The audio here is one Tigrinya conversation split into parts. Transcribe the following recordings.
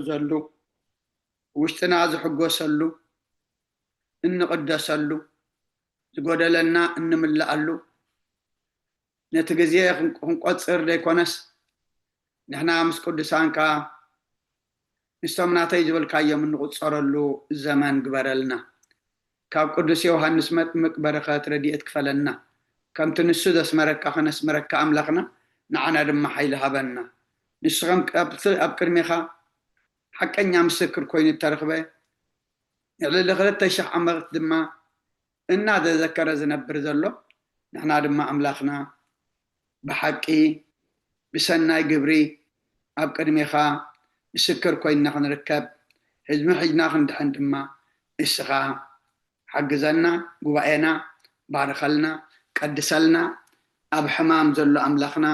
እንሕገዘሉ፣ ውሽጥና ዝሕጎሰሉ፣ እንቕደሰሉ፣ ዝጎደለና እንምልኣሉ፣ ነቲ ግዜ ክን-፣ ክንቆጽር ዘይኮነስ፣ ንሕና ምስ ቅዱሳንካ፣ ምስቶም ናተይ ዝበልካዮም እንቑጸረሉ ዘመን ግበረልና። ካብ ቅዱስ ዮሃንስ መጥምቅ በረኸት ረድኤት ክፈለና። ከምቲ ንሱ ዘስመረካ ከነስምረካ ኣምላኽና፣ ንዓና ድማ ሓይሊ ሃበና። ንሱ ከም ኣብ፣ ኣብ ቅድሜኻ ሓቀኛ ምስክር ኮይኑ እተረኽበ፣ ንልዕሊ ክልተ ሽሕ ዓመት ድማ እናተዘከረ ዝነብር ዘሎ፣ ንሕና ድማ ኣምላኽና ብሓቂ ብሰናይ ግብሪ ኣብ ቅድሜኻ ምስክር ኮይንና ክንርከብ፣ ህዝቢ ሒዝና ክንድሕን ድማ ንስኻ ሓግዘና፣ ጉባኤና ባርኸልና፣ ቀድሰልና። ኣብ ሕማም ዘሎ ኣምላኽና፣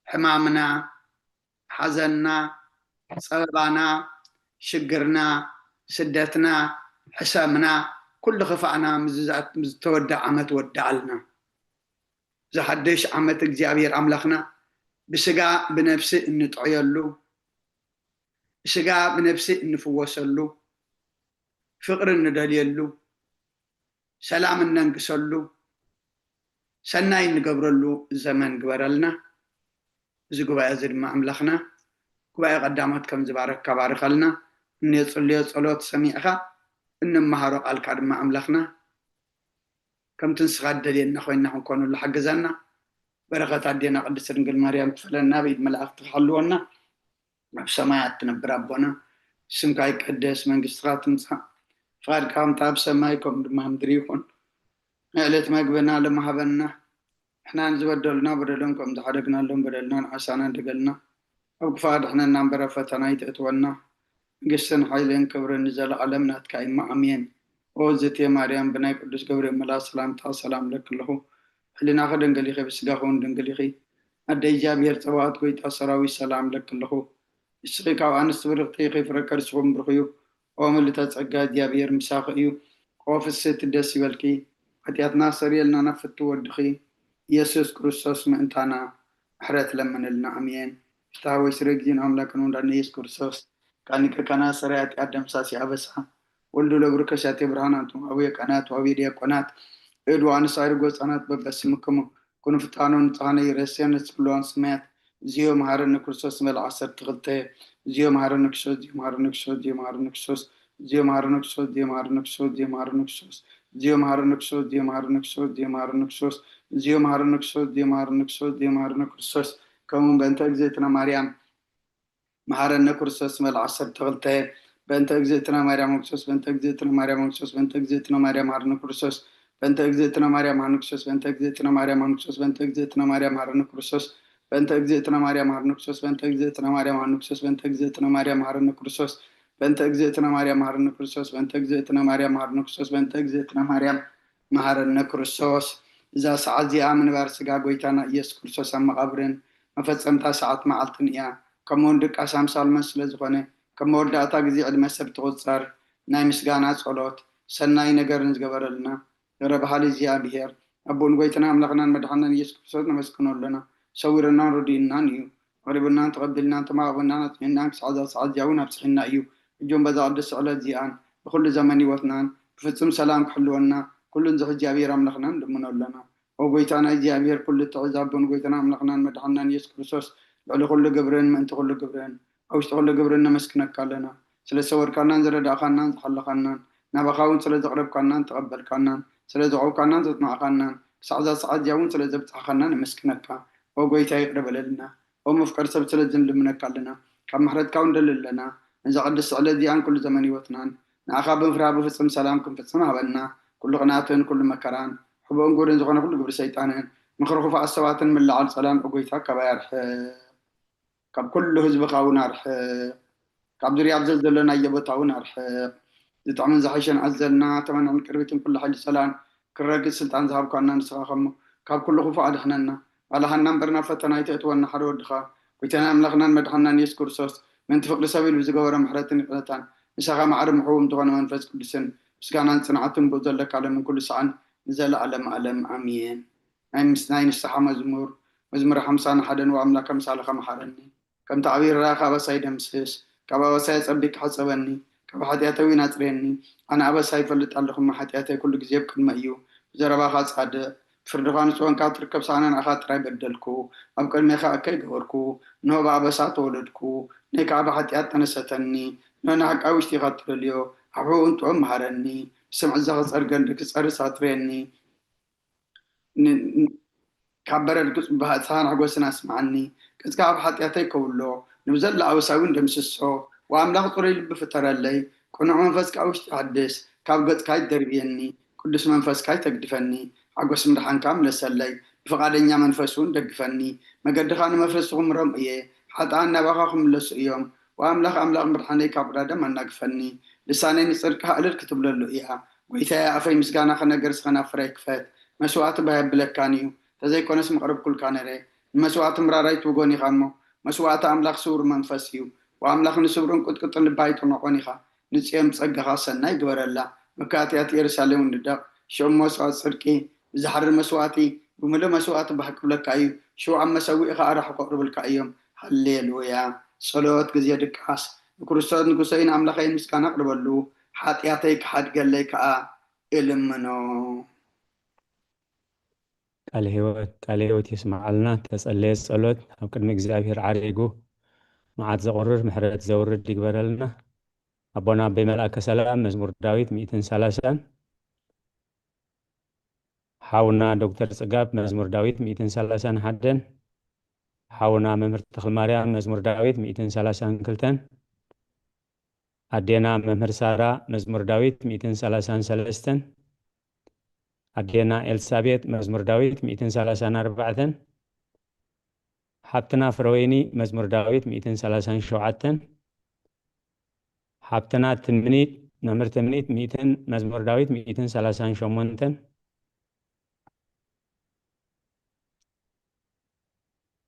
ሕማምና፣ ሓዘንና፣ ጸበባና፣ ሽግርና፣ ስደትና፣ ሕሰምና፣ ኩሉ ክፋእና ምስ ዝዛት-፣ ምስ ዝተወድኣ ዓመት ወድኣልና። ዝሓድሽ ዓመት እግዚኣብሔር ኣምላኽና ብስጋ ብነፍሲ እንጥዕየሉ፣ ብስጋ ብነፍሲ እንፍወሰሉ፣ ፍቕሪ እንደልየሉ፣ ሰላም እነንግሰሉ፣ ሰናይ እንገብረሉ ዘመን ግበረልና። እዚ ጉባኤ እዚ ድማ ኣምላኽና ጉባኤ ቀዳሞት ከም ዝባረካ ባርኸልና። እነጽልዮ ጸሎት ሰሚዕካ፣ እንመሃሮ ቃልካ ድማ ኣምላኽና ከምቲ ንስኻ እደልየና ኮይንና ክንኮነሉ ሓግዘና። በረኸት ኣዴና ቅድስቲ ድንግል ማርያም ትፈለና፣ ብኢድ መላእኽቲ ክሓልወና። ኣብ ሰማያት ትነብር ኣቦና፣ ስምካ ይቀደስ፣ መንግስትኻ ትምጻእ፣ ፍቓድካ ከምታ ኣብ ሰማይ ከምኡ ድማ ምድሪ ይኹን። ናይ ዕለት መግብና ሎሚ ሃበና፣ ንሕና ንዝበደሉና በደሎም ከም ዝሓደግናሎም በደልና ንዓሳና እንደገልና፣ ኣብ ክፉእ ኣድሕነና እምበር ኣብ ፈተና ኣይተእትወና። መንግስትን ሓይልን ክብርን ንዘለኣለም ናትካ እዩ፣ እሞ ኣሜን። ኦ ዝእቲ ማርያም፣ ብናይ ቅዱስ ገብርኤል መልኣኽ ሰላምታ ሰላም እለኪ ኣለኹ። ሕሊናኺ ድንግል ኢኺ፣ ብስጋኺ እውን ድንግል ኢኺ። ኣደ እግዚኣብሔር ጸባኦት፣ ጎይታ ሰራዊት፣ ሰላም እለኪ ኣለኹ። ንስኺ ካብ ኣንስቲ ብርኽቲ ኢኺ፣ ፍረ ከርስኺ እውን ብሩኽ እዩ። ኦ ምልዕተ ጸጋ፣ እግዚኣብሔር ምሳኺ እዩ። ኦ ፍስሕቲ፣ ደስ ይበልኪ፣ ሓጢኣትና ኣስተሰርየልና ናብ ፍትው ወድኺ ኢየሱስ ክርስቶስ ምእንታና ምሕረት ለምንልና። ኣሜን። ፍትሐ ወይ ስረ ጊዜን ኣምላክን ወልዳን ኢየሱስ ክርስቶስ፣ ካኒከ ካና ሰራይ ኃጢአት ደምሳሲ አበሳ፣ ወልዱ ለብሩ ከሳቴ ብርሃን፣ አንቱም አቡየ ካህናት ወአቡየ ዲያቆናት፣ እድ ወአንስት አይርጎ ሕፃናት በበስምክሙ ኩኑ ፍጣኑ ንጽሐነ ይረስየነ ጽልዋን ሰማያት። እግዚኦ መሐረነ ክርስቶስ ንበል ዓሰርተ ክልተ። እግዚኦ መሐረነ ክርስቶስ፣ እግዚኦ መሐረነ ክርስቶስ፣ እግዚኦ መሐረነ ክርስቶስ፣ እግዚኦ መሐረነ ክርስቶስ፣ እግዚኦ መሐረነ ክርስቶስ፣ እግዚኦ መሐረነ ክርስቶስ፣ እግዚኦ መሐረነ ክርስቶስ፣ እግዚኦ መሐረነ ክርስቶስ፣ እግዚኦ መሐረነ ክርስቶስ፣ እግዚኦ መሐረነ ክርስቶስ፣ እግዚኦ መሐረነ ክርስቶስ። ከምኡ በእንተ እግዝእትነ ማርያም መሐረነ ክርስቶስ ንበል ዓሰርተ ክልተ። በእንተ እግዝእትነ ማርያም ክርስቶስ፣ በእንተ እግዝእትነ ማርያም ክርስቶስ፣ በእንተ እግዝእትነ ማርያም መሐረነ ክርስቶስ፣ በእንተ እግዝእትነ ማርያም መሐረነ ክርስቶስ፣ በእንተ እግዝእትነ ማርያም መሐረነ ክርስቶስ፣ በእንተ እግዝእትነ ማርያም መሐረነ ክርስቶስ፣ በእንተ እግዝእትነ ማርያም መሐረነ ክርስቶስ፣ በእንተ እግዝእትነ ማርያም መሐረነ ክርስቶስ፣ በእንተ እግዝእትነ ማርያም መሐረነ ክርስቶስ፣ በእንተ እግዝእትነ ማርያም መሐረነ ክርስቶስ፣ በእንተ እግዝእትነ ማርያም መሐረነ ክርስቶስ፣ በእንተ እግዝእትነ ማርያም መሐረነ ክርስቶስ። እዛ ሰዓት እዚኣ ምንባር ስጋ ጎይታና ኢየሱስ ክርስቶስ ኣብ መቓብርን መፈጸምታ ሰዓት መዓልትን እያ። ከምኡውን ድቃስ ኣምሳል መን ስለ ዝኾነ፣ ከም መወዳእታ ግዜ ዕድመ ሰብ ትቑጸር፣ ናይ ምስጋና ጸሎት፣ ሰናይ ነገርን ዝገበረልና፣ ይቕረ በሃሊ እግዚኣብሔር፣ ኣቦን ጎይታና ኣምላኽናን መድሓናን ኢየሱስ ክርስቶስ ነመስግኖ ኣለና። ሰዊሩናን ረዲኡናን እዩ። ኣቕሪቡናን ተቐቢልናን ተማእቑናን ኣጽኒዕናን ክሳዕ እዛ ሰዓት እዚኣ እውን ኣብጽሒና እዩ። ሕጂ እውን በዛ ቅድስቲ ዕለት እዚኣን ብኹሉ ዘመን ህይወትናን ብፍጹም ሰላም ክሕልወና ኩሉ ንዝሕ እግዚኣብሔር ኣምላኽና ንልምኖ ኣለና። ኦ ጎይታና እግዚኣብሔር ኩሉ እትሕዝ ኣቦን ጎይታና ኣምላኽናን መድሓናን ኢየሱስ ክርስቶስ፣ ልዕሊ ኩሉ ግብርን ምእንቲ ኩሉ ግብርን ኣብ ውሽጢ ኩሉ ግብርን ነመስግነካ ኣለና። ስለ ዝሰወርካናን ዝረዳእካናን ዝሓለኻናን፣ ናባኻ እውን ስለ ዘቕረብካናን ተቐበልካናን፣ ስለ ዘቕረብካናን ዘጽናዕካናን፣ ክሳዕ እዛ ሰዓት እዚኣ እውን ስለ ዘብጻሕካና ነመስግነካ። ኦ ጎይታ ይቕረ በለልና። ኦ መፍቀሪ ሰብ ስለ ዝንልምነካ ኣለና። ካብ ምሕረትካ እውን ንደሊ ኣለና። ነዛ ቅድስቲ ዕለት እዚኣን ኩሉ ዘመን ህይወትናን ንኣኻ ብምፍራህ ብፍጹም ሰላም ክንፍጽም ሃበና። ኩሉ ቅንኣትን ኩሉ መከራን ሕቡእን ግብርን ዝኾነ ኩሉ ግብሪ ሰይጣንን ምኽሪ ክፉኣት ሰባትን ምልዓል ጸላን ኦ ጎይታ ካባይ ኣርሕቕ። ካብ ኩሉ ህዝብኻ እውን ኣርሕቕ። ካብ ዙርያ ኣብ ዘዘለናዮ ቦታ እውን ኣርሕቕ። ዝጥዕምን ዝሓሸን ኣዘልና ተመንዕን ቅርቢትን ኩሉ ሓይሊ ጸላን ክረግጽ ስልጣን ዝሃብካና ንስኻ ከሞ ካብ ኩሉ ክፉእ ኣድሕነና። ባልሃና እምበር ናብ ፈተና ኣይተእትወና ሓደ ወድኻ ጎይታና ኣምላኽናን መድሓናን ኢየሱስ ክርስቶስ ምእንቲ ፍቕሪ ሰብ ኢሉ ብዝገበሮ ምሕረትን ይቕረታን ምሳኻ ማዕረ ምሕውም ዝኾነ መንፈስ ቅዱስን ምስጋናን ጽንዓትን ብኡ ዘለካ ሎምን ኩሉ ሰዓን ንዘለኣለም ኣለም ኣሜን። ናይ ምስ-፣ ናይ ንስሓ መዝሙር፣ መዝሙር ሓምሳን ሓደን። ወኣምላከ ኣምሳልከ መሓረኒ፣ ከምቲ ዓብዪ ርራኻ ኣበሳይ ደምስስ፣ ካብ ኣበሳይ ኣጸቢቅካ ሕጸበኒ፣ ካብ ሓጢኣተይ እውን ኣጽርየኒ። ኣነ ኣበሳይ ይፈልጥ ኣለኹ፣ እሞ ሓጢኣተይ ኩሉ ግዜ ኣብ ቅድመይ እዩ። ብዘረባኻ ጻድቕ፣ ብፍርድኻ ንጹህ ኮንካ ትርከብ ሳና ንኣኻ ጥራይ በደልኩ። ኣብ ቅድሜኻ እከይ ገበርኩ። እንሆ ብኣበሳ ተወለድኩ፣ ነይ ከኣ ብሓጢኣት ተነሰተኒ። እንሆ ንሓቂ ኣብ ውሽጢኻ እትደልዮ፣ ኣብ ሕቖኡ እንጥኦም መሃረኒ። ብስምዒት ዘኽጸር ገንዲ ክጸርስ ኣጥርየኒ። ን-፣ ን-፣ ካብ በረድ ክጽባህ እትኻ ንሕጎስን ኣስምዓኒ። ገጽካ ኣብ ሓጢኣተይ ከውሎ፣ ንብዘላ ኣበሳይ እውን ደምስሶ። ወኣምላኽ ጽሩይ ልቢ ፍጠረለይ፣ ቅኑዕ መንፈስ ከኣ ውሽጢ ሓድስ። ካብ ገጽካ ኣይትደርብየኒ፣ ቅዱስ መንፈስካ ኣይተግድፈኒ። ሓጎስ ምድሓንካ ምለሰለይ፣ ብፍቓደኛ መንፈስ እውን ደግፈኒ። መገድኻ ንመፍለስቲ ክምሮም እየ፣ ሓጥኣን ናባኻ ክምለሱ እዮም። ወኣምላኽ ኣምላኽ ምድሓነይ ካብ ዕዳ ደም ኣናግፈኒ። ልሳነይ ንጽድቅካ እልል ክትብለሉ እያ። ጐይታየ፣ ኣፈይ ምስጋና ክነገር፣ ስኸናፍረይ ክፈት። መስዋእቲ ባህ የብለካን እዩ፣ ተዘይኮነስ ምቐረብኩልካ ነይረ። ንመስዋእቲ ምራር ኣይትውጎን ኢኻ እሞ፣ መስዋእቲ ኣምላኽ ስውር መንፈስ እዩ። ወኣምላኽ ንስብርን ቁጥቁጥን ልቢ ኣይትንዕቆን ኢኻ። ንጽዮን ብጸጋኻ ሰናይ ግበረላ፣ መካእትያት ኢየሩሳሌም ንደቕ። ሽዑ መስዋእቲ ጽድቂ ብዝሓርር መስዋእቲ፣ ብምሉእ መስዋእቲ ባህ ክብለካ እዩ። ሽዑ ኣብ መሰውኢ ኸኣ ራሕሪ ከቕርቡልካ እዮም። ሃሌሉያ። ጸሎት ግዜ ድቃስ። ንክርስቶስ ንጉሰይን ኣምላኸይን ምስጋና ኣቕርበሉ፣ ሓጢኣተይ ክሓድገለይ ከኣ እልምኖ። ቃለ ህይወት፣ ቃለ ህይወት የስምዓልና። ተጸለየ ጸሎት ኣብ ቅድሚ እግዚኣብሔር ዓሪጉ፣ መዓት ዘቑርር ምሕረት ዘውርድ ይግበረልና። ኣቦና ኣበይ መልኣከ ሰላም መዝሙር ዳዊት ሚእትን ሰላሳን፣ ሓውና ዶክተር ጽጋብ መዝሙር ዳዊት ሚእትን ሰላሳን ሓደን፣ ሓውና መምህር ተኽልማርያም መዝሙር ዳዊት ሚእትን ሰላሳን ክልተን፣ ኣዴና መምህር ሳራ መዝሙር ዳዊት ሚእትን ሰላሳን ሰለስተን፣ ኣዴና ኤልሳቤጥ መዝሙር ዳዊት ሚእትን ሰላሳን ኣርባዕተን፣ ሓብትና ፍረወይኒ መዝሙር ዳዊት ሚእትን ሰላሳን ሸውዓተን፣ ሓብትና ትምኒት መምህር ትምኒት ሚእትን መዝሙር ዳዊት ሚእትን ሰላሳን ሸሞንተን፣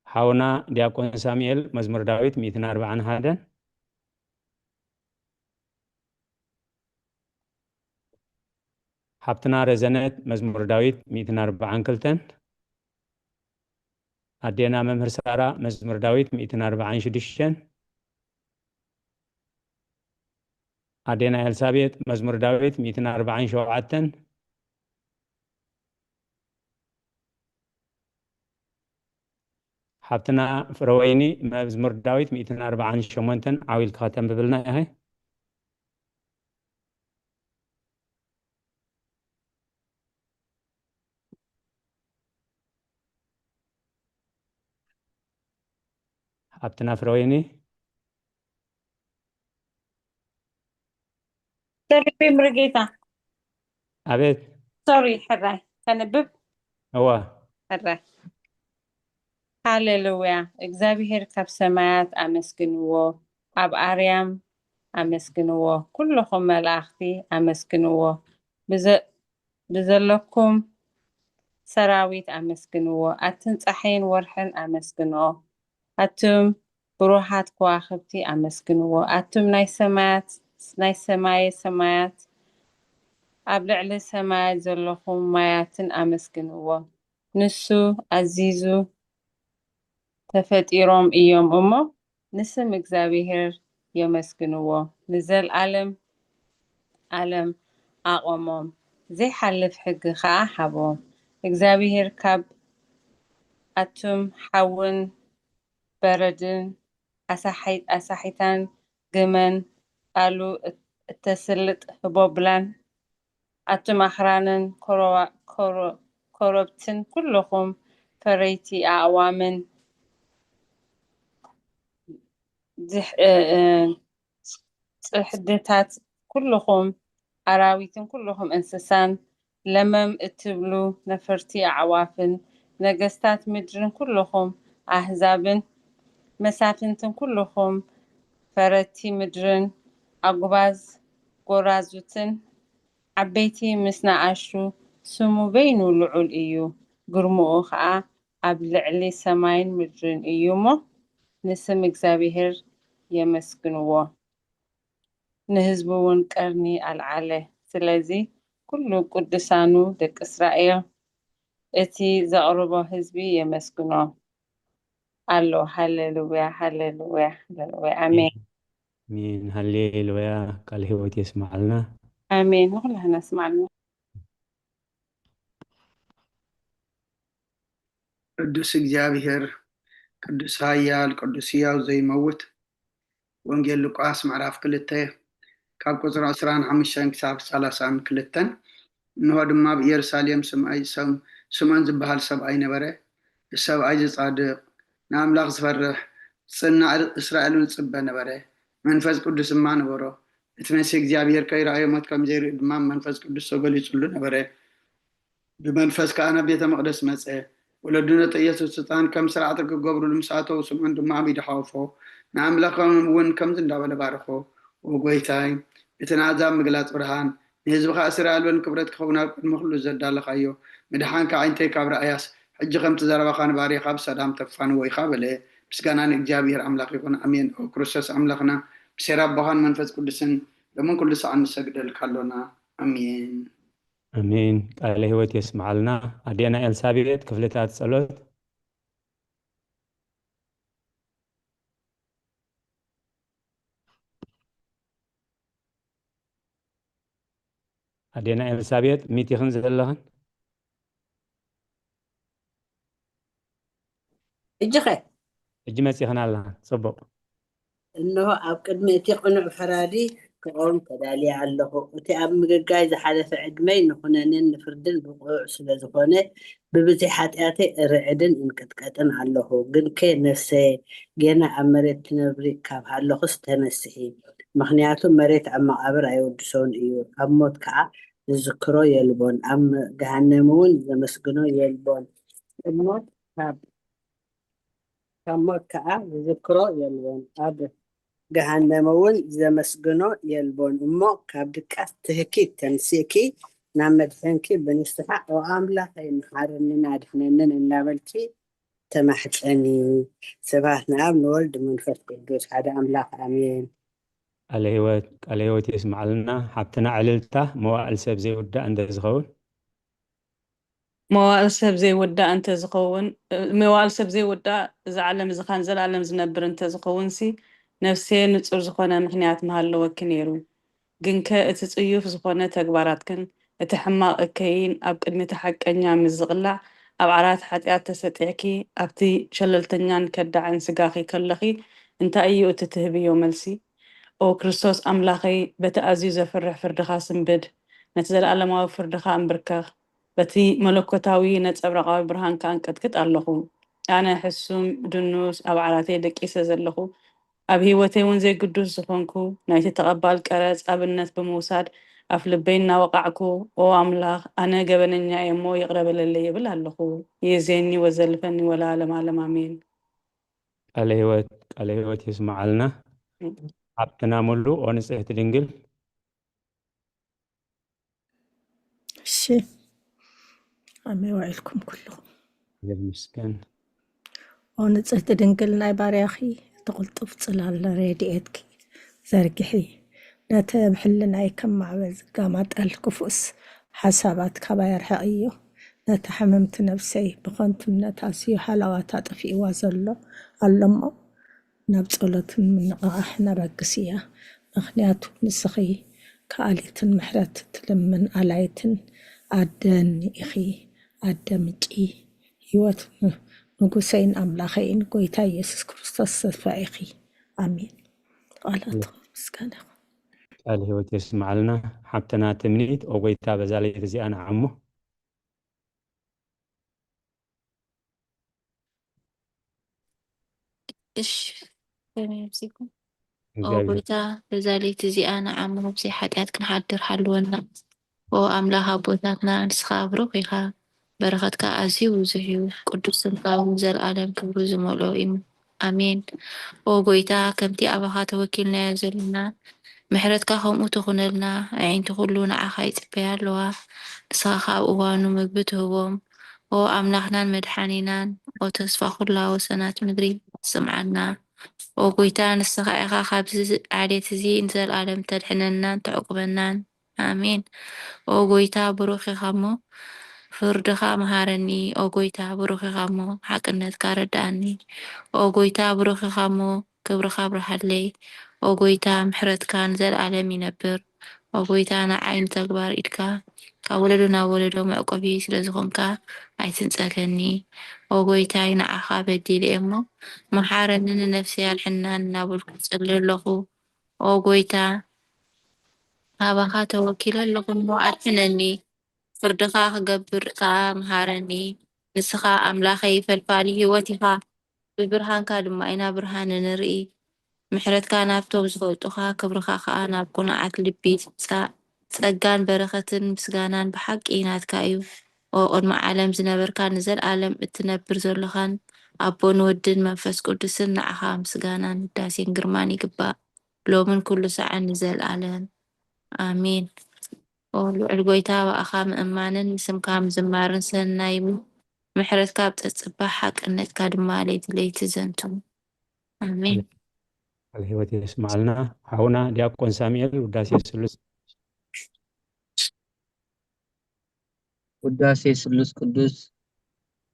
ሓውና ዲያቆን ሳሙኤል መዝሙር ዳዊት ሚእትን ኣርባዓን ሓደን፣ ሓብትና ረዘነት መዝሙር ዳዊት ሚእትን ኣርባዓን ክልተን፣ ኣዴና መምህር ሳራ መዝሙር ዳዊት ሚእትን ኣርባዓን ሽዱሽተን፣ ኣዴና ኤልሳቤጥ መዝሙር ዳዊት ሚእትን ኣርባዓን ሸውዓተን፣ ሓብትና ፍረወይኒ መዝሙር ዳዊት ሚእትን ኣርባዓን ሸሞንተን ዓው ኢልካ ከተንብብልና ኢኺ። ሓብትና ፍረወይኒ። ተንብብ ምርጌታ። ኣቤት። ሶሪ፣ ሕራይ ተንብብ። እዋ። ሕራይ። ሃሌሉያ። እግዚኣብሔር ካብ ሰማያት ኣመስግንዎ፣ ኣብ ኣርያም ኣመስግንዎ፣ ኩልኹም መላእኽቲ ኣመስግንዎ፣ ብዘ-፣ ብዘለኩም ሰራዊት ኣመስግንዎ፣ ኣትን ጸሓይን ወርሕን ኣመስግንኦ፣ ኣቱም ብሩሃት ከዋኽብቲ ኣመስግንዎ፣ ኣቱም ናይ ሰማያት፣ ናይ ሰማየ ሰማያት፣ ኣብ ልዕሊ ሰማያት ዘለኹም ማያትን ኣመስግንዎ። ንሱ ኣዚዙ ተፈጢሮም እዮም እሞ፣ ንስም እግዚኣብሔር የመስግንዎ። ንዘልኣለም ኣለም ኣቖሞም፣ ዘይሓልፍ ሕጊ ኸኣ ሃቦም። እግዚኣብሔር ካብ ኣቱም ሓውን በረድን ኣሳሒ-፣ ኣሳሒታን ግመን ቃሉ እተስልጥ ህቦብላን፣ ኣቱም ኣኽራንን ኮረዋ-፣ ኮረ-፣ ኮረብትን ኩልኹም ፈረይቲ ኣእዋምን ዝሕ-፣ እ-፣ እ-፣ ጽሕድታት ኩልኹም ኣራዊትን ኩልኹም እንስሳን ለመም እትብሉ ነፈርቲ ኣዕዋፍን ነገስታት ምድርን ኩልኹም ኣህዛብን መሳፍንትን ኩልኹም ፈረቲ ምድርን ኣጉባዝ ጎራዙትን ዓበይቲ ምስ ንኣሽቱ ስሙ በይኑ ልዑል እዩ፣ ግርምኡ ኸኣ ኣብ ልዕሊ ሰማይን ምድርን እዩ እሞ ንስም እግዚኣብሔር የመስግንዎ። ንህዝቡ እውን ቀርኒ ኣልዓለ። ስለዚ ኩሉ ቅዱሳኑ ደቂ እስራኤል እቲ ዘቕርቦ ህዝቢ የመስግኖ ኣሎ። ሃሌሉያ፣ ሃሌሉያ፣ ሃሌሉያ። ኣሜን። ኣሜን። ሃሌሉያ። ቃል ህይወት የስማዓልና። ኣሜን። ንኹላህና ስማዕልና። ቅዱስ እግዚኣብሔር፣ ቅዱስ ኃያል፣ ቅዱስ ሕያው ዘይመውት። ወንጌል ሉቃስ ምዕራፍ ክልተ ካብ ቁጽሪ ዕስራን ሓሙሽተን ክሳብ ሰላሳን ክልተን። እንሆ ድማ ኣብ ኢየሩሳሌም ስምኣይ-፣ ሰም-፣ ስምዖን ዝበሃል ሰብኣይ ነበረ። እዚ ሰብኣይ እዚ ጻድቕ፣ ንኣምላኽ ዝፈርሕ፣ ዝጽናዕ እስራኤል እውን ዝጽበ ነበረ። መንፈስ ቅዱስ ድማ ነበሮ። እቲ መሲሕ እግዚኣብሔር ከይረኣዮ ሞት ከም ዘይርኢ ድማ መንፈስ ቅዱስ ተገሊጹሉ ነበረ። ብመንፈስ ከኣ ናብ ቤተ መቕደስ መጸ። ወለዱ ነቲ ኢየሱስ ህጻን ከም ስራዕቲ ክገብሩሉ ምስ ኣተዉ፣ ስምዖን ድማ ኣብ ኢዱ ሓወፎ። ንኣምላኾም እውን ከምዚ እንዳበለ ባረኾ። ኦ ጐይታይ፣ እቲ ንኣሕዛብ ምግላጽ ብርሃን፣ ንህዝብኻ እስራኤል እውን ክብረት ክኸውን ኣብ ቅድሚ ኩሉ ዘዳለኻዮ ምድሓንካ ኣዒንተይ ካብ ረኣያስ፣ ሕጂ ከምቲ ዘረባኻ ንባርያኻ ብሰላም ተፋንዎ ኢኻ በለ። ምስጋና ንእግዚኣብሔር ኣምላኽ ይኹን፣ ኣሜን። ኦ ክርስቶስ ኣምላኽና፣ ብሴራ ኣቦኻን መንፈስ ቅዱስን ሎምን ኩሉ ሰዓት ንሰግደልካ ኣሎና። ኣሜን። ኣሜን። ቃለ ህይወት የስምዓልና። ኣዴና ኤልሳቤጥ ክፍልታት ጸሎት። ኣዴና ኤልሳቤጥ ሚት ኢኽን ዘለኽን? እጅኸ እጅ መጺኽን ኣለኽን። ጽቡቕ። እንሆ ኣብ ቅድሚ እቲ ቅኑዕ ፈራዲ ክቖም ተዳልየ ኣለኹ። እቲ ኣብ ምግጋይ ዝሓለፈ ዕድመይ ንኹነኔን ንፍርድን ብቑዕ ስለ ዝኾነ፣ ብብዝሒ ሓጢኣተይ እርዕድን እንቅጥቀጥን ኣለኹ። ግንከ ነፍሰየ፣ ጌና ኣብ መሬት ትነብሪ ካብ ሃለኹስ ተነስሒ። ምኽንያቱ መሬት ኣብ መቓብር ኣይውድሶን እዩ፣ ኣብ ሞት ከኣ ዝዝክሮ የልቦን፣ ኣብ ገሃነም እውን ዘመስግኖ የልቦን። እሞ ካብ ካብ ሞት ከኣ ዝዝክሮ የልቦን፣ ኣብ ገሃነም እውን ዘመስግኖ የልቦን። እሞ ካብ ድቃስ ትህኪ ተንሲእኪ ናብ መድሕንኪ ብንስሓ፣ ኦ ኣምላኸይ፣ መሓረንን ኣድሕነንን እናበልኪ ተማሕጸኒ። ስብሐት ንኣብ ንወልድ መንፈስ ቅዱስ ሓደ ኣምላኽ ኣሜን። ቃለ ህይወት፣ ቃለ ህይወት የስምዓልና። ሓብትና ዕልልታ፣ መዋእል ሰብ ዘይውዳእ እንተዝኸውን። መዋእል ሰብ ዘይውዳእ እንተዝኸውን፣ መዋእል ሰብ ዘይውዳእ እዚ ዓለም እዚ ኻን ዘላለም ዝነብር እንተዝኸውንሲ፣ ነፍሰየ ንጹር ዝኾነ ምኽንያት ምሃለወኪ ነይሩ። ግንከ እቲ ጽዩፍ ዝኾነ ተግባራትክን እቲ ሕማቕ እከይን ኣብ ቅድሚ እቲ ሓቀኛ ምስ ዝቕላዕ፣ ኣብ ዓራት ሓጢኣት ተሰጢሕኪ፣ ኣብቲ ሸለልተኛን ከዳዕን ስጋኺ ከለኺ፣ እንታይ እዩ እቲ ትህብዮ መልሲ? ኦ ክርስቶስ ኣምላኸይ፣ በቲ ኣዝዩ ዘፍርሕ ፍርድኻ ስንብድ፣ ነቲ ዘለኣለማዊ ፍርድኻ ኣንብርከኽ፣ በቲ መለኮታዊ ነጸብራቓዊ ብርሃንካ ኣንቀጥቅጥ ኣለኹ። ኣነ ሕሱም፣ ድኑስ፣ ኣብ ዓራተይ ደቂሰ ዘለኹ፣ ኣብ ህይወተይ እውን ዘይግዱስ ዝኾንኩ፣ ናይቲ ተቐባል ቀረጽ ኣብነት ብምውሳድ ኣፍ ልበይ እናወቓዕኩ፣ ኦ ኣምላኽ፣ ኣነ ገበነኛ እየ እሞ ይቕረ በለለይ እብል ኣለኹ። ይእዜኒ ወዘልፈኒ ወለዓለመ ዓለም ኣሜን። ቃለ ህይወት፣ ቃለ ህይወት የስምዓልና። ሓብትና ሙሉ፣ ኦ ንጽሕቲ ድንግል። እሺ፣ ኣመይ ዋዒልኩም ኩልኹም። ይመስገን። ኦ ንጽሕቲ ድንግል፣ ናይ ባርያኺ እቲ ቅልጡፍ ጽላል ረድኤትኪ ዘርግሒ። ነቲ ኣብ ሕልናይ ከም ማዕበል ዝጋማጠል ክፉእስ ሓሳባት ካባይ ኣርሕቕዮ። ነታ ሕምምቲ ነፍሰይ ብኸንቱነት ኣዝዩ ሃለዋት ኣጥፊእዋ ዘሎ ኣሎ እሞ፣ ናብ ጸሎትን ምንቕቓሕን ኣበግስያ። ምኽንያቱ ንስኺ ከኣሊትን ምሕረት ትልምን ኣላይትን ኣደን ኢኺ። ኣደ ምንጪ ህይወት፣ ን-፣ ንጉሰይን ኣምላኸይን፣ ጎይታ ኢየሱስ ክርስቶስ ተስፋ ኢኺ። ኣሜን። ቃላት ምስጋና ይኹን። ቃል ህይወት የስምዓልና። ሓብትና ትምኒት፣ ኦ ጎይታ፣ በዛ ለይቲ እዚኣ ንዓሞ። እሺ፣ ከመይ ኣምሲኩም? ኦ እግዚኣብሔር ጎይታ፣ በዛ ለይቲ እዚኣ ንዓሞ ብዘይ ሓጢኣት ክንሓድር ሓልወና። ኦ ኣምላኽ ኣቦታትና፣ ንስኻ ብሩኽ ኢኻ፣ በረኸትካ ኣዝዩ ብዙሕ እዩ፣ ቅዱስ ስምካ እውን ንዘለኣለም ክብሪ ዝመልኦ እዩ። ኣሜን። ኦ ጎይታ፣ ከምቲ ኣባኻ ተወኪልናዮ ዘለና፣ ምሕረትካ ከምኡ ትኹነልና። ኣዒንቲ ኩሉ ንዓኻ ይጽበያ ኣለዋ፣ ንስኻ ኸኣ ኣብ እዋኑ ምግቢ ትህቦም። ኦ ኣምላኽናን መድሓኒናን፣ ኦ ተስፋ ኩላ ወሰናት ምድሪ፣ ስምዓና። ኦ ጎይታ፣ ንስኻ ኢኻ ካብዚ ዓሌት እዚ ንዘለኣለም ተድሕነናን ተዕቁበናን። ኣሜን። ኦ ጎይታ፣ ብሩኽ ኢኻ እሞ ፍርድኻ መሃረኒ። ኦ ጎይታ፣ ብሩኽ ኢኻ እሞ ሓቅነትካ ረድኣኒ። ኦ ጎይታ፣ ብሩኽ ኢኻ እሞ ክብርኻ ኣብርሃለይ። ኦ ጎይታ፣ ምሕረትካ ንዘለኣለም ይነብር። ኦ ጎይታ፣ ንዓይ ንተግባር ኢድካ ካብ ወለዶ ናብ ወለዶ መዕቆቢ ስለ ዝኾንካ ኣይትንጸገኒ። ኦ ጎይታይ፣ ንዓኻ በዲለ እየ እሞ፣ መሓረኒ፣ ንነፍሰይ ኣድሕናን እናበልኩ እጽሊ ኣለኹ። ኦ ጎይታ፣ ካባኻ ተወኪለ ኣለኹ እሞ ኣድሕነኒ። ፍርድኻ ክገብር ከኣ ምሃረኒ። ንስኻ ኣምላኸይ ፈልፋሊ ህይወት ኢኻ። ብብርሃንካ ድማ ኢና ብርሃን እንርኢ። ምሕረትካ ናብቶም ዝፈልጡኻ፣ ክብርኻ ከኣ ናብ ቅኑዓት ልቢ ትምጻእ። ጸጋን በረኸትን ምስጋናን ብሓቂ ናትካ እዩ። ኦ ቅድሚ ዓለም ዝነበርካ፣ ንዘለኣለም እትነብር ዘሎኻን፣ ኣቦን ወድን መንፈስ ቅዱስን፣ ንዓኻ ምስጋናን ውዳሴን ግርማን ይግባእ፣ ሎምን ኩሉ ሰዓን ንዘለኣለም። ኣሜን። ኦ ልዑል ጎይታ፣ ብኣኻ ምእማንን ንስምካ ምዝማርን ሰናይ እዩ። ምሕረትካ ኣብ ጸጽባሕ፣ ሓቅነትካ ድማ ለይቲ ለይቲ ዘንቱ። ኣሜን። ቃል ህይወት የስምዓልና። ሓውና ዲያቆን ሳሙኤል፣ ውዳሴ ስሉስ። ውዳሴ ስሉስ ቅዱስ።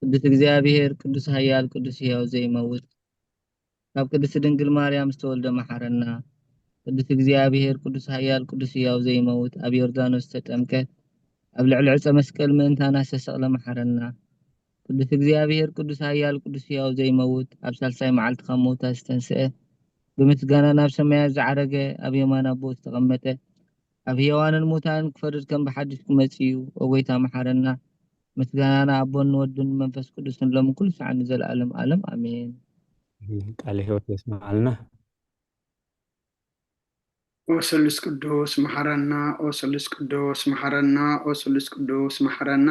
ቅዱስ እግዚኣብሔር፣ ቅዱስ ኃያል፣ ቅዱስ ሕያው ዘይመውት፣ ካብ ቅድስት ድንግል ማርያም ዝተወልደ መሓረና። ቅዱስ እግዚኣብሔር፣ ቅዱስ ኃያል፣ ቅዱስ ሕያው ዘይመውት፣ ኣብ ዮርዳኖስ ዝተጠምቀ፣ ኣብ ልዕሊ ዕፀ መስቀል ምእንታና ዝተሰቕለ መሓረና። ቅዱስ እግዚኣብሔር፣ ቅዱስ ኃያል፣ ቅዱስ ሕያው ዘይመውት፣ ኣብ ሳልሳይ መዓልቲ ካብ ምውታት ዝተንስአ፣ ብምስጋና ናብ ሰማያት ዝዓረገ፣ ኣብ የማን ኣቦኡ ዝተቐመጠ፣ ኣብ ሕያዋንን ሙታንን ክፈርድ ከም ብሓድሽ ክመጽእ እዩ። ኦ ጎይታ መሓረና። ምስጋና ንኣቦን ንወድን ንመንፈስ ቅዱስን ሎምን ኩሉ ሰዓት ንዘለኣለም ዓለም ኣሜን። ቃለ ሕይወት የስምዓልና። ኦ ስሉስ ቅዱስ መሓረና፣ ኦ ስሉስ ቅዱስ መሓረና፣ ኦ ስሉስ ቅዱስ መሓረና።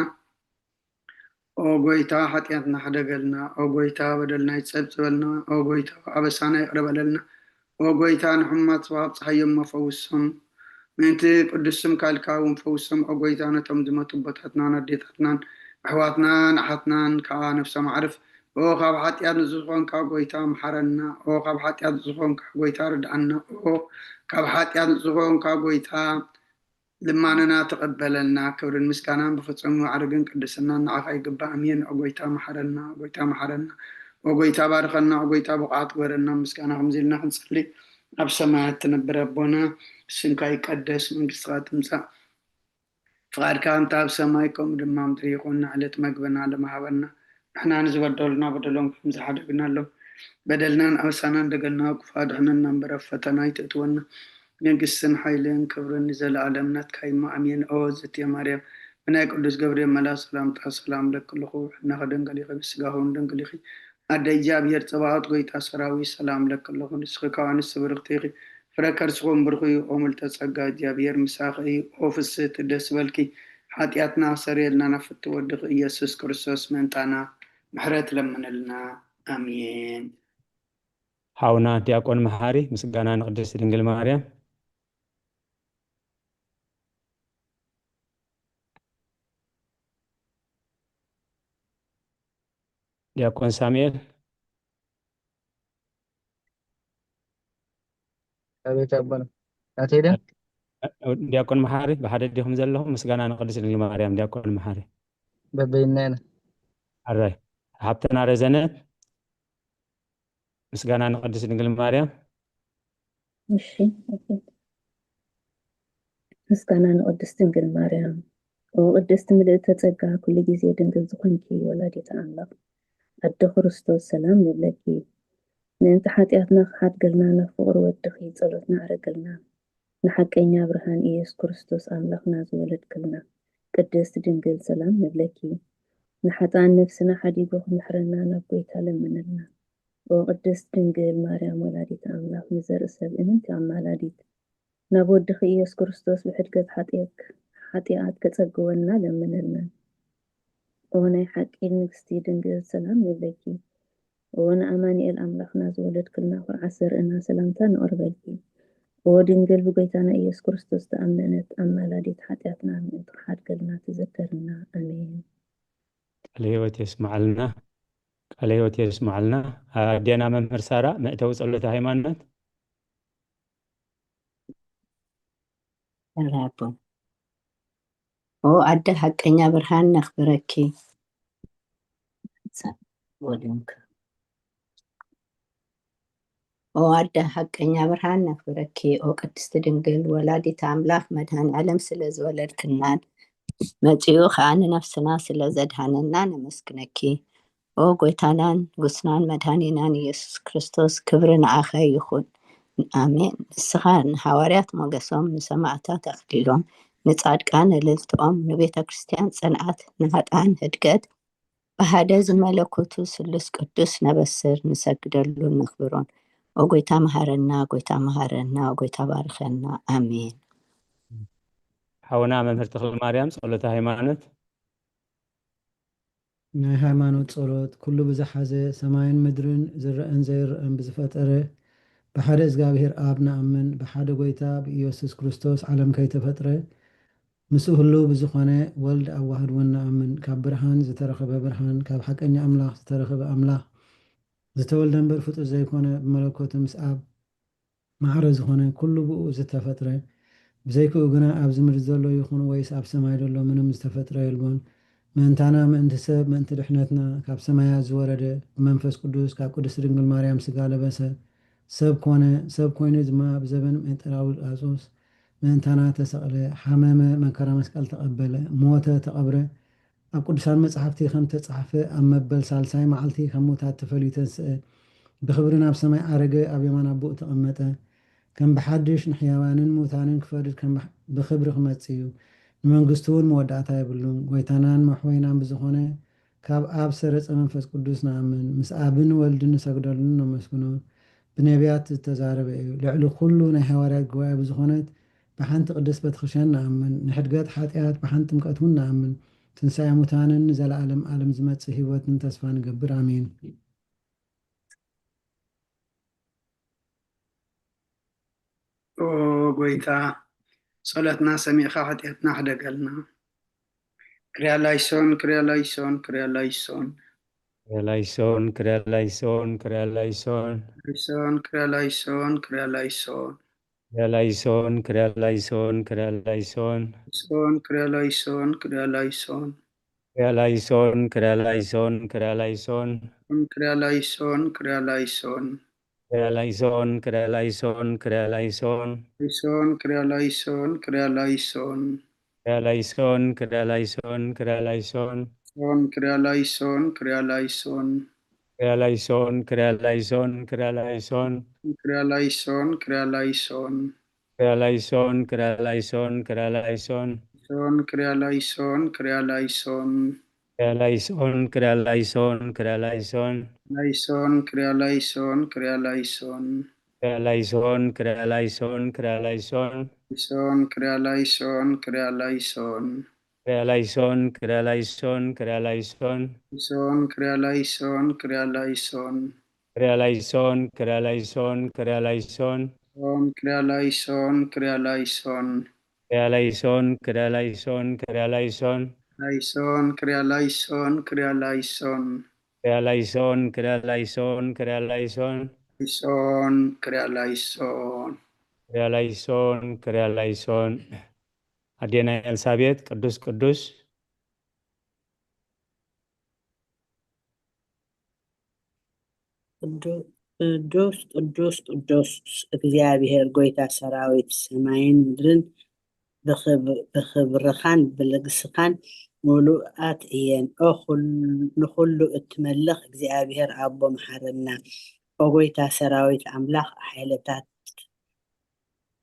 ኦ ጎይታ ሓጢኣትና ሕደገልና፣ ኦ ጎይታ በደልና ይጸብጽበልና፣ ኦ ጎይታ ኣበሳና ይቕረ በለልና፣ ኦ ጎይታ ንሕሙማት ስባ ኣብጽሓዮም እሞ ፈውሶም። ምእንቲ ቅዱስ ስምካ ኢልካ እውን ፈውሶም፣ ኦ ጎይታ ነቶም ዝመቱ ኣቦታትናን ኣዴታትናን ኣሕዋትናን ኣሓትናን ከኣ ነፍሶም ኣዕርፍ። ኦ ካብ ሓጢኣት ንጹህ ዝኾንካ ጎይታ መሓረና፣ ኦ ካብ ሓጢኣት ንጹህ ዝኾንካ ጎይታ ርድኣና፣ ኦ ካብ ሓጢኣት ንጹህ ዝኾንካ ጎይታ ልማንና ተቐበለልና። ክብርን ምስጋናን ብፍጹም ማዕርግን ቅድስናን ንዓኻ ይግባእ። ኣሜን። ኦ ጎይታ መሓረና፣ ኦ ጎይታ መሓረና፣ ኦ ጎይታ ባርኸና፣ ኦ ጎይታ ብቑዓት ግበረና። ምስጋና ከምዚ ኢልና ክንጸሊ ኣብ ሰማያት ትነብር ኣቦና፣ ስምካ ይቀደስ፣ መንግስትኻ ትምጻእ፣ ፍቓድካ ከምቲ ኣብ ሰማይ ከምኡ ድማ ኣብ ምድሪ ይኹን። ንዕለት መግብና ሎሚ ሃበና፣ ንሕና ንዝበደሉና በደሎም ከም ዝሓደግናሎም፣ በደልናን ኣበሳናን ደገልና ክፉእ ኣድሕነና እምበር፣ ኣብ ፈተና ኣይተእትወና፣ መንግስትን ሓይልን ክብርን ንዘለኣለም ናትካ እዩ እሞ፣ ኣሜን። ኦ ዝእቲ ማርያም፣ ብናይ ቅዱስ ገብርኤል መልኣኽ ሰላምታ ሰላም እለኪ ኣለኹ፣ ሕልናኺ ድንግል ኢኺ፣ ብስጋኺ እውን ድንግል ኢኺ፣ ኣደ እግዚኣብሔር ጸባኦት፣ ጎይታ ሰራዊት፣ ሰላም እለኪ ኣለኹ። ንስኺ ካብ ኣንስቲ ብርኽቲ ኢኺ፣ ፍረ ከርስኺ እውን ብሩኽ እዩ። ኦ ምልዕተ ጸጋ፣ እግዚኣብሔር ምሳኺ እዩ። ኦ ፍስህቲ፣ ደስ በልኪ፣ ሓጢኣትና ኣስተሰርየልና፣ ናብ ፍትው ወድኺ ኢየሱስ ክርስቶስ ምእንታና ምሕረት ለምንልና። ኣሜን። ሓውና ዲያቆን መሓሪ፣ ምስጋና ንቅድስት ድንግል ማርያም። ዲያቆን ሳሙኤል። ኣቤት ኣቦና። ናተይ ድያ? ዲያቆን መሓሪ፣ ብሓደ ዲኹም ዘለኹም? ምስጋና ንቅድስት ድንግል ማርያም። ዲያቆን መሓሪ። በበይና ኢና። ኣራይ። ሓብትና ረዘነት። ምስጋና ንቅድስት ድንግል ማርያም። እሺ፣ እሺ። ምስጋና ንቅድስት ድንግል ማርያም። ኦ ቅድስት ምልእተ ጸጋ፣ ኩሉ ግዜ ድንግል ዝኾንኪ ወላዲተ ኣምላኽ፣ ኣደ ክርስቶስ፣ ሰላም ንብለኪ። ምእንቲ ሓጢኣትና ክሓድገልና፣ ናብ ፍቕሪ ወድኺ ጸሎትና ኣዕርግልና። ንሓቀኛ ብርሃን ኢየሱስ ክርስቶስ ኣምላኽና ዝወለድክልና ቅድስት ድንግል፣ ሰላም ንብለኪ። ንሓጥኣን ነፍስና ሓዲጉ ክምሕረና፣ ናብ ጎይታ ለምንልና። ኦ ቅድስት ድንግል ማርያም፣ ወላዲተ ኣምላኽ፣ ንዘርኢ ሰብ እምንቲ ኣማላዲት፣ ናብ ወድኺ ኢየሱስ ክርስቶስ ብሕድገት ሓጢኣት፣ ሓጢኣት ከጸግወና ለምንልና። ኦ ናይ ሓቂ ንግስቲ ድንግል፣ ሰላም ንብለኪ። ኦ ንኣማኑኤል ኣምላኽና ዝወለድክልና፣ ኩርዓት ዘርእና፣ ሰላምታ ነቕርበልኪ። ኦ ድንግል ብጎይታና ኢየሱስ ክርስቶስ ተኣመነት፣ ኣማላዲት ሓጢኣትና ምእንቲ ክሓድገልና ትዘከርና። ኣሜን። ቃለ ሕይወት የስምዓልና። ቃለ ሕይወት የስምዓልና። ኣዴና መምህር ሳራ፣ መእተዊ ጸሎተ ሃይማኖት። ራቦ። ኦ ኣደ ሓቀኛ ብርሃን ነኽብረኪ። ወድንክ። ኦ ኣደ ሓቀኛ ብርሃን ነኽብረኪ። ኦ ቅድስቲ ድንግል ወላዲት ኣምላኽ መድኃኔ ዓለም ስለ ዝወለድክናን መጺኡ ኸኣ ንነፍስና ስለ ዘድሃነና ነመስግነኪ። ኦ ጎይታናን ንጉስናን መድኃኒናን ኢየሱስ ክርስቶስ ክብሪ ንዓኻ ይኹን። ኣሜን። ንስኻ ንሃዋርያት ሞገሶም ንሰማዕታት ኣኽሊሎም ንጻድቃን እልልትኦም ንቤተ ክርስቲያን ጽንዓት ንሃጣን ህድገት ብሓደ ዝመለኮቱ ስሉስ ቅዱስ ነበስር ንሰግደሉን ነኽብሮን። ኦ ጎይታ መሃረና፣ ጎይታ መሃረና፣ ኦ ጎይታ ባርኸና። ኣሜን። ሓውና መምህር ተኽለ ማርያም ጸሎተ ሃይማኖት። ናይ ሃይማኖት ጸሎት። ኩሉ ብዝሓዘ ሰማይን ምድርን ዝረአን ዘይረአን ብዝፈጠረ ብሓደ እግዚኣብሔር ኣብ ንኣምን፣ ብሓደ ጎይታ ብኢየሱስ ክርስቶስ ዓለም ከይተፈጥረ ምስኡ ህልው ብዝኾነ ወልድ ኣዋህድ እውን ንኣምን። ካብ ብርሃን ዝተረኸበ ብርሃን፣ ካብ ሓቀኛ ኣምላኽ ዝተረኸበ ኣምላኽ፣ ዝተወልደ እምበር ፍጡር ዘይኮነ፣ ብመለኮቱ ምስ ኣብ ማዕረ ዝኾነ፣ ኩሉ ብኡ ዝተፈጥረ፣ ብዘይክኡ ግና ኣብዚ ምድሪ ዘሎ ይኹን ወይስ ኣብ ሰማይ ዘሎ ምንም ዝተፈጥረ የልቦን። ምእንታና፣ ምእንቲ ሰብ፣ ምእንቲ ድሕነትና ካብ ሰማያት ዝወረደ፣ ብመንፈስ ቅዱስ ካብ ቅድስቲ ድንግል ማርያም ስጋ ለበሰ፣ ሰብ ኮነ። ሰብ ኮይኑ ድማ ብዘበን ጴንጠላውጣሶስ ምእንታና ተሰቕለ፣ ሓመመ፣ መከራ መስቀል ተቐበለ፣ ሞተ፣ ተቐብረ። ኣብ ቅዱሳን መጻሕፍቲ ከም ተጻሕፈ ኣብ መበል ሳልሳይ መዓልቲ ካብ ሙታት ተፈልዩ ተንስአ፣ ብኽብሪ ናብ ሰማይ ዓረገ፣ ኣብ የማን ኣቦኡ ተቐመጠ። ከም ብሓድሽ ንሕያዋንን ሙታንን ክፈርድ ከም ብሕ- ብኽብሪ ክመጽእ እዩ። ንመንግስቱ እውን መወዳእታ የብሉን። ጎይታናን መሕወይናን ብዝኾነ ካብ ኣብ ሰረጸ መንፈስ ቅዱስ ንኣምን። ምስ ኣብን ወልድን ንሰግደሉን ነመስግኖን። ብነቢያት ዝተዛረበ እዩ። ልዕሊ ኩሉ ናይ ሃዋርያት ጉባኤ ብዝኾነት ብሓንቲ ቅድስት ቤተክርስትያን ንኣምን። ንሕድገት ሓጢኣት ብሓንቲ ጥምቀት እውን ንኣምን። ትንሳኤ ሙታንን ንዘለኣለም ዓለም ዝመጽእ ህይወትን ተስፋ ንገብር። ኣሜን። ኦ ጎይታ፣ ጸሎትና ሰሚዕካ ሓጢኣትና ሕደገልና። ክርያላይሶን ክርያላይሶን ክርያላይሶን ክርያላይሶን ክርያላይሶን ክርያላይሶን ላይሶን ክርያላይሶን ክርያላይሶን ክርያላይሶን ክርያላይሶን ክርያላይሶን ሶን ክርያላይሶን ክርያላይሶን ክርያላይሶን ክርያላይሶን ክርያላይሶን ክርያላይሶን ክርያላይሶን ክርያላይሶን ክርያላይሶን ክርያላይሶን ላይሶን ክርያላይሶን ክርያላይሶን ክርያላይሶን ክርያላይሶን ክርያላይሶን ሶን ክርያላይሶን ክርያላይሶን ክርያላይሶን ክርያላይሶን ክርያላይሶን ክርያላይሶን ክርያላይሶን ክርያላይሶን ክርያላይሶን ክርያላይሶን ሶን ክርያላይሶን ክርያላይሶን ክርያላይሶን ክርያላይሶን ክርያላይሶን ላይሶን ክርያላይሶን ክርያላይሶን ክርያላይሶን ክርያላይሶን ክርያላይሶን ሶን ክርያላይሶን ክርያላይሶን ክርያላይሶን ክርያላይሶን ክርያላይሶን ሶን ክርያላይሶን ክርያላይሶን ክርያላይሶን ክርያላይሶን ክርያላይሶን ሶን ክርያላይሶን ክርያላይሶን ክርያላይሶን ክርያላይሶን ክርያላይሶን ላይሶን ክርያላይሶን ክርያላይሶን ክርያላይሶን ክርያላይሶን ክርያላይሶን ላይሶን ክርያላይሶን ክርያላይሶን ክርያላይሶን ኣዴና ኤልሳቤጥ ቅዱስ ቅዱስ ቅዱስ ቅዱስ ቅዱስ እግዚኣብሔር ጎይታ ሰራዊት፣ ሰማይን ምድርን ብኽብ- ብኽብርኻን ብልግስኻን ምሉኣት እየን። ኦ ኩል- ንኹሉ እትመልኽ እግዚኣብሔር ኣቦ፣ መሓረና። ኦ ጎይታ ሰራዊት ኣምላኽ፣ ሓይልታት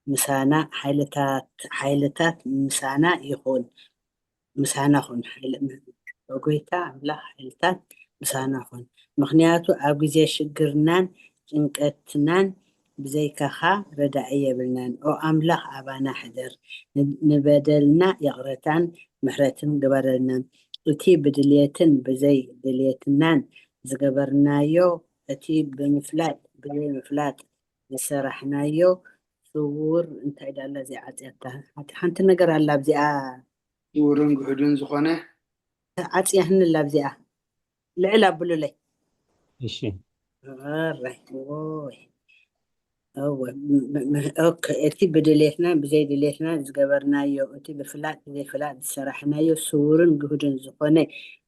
ምሳና፣ ሓይልታት ሓይልታት ምሳና ይኹን። ምሳና ኩን። ሓይለ- ጎይታ ኣምላኽ ሓይልታት ምሳና ኩን። ምኽንያቱ ኣብ ግዜ ሽግርናን ጭንቀትናን ብዘይካኻ ረዳኢ የብልናን። ኦ ኣምላኽ ኣባና ሕደር፣ ን- ንበደልና ይቕረታን ምሕረትን ግበረልና። እቲ ብድልየትን ብዘይ ድልየትናን ዝገበርናዮ፣ እቲ ብምፍላጥ ብዘይ ምፍላጥ ዝሰራሕናዮ ስውር እንታይ ዳላ እዚኣ ዓጽያታ ሓንቲ- ሓንቲ ነገር ኣላ ኣብዚኣ ስውርን ግህዱን ዝኾነ ዓጽያህኒ ኣላ ኣብዚኣ ልዕል ኣብሉለይ እሺ ራይ ወይ እወ፣ ም- ም- ኦኬ፣ እቲ ብድሌትና ብዘይ ድሌትና ዝገበርናዮ፣ እቲ ብፍላጥ ብዘይፍላጥ ዝሰራሕናዮ ስውርን ግህዱን ዝኾነ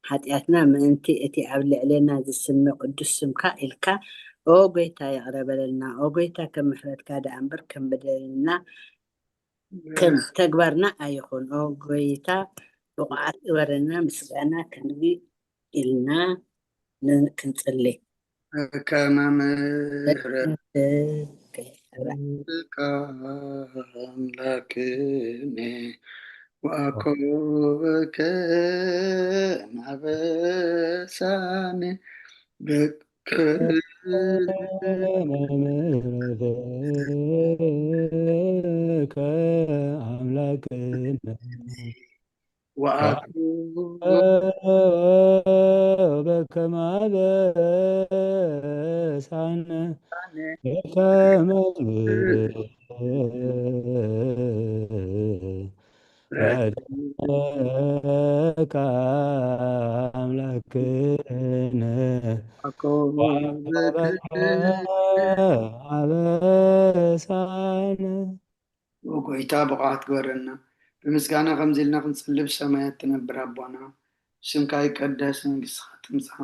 ሓጢኣትና ምእንቲ እቲ ኣብ ልዕሌና ዝስመ ቅዱስ ስምካ ኢልካ ኦ ጎይታ ይቕረ በለልና። ኦ ጎይታ ከም ምሕረትካ ደኣ እምበር ከም በደልና ከም ተግባርና ኣይኹን። ኦ ጎይታ ብቑዓት ግበረና። ምስጋና ክንዲ ኢልና ን- ክንጽሊ። ከመ ምሕረት ምሕረትከ ኣምላክነ ወአኮበከ ናበሳነ በከ ምሕረትከ ኣምላክነ ወአኮ በከመ አበሳነ በከመ ምሕረትከ አምላክነ አበሳነ ኦ ጎይታ ብቕዓት ግበረና። ብምስጋና ከምዚ ኢልና ክንጽሊ ብሰማያት ትነብር ኣቦና፣ ስምካ ይቀደስ፣ መንግስትኻ ትምጻእ፣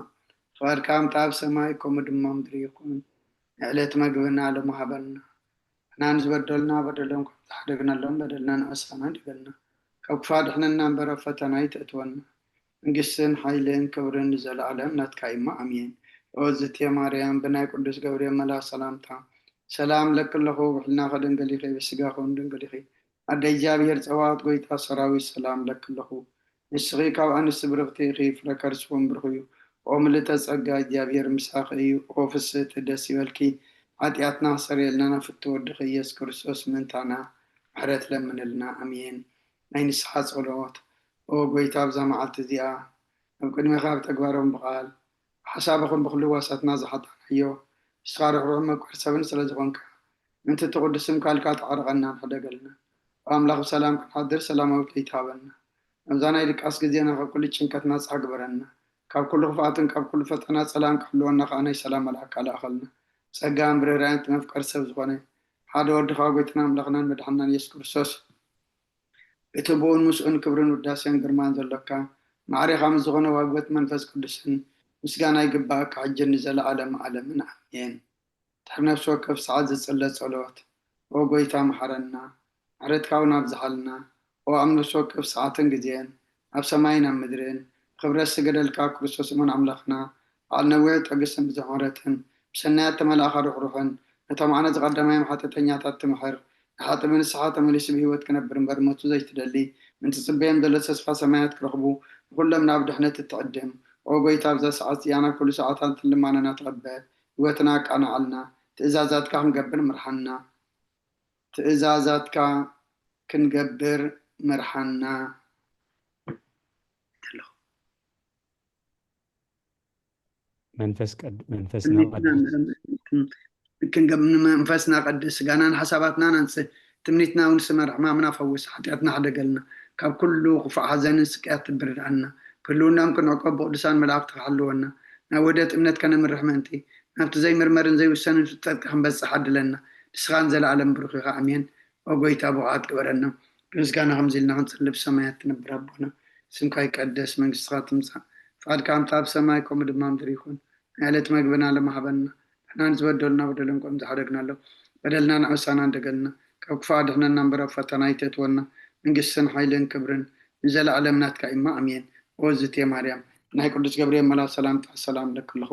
ፍቓድካ ከምቲ ኣብ ሰማይ ከምኡ ድማ ምድሪ ይኹን። ንዕለት መግብና ሎሚ ሃበና። ንሕና ንዝበደሉና በደሎም ከም ዝሓደግናሎም በደልና ንኣሳና ድገልና። ካብ ክፋ ድሕነና እምበር ኣብ ፈተና ይተእትወና። መንግስትን ሓይልን ክብርን ንዘለኣለም ናትካ እሞ ኣሜን። ኦ ዝቴ ማርያም ብናይ ቅዱስ ገብርኤል መልኣኽ ሰላምታ ሰላም ለኪ ኣለኹ፣ ብሕልናኺ ድንግል ኢኺ፣ ብስጋኺ እውን ድንግል ኢኺ። ኣደ እግዚኣብሔር ጸባኦት ጎይታ ሰራዊት ሰላም ለኪ ኣለኹ። ንስኺ ካብ ኣንስቲ ብርኽቲ ኢኺ፣ ፍረ ከርስኹም ብሩኽ እዩ። ኦ ምልእተ ጸጋ እግዚኣብሔር ምሳኺ እዩ። ኦ ፍስሕቲ ደስ ይበልኪ፣ ሓጢኣትና ክሰርየልና ናብ ፍትው ወድኺ ኢየሱስ ክርስቶስ ምእንታና ምሕረት ለምንልና። ኣሜን። ናይ ንስሓ ጸሎት። ኦ ጎይታ ኣብዛ መዓልቲ እዚኣ ኣብ ቅድሜኻ ብተግባሮም ብቓል ሓሳብኹም ብኹሉ ዋሳትና ዝሓጣናዮ ንስኻ ርሕሩሕ መቋር ሰብን ስለ ዝኾንካ ምእንቲ እቲ ቅዱስ ስምካ ኢልካ ተዓረቐና ንሕደገልና። ብኣምላኽ ብሰላም ክንሓድር ሰላማዊት ለይቲ ሃበና። ኣብዛ ናይ ድቃስ ግዜና ካብ ኩሉ ጭንቀት ናጻ ግበረና። ካብ ኩሉ ክፍኣትን ካብ ኩሉ ፈተና ጸላም ክሕልወና ከኣ ናይ ሰላም መልኣካ ልኣኸልና። ጸጋን ብርህራን እቲ መፍቀር ሰብ ዝኾነ ሓደ ወድኻ ጎይታና ኣምላኽናን መድሓንናን የሱስ ክርስቶስ እቲ ብኡን ምስኡን ክብርን ውዳሴን ግርማን ዘሎካ ማዕሬኻ ምስ ዝኾነ ዋግበት መንፈስ ቅዱስን ምስጋና ይግባእካ ሕጂ ንዘለኣለም ዓለምን ኣሜን። ድሕሪ ነፍሲ ወከፍ ሰዓት ዝጽለ ጸሎት። ኦ ጎይታ መሓረና፣ ምሕረትካ እውን ኣብዝሓልና። ኦ ኣብ ነፍሲ ወከፍ ሰዓትን ግዜን ኣብ ሰማይን ኣብ ምድርን ክብረት ዝገደልካ ክርስቶስ እሙን ኣምላኽና በዓል ነዊሕ ትዕግስትን ብዙሕ ምሕረትን ብሰናያት ተመላእኻ ርሕሩሕን ነቶም ዓነዚ ቀዳማዮም ሓጢኣተኛታት ትምሕር ንሓጥእ ብንስሓ ተመሊሱ ብህይወት ክነብር እምበር ሞቱ ዘይትደሊ ምእንቲ ጽበዮም ዘሎ ተስፋ ሰማያት ክረኽቡ ንኹሎም ናብ ድሕነት እትዕድም ኦ ጎይታ ኣብዛ ሰዓት እዚኣ ናብ ኩሉ ሰዓታትን ልማናና ተቐበል ህይወትና ኣቃንዓልና ትእዛዛትካ ክንገብር ምርሓና ትእዛዛትካ ክንገብር ምርሓና መንፈስ ቅድ መንፈስና ቅዱስ ንመንፈስና ቀድስ ስጋናን ሓሳባትናን ኣንጽህ ትምኒትና እውን ስመር ሕማምና ፈውስ ሓጢኣትና ሕደገልና ካብ ኩሉ ክፉእ ሓዘንን ስቅያት ትብርድኣና ክህልውናም ክንዕቆብ ብቅዱሳን መላእክቲ ክሓልወና ናብ ወደት እምነት ከነምርሕ ምእንቲ ናብቲ ዘይምርመርን ዘይውሰንን ፍልጠትካ ክንበጽሕ ዓድለና ንስኻን ዘለኣለም ብሩኽ ኢኻ ኣሜን ኦ ጎይታ ብቕዓት ግበረና ብምስጋና ከምዚ ኢልና ክንጽልብ ሰማያት ትነብር ኣቦና ስምካ ይቀደስ መንግስትኻ ትምጻእ ፍቓድካ ከምቲ ኣብ ሰማይ ከምኡ ድማ ምድሪ ይኹን ናይ ዕለት መግብና ሎሚ ሃበና ንሕና ንዝበደሉና በደሎም ከም ዝሓደግናሎም በደልና ንዕሳና እንደገልና ካብ ክፉእ ኣድሕነና እምበር ኣብ ፈተና ኣይተእትወና መንግስትን ሓይልን ክብርን ንዘለኣለም ናትካ እማ ኣሜን ኦ ዝቴ ማርያም ናይ ቅዱስ ገብርኤል መላ ሰላምታ ሰላም ለክለኹ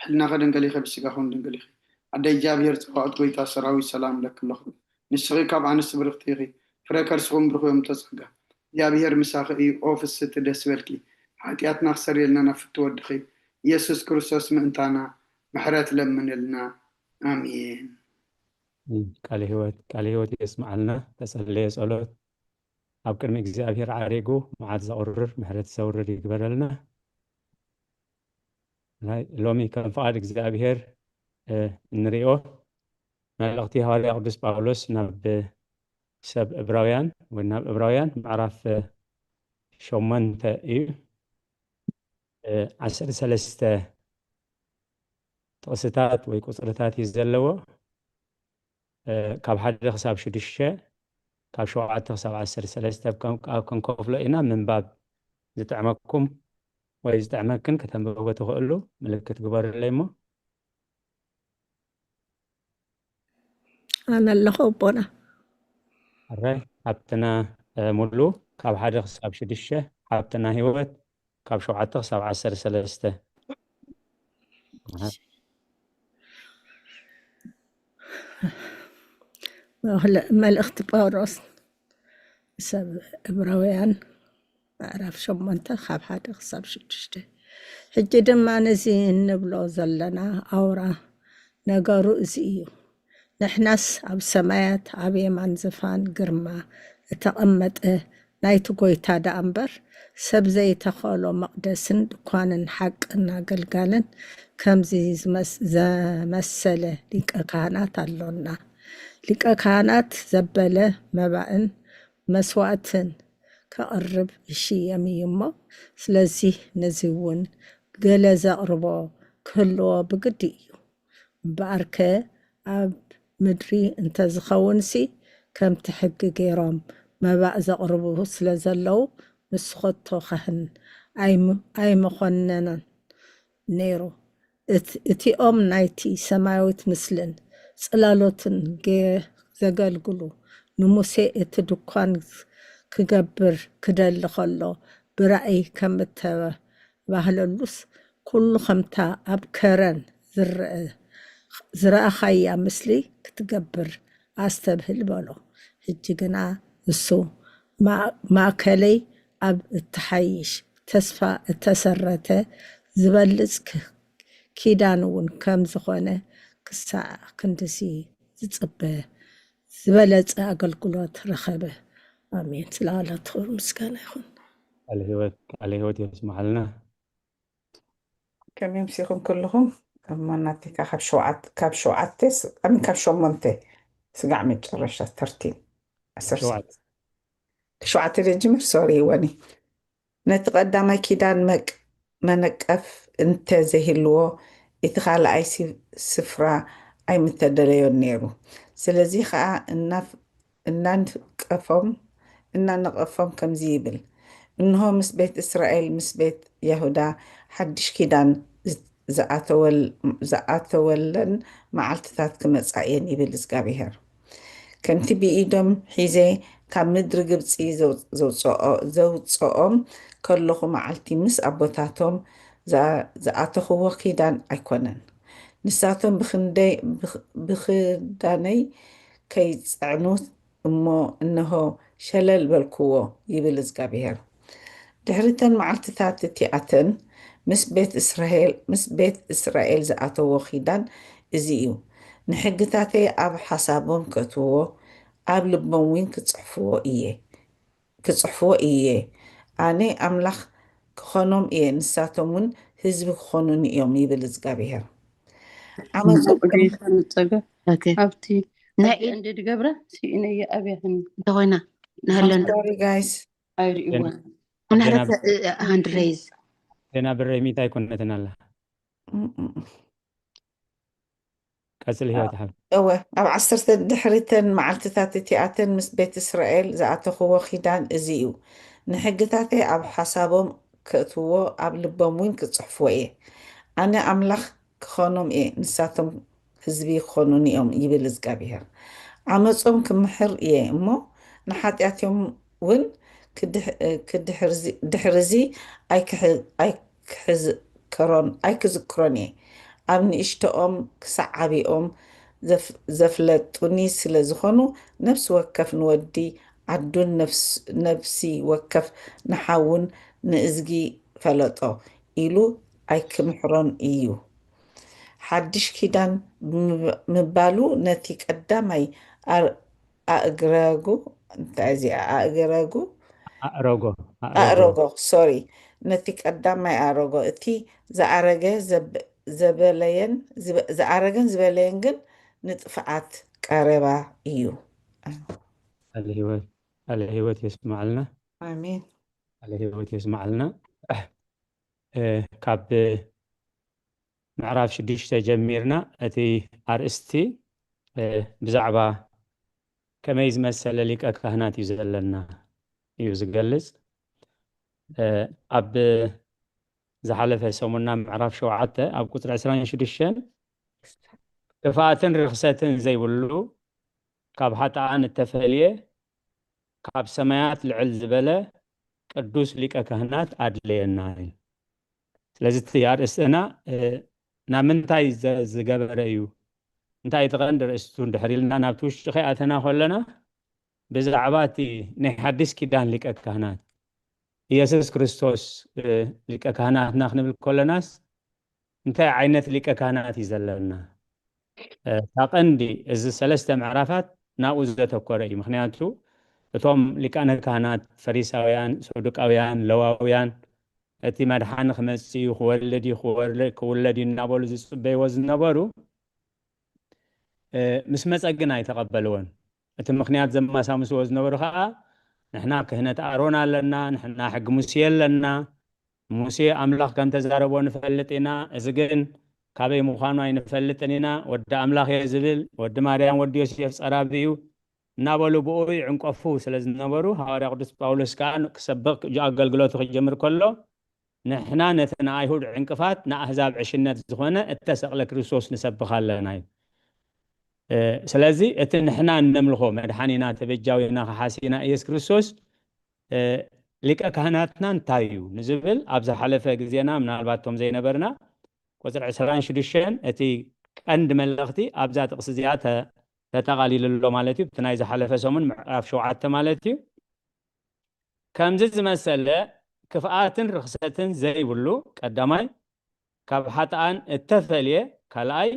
ሕልናኸ ድንግል ኢኸ ብስጋኹን ድንግል ኢኸ ኣደ እግዚኣብሔር ጸባኦት ጎይታ ሰራዊት ሰላም ለክለኹ ንስኺ ካብ ኣንስቲ ብርኽቲ ኢኺ ፍረ ከርስኹም ብሩኽ እዮም ተጸጋ እግዚኣብሔር ምሳኺ እዩ ኦ ፍስቲ ደስ በልኪ ሓጢኣትና ክሰርየልና ናብ ፍቲ ወድኺ ኢየሱስ ክርስቶስ ምእንታና ምሕረት ለምንልና ኣሜን ቃለ ህይወት ቃለ ህይወት የስምዓልና ተጸለየ ጸሎት ኣብ ቅድሚ እግዚኣብሔር ዓሪጉ መዓት ዘቑርር ምሕረት ዘውርድ ይግበረልና ናይ ሎሚ ከም ፍቓድ እግዚኣብሔር እንሪኦ መልእኽቲ ሃዋርያ ቅዱስ ጳውሎስ ናብ ሰብ እብራውያን ወይ ናብ እብራውያን ምዕራፍ ሸሞንተ እዩ ዓሰርተ ሰለስተ ጥቕስታት ወይ ቁፅርታት እዩ ዘለዎ ካብ ሓደ ክሳብ ሽዱሽተ ካብ ሸውዓተ ክሳብ ዓሰርተ ሰለስተ ኣብ ክንከፍሎ ኢና ምንባብ ዝጥዕመኩም ወይ ዝጥዕመክን ከተንብቦ ትኽእሉ ምልክት ግበሩለይ እሞ ኣነ ኣለኹ ኣቦና። ኣራይ ሓብትና ሙሉ ካብ ሓደ ክሳብ ሽዱሽተ፣ ሓብትና ህይወት ካብ ሸውዓተ ክሳብ ዓሰርተ ሰለስተ። መልእኽቲ ጳውሎስ ሰብ ዕብራውያን ምዕራፍ ሸሞንተ ካብ ሓደ ክሳብ ሽዱሽተ። ሕጂ ድማ ነዚ እንብሎ ዘለና ኣውራ ነገሩ እዚ እዩ። ንሕናስ ኣብ ሰማያት ኣብ የማን ዝፋን ግርማ እተቐመጠ ናይቲ ጐይታ ደኣ እምበር፣ ሰብ ዘይተኸሎ መቕደስን ድኳንን ሓቅን ኣገልጋልን ከምዚ ዝመስ- ዘመሰለ ሊቀ ካህናት ኣሎና። ሊቀ ካህናት ዘበለ መባእን መስዋእትን ከቕርብ ይሽየም እዩ እሞ፣ ስለዚህ ነዚ እውን ገለ ዘቕርቦ ክህልዎ ብግዲ እዩ። እምበኣርከ ኣብ ምድሪ እንተዝኸውንሲ፣ ከምቲ ሕጊ ገይሮም መባእ ዘቕርቡ ስለ ዘለዉ፣ ንሱ ኸቶ ኻህን ኣይም- ኣይምኾነነን ነይሩ። እት- እቲኦም ናይቲ ሰማያዊት ምስልን ጽላሎትን ገ- ዘገልግሉ፣ ንሙሴ እቲ ድኳን ክገብር ክደሊ ኸሎ ብራእይ ከም እተባህለሉስ፣ ኩሉ ኸምታ ኣብ ከረን ዝረአ ዝረኣኻያ ምስሊ ክትገብር ኣስተብህል በሎ። ሕጂ ግና ንሱ ማ- ማእከለይ ኣብ እትሓይሽ ተስፋ እተሰረተ ዝበልጽ ክ- ኪዳን እውን ከም ዝኾነ ክሳዕ ክንድዚ ዝጽበ ዝበለጸ ኣገልግሎት ረኸበ። ኣሜን። ስለ ቃላት ክብሪ ምስጋና ይኹን። ቃለ ህይወት ቃለ ህይወት የስማዓልና። ከመይ ምሲኹም ኩልኹም? እሞ ናቲካ ካብ ሸውዓት ካብ ሸውዓተ ስ- ኣሚን ካብ ሸሞንተ ስጋዕ መጨረሻ ተርቲን ዓሰርተ ሸውዓተ ሸውዓተ ጀምር። ሶሪ ወኒ ነቲ ቀዳማይ ኪዳን መቅ መነቀፍ እንተ ዘይህልዎ እቲ ካልኣይ ሲ- ስፍራ ኣይምተደለዮን ነይሩ። ስለዚ ኸኣ እናፍ- እናንቀፎም እናነቐፎም ከምዚ ይብል፣ እንሆ ምስ ቤት እስራኤል ምስ ቤት የሁዳ ሓድሽ ኪዳን ዝ- ዝኣተወል- ዝኣተወለን መዓልትታት ክመጻ እየን ይብል እግዚኣብሄር። ከምቲ ብኢዶም ሒዘ ካብ ምድሪ ግብጺ ዘው- ዘውጽኦ- ዘውጽኦም ከለኹ መዓልቲ ምስ ኣቦታቶም ዝኣ- ዝኣተኽዎ ኪዳን ኣይኮነን። ንሳቶም ብኽንደይ ብኽ- ብኽዳነይ ከይጸዕኑ እሞ እነሆ ሸለል በልክዎ ይብል እግዚኣብሄር። ድሕሪተን መዓልትታት እቲኣተን ምስ ቤት እስራኤል ምስ ቤት እስራኤል ዝኣተዎ ኪዳን እዚ እዩ። ንሕግታተይ ኣብ ሓሳቦም ከእትዎ ኣብ ልቦም እውን ክጽሕፍዎ እየ ክጽሕፍዎ እየ። ኣነ ኣምላኽ ክኾኖም እየ፣ ንሳቶም እውን ህዝቢ ክኾኑኒ እዮም ይብል እግዚኣብሄር። ዓመጾም ከም ጌታ ንጸገ ኦኬ። ኣብቲ ናይ ኣብቲ እንደ ድገብረ ስኢነየ ኣብያህን እንተኾይና ንሃለና ሶሪ ጋይስ ኣይርእይዎን። ምናልባት ኣደና- ሃንድ ሬዝ ዜና ብረይ ሚት ኣይኮነትን ኣላ። ቀጽል ህይወት ሓብ እወ ኣብ ዓሰርተ ድሕሪተን መዓልትታት እቲኣተን ምስ ቤት እስራኤል ዝኣተኽዎ ኪዳን እዚ እዩ። ንሕግታተይ ኣብ ሓሳቦም ከእትዎ ኣብ ልቦም እውን ክጽሕፍዎ እየ። ኣነ ኣምላኽ ክኾኖም እየ፣ ንሳቶም ህዝቢ ክኾኑኒ እዮም ይብል እግዚኣብሄር። ዓመጾም ክምሕር እየ እሞ ንሓጢኣትዮም እውን ክድሕ- ክድሕርዚ- ድሕርዚ ኣይክሕ- ኣይክሕዝከሮን ኣይክዝክሮን እየ። ኣብ ንእሽቶኦም ክሳዕ ዓቢኦም ዘፍ- ዘፍለጡኒ ስለ ዝኾኑ ነፍሲ ወከፍ ንወዲ ዓዱን ነፍስ- ነፍሲ ወከፍ ንሓዉን ንእዝጊ ፈለጦ ኢሉ ኣይክምሕሮን እዩ። ሓድሽ ኪዳን ብምብ- ምባሉ ነቲ ቀዳማይ ኣር- ኣእግረጉ እንታይ እዚኣ ኣእግረጉ ኣእረጎ ኣእረጎ ሶሪ ነቲ ቀዳማይ ኣእረጎ እቲ ዝኣረገ ዘብ- ዘበለየን ዝበ- ዝኣረገን ዝበለየን ግን ንጥፍኣት ቀረባ እዩ። ቃለ ህይወት ቃለ ህይወት የስማዓልና። ኣሜን። ቃለ ህይወት የስማዓልና። እ፣ ካብ ምዕራፍ ሽዱሽተ ጀሚርና እቲ ኣርእስቲ እ፣ ብዛዕባ ከመይ ዝመሰለ ሊቀ ካህናት እዩ ዘለና እዩ ዝገልጽ። እ፣ ኣብ ዝሓለፈ ሰሙንና ምዕራፍ ሸውዓተ ኣብ ቁጽሪ ዕስራን ሽዱሽተን ክፍኣትን ርኽሰትን ዘይብሉ ካብ ሓጥኣን እተፈልየ፣ ካብ ሰማያት ልዕል ዝበለ ቅዱስ ሊቀ ካህናት ኣድለየና እዩ። ስለዚ እቲ ኣርእስትና ናብ ምንታይ ዝገበረ እዩ? እንታይ እቲ ቀንዲ ርእስቱ እንድሕር ኢልና ናብቲ ውሽጢ ከይኣተና ከለና፣ ብዛዕባ እቲ ናይ ሓድሽ ኪዳን ሊቀ ካህናት ኢየሱስ ክርስቶስ ሊቀ ካህናትና ክንብል ከለናስ እንታይ ዓይነት ሊቀ ካህናት እዩ ዘለና? እታ ቀንዲ እዚ ሰለስተ ምዕራፋት ናብኡ ዘተኮረ እዩ። ምክንያቱ እቶም ሊቃነ ካህናት ፈሪሳውያን፣ ሰዱቃውያን፣ ለዋውያን እቲ መድሓኒ ክመጽእ እዩ፣ ክወልድ እዩ፣ ክውለድ እዩ እናበሉ ዝጽበይዎ ዝነበሩ ምስ መጸ ግን ኣይተቐበልዎን። እቲ ምክንያት ዘማሳምስዎ ዝነበሩ ከዓ ንሕና ክህነት ኣሮን ኣለና፣ ንሕና ሕጊ ሙሴ ኣለና፣ ሙሴ ኣምላኽ ከም ተዛረቦ ንፈልጥ ኢና፣ እዚ ግን ካበይ ምዃኑ ኣይንፈልጥን ኢና፣ ወዲ ኣምላኽ እየ ዝብል፣ ወዲ ማርያም ወዲ ዮሴፍ ጸራቢ እዩ እናበሉ ብኡ ይዕንቀፉ ስለ ዝነበሩ፣ ሃዋርያ ቅዱስ ጳውሎስ ከዓ ክሰብኽ ኣገልግሎቱ ክጀምር ከሎ፣ ንሕና ነቲ ንኣይሁድ ዕንቅፋት ንኣህዛብ ዕሽነት ዝኾነ እተሰቕለ ክርስቶስ ንሰብኽ ኣለና እዩ። ስለዚ እቲ ንሕና እነምልኾ መድሓኒና ተበጃዊና ከሓሲና ኢየሱስ ክርስቶስ ሊቀ ካህናትና እንታይ እዩ ንዝብል ኣብ ዝሓለፈ ግዜና ምናልባት እቶም ዘይነበርና ቁፅሪ ዕስራን ሽዱሽተን እቲ ቀንዲ መልእኽቲ ኣብዛ ጥቕሲ እዚኣ ተጠቓሊሉ ኣሎ ማለት እዩ። እቲ ናይ ዝሓለፈ ሰሙን ምዕራፍ ሸውዓተ ማለት እዩ። ከምዚ ዝመሰለ ክፍኣትን ርኽሰትን ዘይብሉ ቀዳማይ ካብ ሓጥኣን እተፈልየ ካልኣይ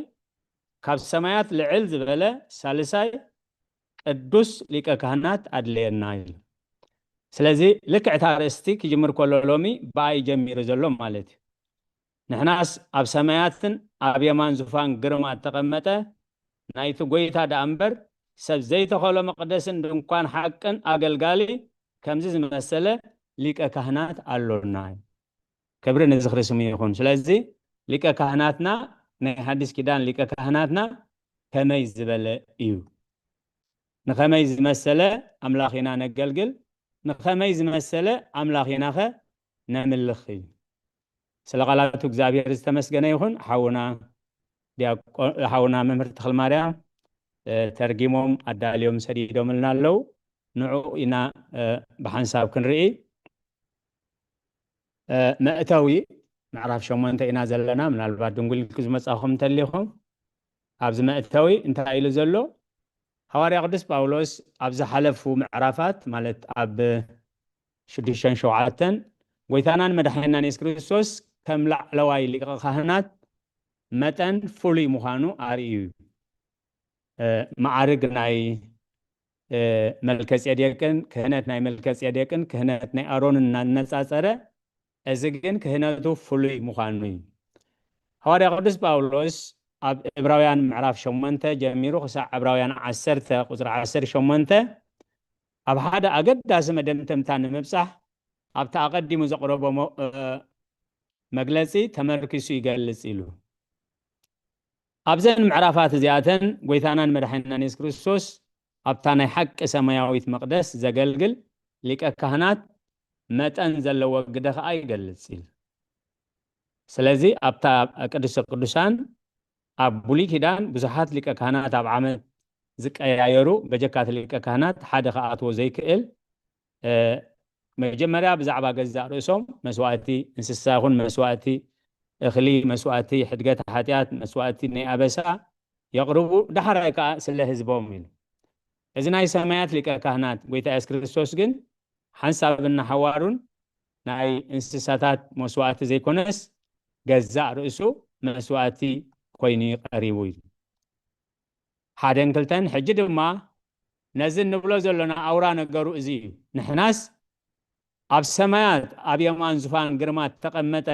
ካብ ሰማያት ልዕል ዝበለ ሳልሳይ ቅዱስ ሊቀ ካህናት ኣድለየና ኢሉ። ስለዚ ልክዕታ ኣርእስቲ ክጅምር ከሎ ሎሚ ብኣይ ጀሚሩ ዘሎ ማለት እዩ። ንሕናስ ኣብ ሰማያትን ኣብ የማን ዙፋን ግርማ እተቐመጠ ናይቲ ጎይታ ደኣ እምበር ሰብ ዘይተኸሎ መቕደስን ድንኳን ሓቅን ኣገልጋሊ ከምዚ ዝመሰለ ሊቀ ካህናት ኣሎና። ክብሪ ንዝኽሪ ስሙ ይኹን። ስለዚ ሊቀ ካህናትና ናይ ሓድሽ ኪዳን ሊቀ ካህናትና ከመይ ዝበለ እዩ? ንኸመይ ዝመሰለ ኣምላኽ ኢና ነገልግል? ንኸመይ ዝመሰለ ኣምላኽ ኢናኸ ነምልኽ እዩ? ስለ ቃላቱ እግዚኣብሔር ዝተመስገነ ይኹን። ሓውና ዲያቆ-፣ ሓውና መምህር ተኽለ ማርያም ተርጊሞም ኣዳልዮም ሰዲዶምልና ኣለዉ። ንዑ ኢና ብሓንሳብ ክንርኢ። መእተዊ ምዕራፍ ሸሞንተ ኢና ዘለና። ምናልባት ድንጉል ኢልኩ ዝመጻኹም እንተሊኹም ኣብዚ መእተዊ እንታይ ኢሉ ዘሎ? ሃዋርያ ቅዱስ ጳውሎስ ኣብ ዝሓለፉ ምዕራፋት ማለት ኣብ ሽዱሽተን ሸውዓተን ጎይታናን መድሓኒናን የሱስ ክርስቶስ ከም ላዕለዋይ ሊቀ ካህናት መጠን ፍሉይ ምዃኑ ኣርእዩ እዩ። መዓርግ ናይ መልከጼዴቅን ክህነት ናይ መልከጼዴቅን ክህነት ናይ ኣሮንን እናነጻጸረ፣ እዚ ግን ክህነቱ ፍሉይ ምዃኑ እዩ። ሃዋርያ ቅዱስ ጳውሎስ ኣብ ዕብራውያን ምዕራፍ ሸሞንተ ጀሚሩ ክሳዕ ዕብራውያን ዓሰርተ ቁጽሪ ዓሰርተ ሸሞንተ ኣብ ሓደ ኣገዳሲ መደምደምታ ንምብጻሕ ኣብቲ ኣቐዲሙ ዘቕረቦ መ-፣ መግለጺ ተመርኪሱ ይገልጽ ኢሉ። ኣብዘን ምዕራፋት እዚኣተን ጎይታናን መድሓኒናን የሱስ ክርስቶስ ኣብታ ናይ ሓቂ ሰማያዊት መቕደስ ዘገልግል ሊቀ ካህናት መጠን ዘለዎ ግደ ኸኣ ይገልጽ ኢሉ። ስለዚ ኣብታ ቅድስተ ቅዱሳን ኣብ ብሉይ ኪዳን ብዙሓት ሊቀ ካህናት ኣብ ዓመት ዝቀያየሩ በጀካት ሊቀ ካህናት ሓደ ክኣትዎ ዘይክእል መጀመርያ ብዛዕባ ገዛእ ርእሶም መስዋእቲ እንስሳ ይኹን መስዋእቲ እኽሊ፣ መስዋእቲ ሕድገት ሓጢኣት፣ መስዋእቲ ናይ ኣበሳ የቕርቡ፣ ዳሕራይ ከኣ ስለ ህዝቦም ኢሉ። እዚ ናይ ሰማያት ሊቀ ካህናት ጎይታ የሱስ ክርስቶስ ግን ሓንሳብ እናሓዋሩን ናይ እንስሳታት መስዋእቲ ዘይኮነስ ገዛእ ርእሱ መስዋእቲ ኮይኑ እዩ ቀሪቡ ኢሉ። ሓደን ክልተን። ሕጂ ድማ ነዚ እንብሎ ዘለና ኣውራ ነገሩ እዚ እዩ። ንሕናስ ኣብ ሰማያት ኣብ የማን ዙፋን ግርማ እተቐመጠ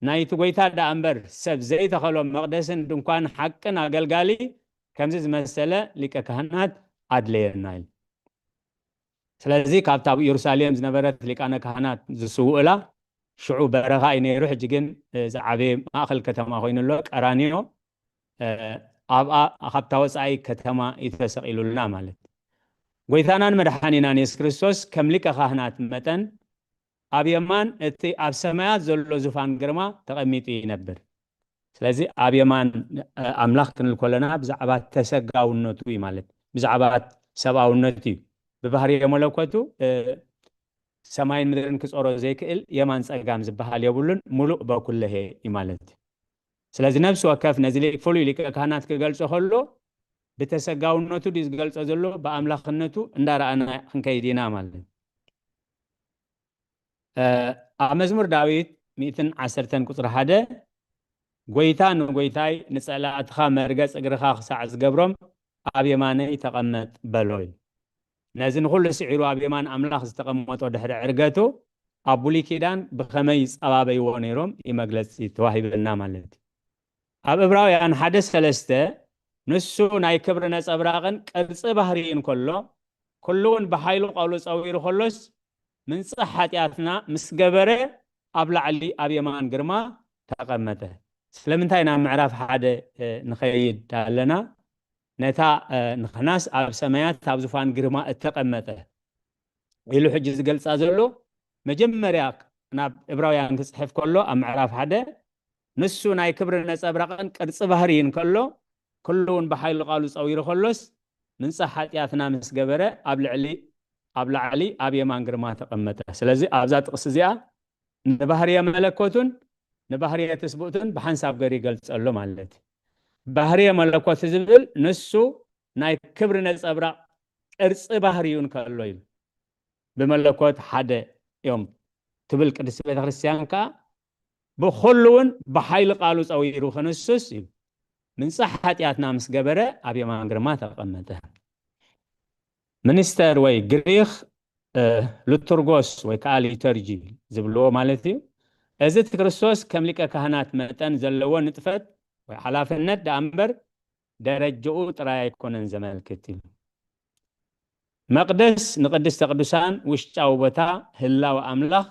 ናይቲ ጎይታ ደኣ እምበር ሰብ ዘይተኸሎ መቕደስን ድንኳን ሓቅን ኣገልጋሊ ከምዚ ዝመሰለ ሊቀ ካህናት ኣድለየና እዩ። ስለዚ ካብታ ኣብ ኢየሩሳሌም ዝነበረት ሊቃነ ካህናት ዝስውእላ ሽዑ በረኻ እዩ ነይሩ። ሕጂ ግን ዝዓበየ ማእኸል ከተማ ኮይኑ ኣሎ፣ ቀራንዮ። ኣብኣ ካብታ ወፃኢ ከተማ እዩ ተሰቒሉልና ማለት። ጎይታናን መድሓኒናን የሱስ ክርስቶስ ከም ሊቀ ካህናት መጠን ኣብ የማን እቲ ኣብ ሰማያት ዘሎ ዙፋን ግርማ ተቐሚጡ ይነብር። ስለዚ ኣብ የማን ኣምላኽ ክንብል ከለና ብዛዕባ ተሰጋውነቱ እዩ ማለት። ብዛዕባ ሰብኣውነቱ እዩ። ብባህርየ መለኮቱ ሰማይን ምድርን ክጾሮ ዘይክእል የማን ጸጋም ዝበሃል የብሉን፣ ምሉእ በኩለሄ እዩ ማለት እዩ። ስለዚ ነፍሲ ወከፍ ነዚ ፍሉይ ሊቀ ካህናት ክገልጾ ከሎ ብተሰጋውነቱ ድዩ ዝገልጾ ዘሎ፣ ብኣምላኽነቱ እንዳረኣና ክንከይድ ኢና ማለት እዩ። ኣብ መዝሙር ዳዊት ሚእትን ዓሰርተን ቁጽሪ ሓደ፣ ጎይታ ንጎይታይ፣ ንጸላእትኻ መርገጽ እግርኻ ክሳዕ ዝገብሮም ኣብ የማነይ ተቐመጥ በሎ እዩ። ነዚ ንኹሉ ስዒሩ ኣብ የማን ኣምላኽ ዝተቐመጦ ድሕሪ ዕርገቱ ኣብ ብሉይ ኪዳን ብኸመይ ይጸባበይዎ ነይሮም እዩ መግለጺ ተዋሂበና ማለት እዩ። ኣብ እብራውያን ሓደ ሰለስተ፣ ንሱ ናይ ክብሪ ነጸብራቕን ቅርጺ ባህርይን ከሎ፣ ኩሉ እውን ብሓይሉ ቃሉ ጸዊሩ ከሎስ ምንጻሕ ሓጢኣትና ምስ ገበረ ኣብ ላዕሊ ኣብ የማን ግርማ ተቐመጠ። ስለምንታይ ናብ ምዕራፍ ሓደ ንኸይድ ኣለና? ነታ ንኽናስ ኣብ ሰማያት ኣብ ዙፋን ግርማ እተቐመጠ ኢሉ ሕጂ ዝገልጻ ዘሎ፣ መጀመርያ ናብ እብራውያን ክጽሕፍ ከሎ ኣብ ምዕራፍ ሓደ ንሱ ናይ ክብሪ ነጸብራቕን ቅርጺ ባህርይን ከሎ፣ ኩሉ እውን ብሓይሉ ቃሉ ጸዊሩ ከሎስ ምንጻሕ ሓጢኣትና ምስ ገበረ ኣብ ልዕሊ ኣብ ላዕሊ ኣብ የማን ግርማ ተቐመጠ። ስለዚ ኣብዛ ጥቕሲ እዚኣ ንባህርየ መለኮቱን ንባህርየ ትስብእቱን ብሓንሳብ ገይሩ ይገልጸሉ ማለት እዩ። ባህርየ መለኮት ዝብል ንሱ ናይ ክብሪ ነጸብራቕ ቅርጺ ባህርዩ እንከሎ እዩ። ብመለኮት ሓደ እዮም ትብል ቅድስቲ ቤተክርስትያን ከኣ ብኹሉ እውን ብሓይሊ ቃሉ ጸዊሩ ክንሱስ እዩ። ምንጻሕ ሓጢኣትና ምስ ገበረ ኣብ የማን ግርማ ተቐመጠ። ሚኒስተር ወይ ግሪኽ ሉቱርጎስ ወይ ከዓ ሊተርጂ ዝብልዎ ማለት እዩ። እዚ እቲ ክርስቶስ ከም ሊቀ ካህናት መጠን ዘለዎ ንጥፈት ወይ ሓላፍነት ደኣ እምበር ደረጃኡ ጥራይ ኣይኮነን ዘመልክት እዩ። መቕደስ ንቅድስተ ቅዱሳን ውሽጣዊ ቦታ ህላወ ኣምላኽ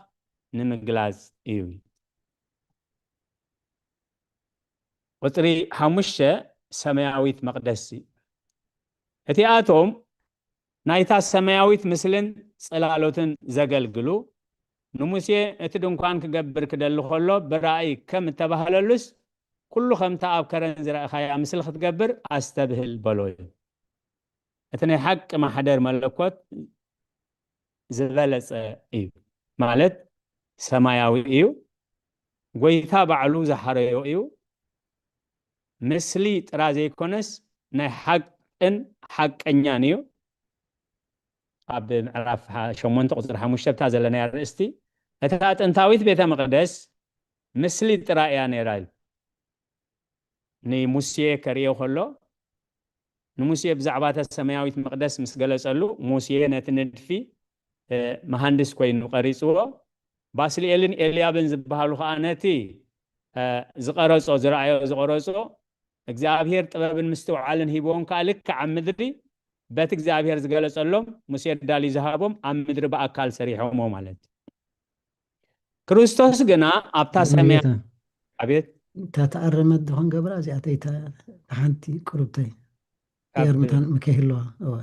ንምግላጽ እዩ። ቁጽሪ ሓሙሽተ ሰማያዊት መቕደስ እዩ። እቲኣቶም ናይታ ሰማያዊት ምስልን ጽላሎትን ዘገልግሉ ንሙሴ እቲ ድንኳን ክገብር ክደሊ ከሎ ብራእይ ከም እተባህለሉስ ኩሉ ከምታ ኣብ ከረን ዝረእኻያ ምስሊ ክትገብር ኣስተብህል በሎ እዩ። እቲ ናይ ሓቂ ማሕደር መለኮት ዝበለጸ እዩ ማለት ሰማያዊ እዩ። ጎይታ ባዕሉ ዝሓረዮ እዩ። ምስሊ ጥራ ዘይኮነስ ናይ ሓቅን ሓቀኛን እዩ። ኣብ ምዕራፍ ሸሞንተ ቁፅሪ ሓሙሽተ ብታ ዘለናያ ኣርእስቲ እታ ጥንታዊት ቤተ መቕደስ ምስሊ ጥራ እያ ነይራ ኢሉ ንሙሴ ከርእዮ ከሎ ንሙሴ ብዛዕባ እታ ሰማያዊት መቕደስ ምስ ገለጸሉ ሙሴ ነቲ ንድፊ መሃንድስ ኮይኑ ቀሪጽዎ። ባስልኤልን ኤልያብን ዝበሃሉ ከኣ ነቲ ዝቐረጾ ዝረኣዮ ዝቐረጾ እግዚኣብሔር ጥበብን ምስትውዓልን ሂብዎም ከኣ ልክዕ ኣብ ምድሪ በቲ እግዚኣብሔር ዝገለጸሎም ሙሴ ዳልዩ ዝሃቦም ኣብ ምድሪ ብኣካል ሰሪሖሞ ማለት እዩ። ክርስቶስ ግና ኣብታ ሰማያ ኣቤት እታ ተኣረመት ዝኾን ገብራ እዚኣተይ ሓንቲ ቅሩብተይ ካብ ያርምታን ምከይህለዋ እወ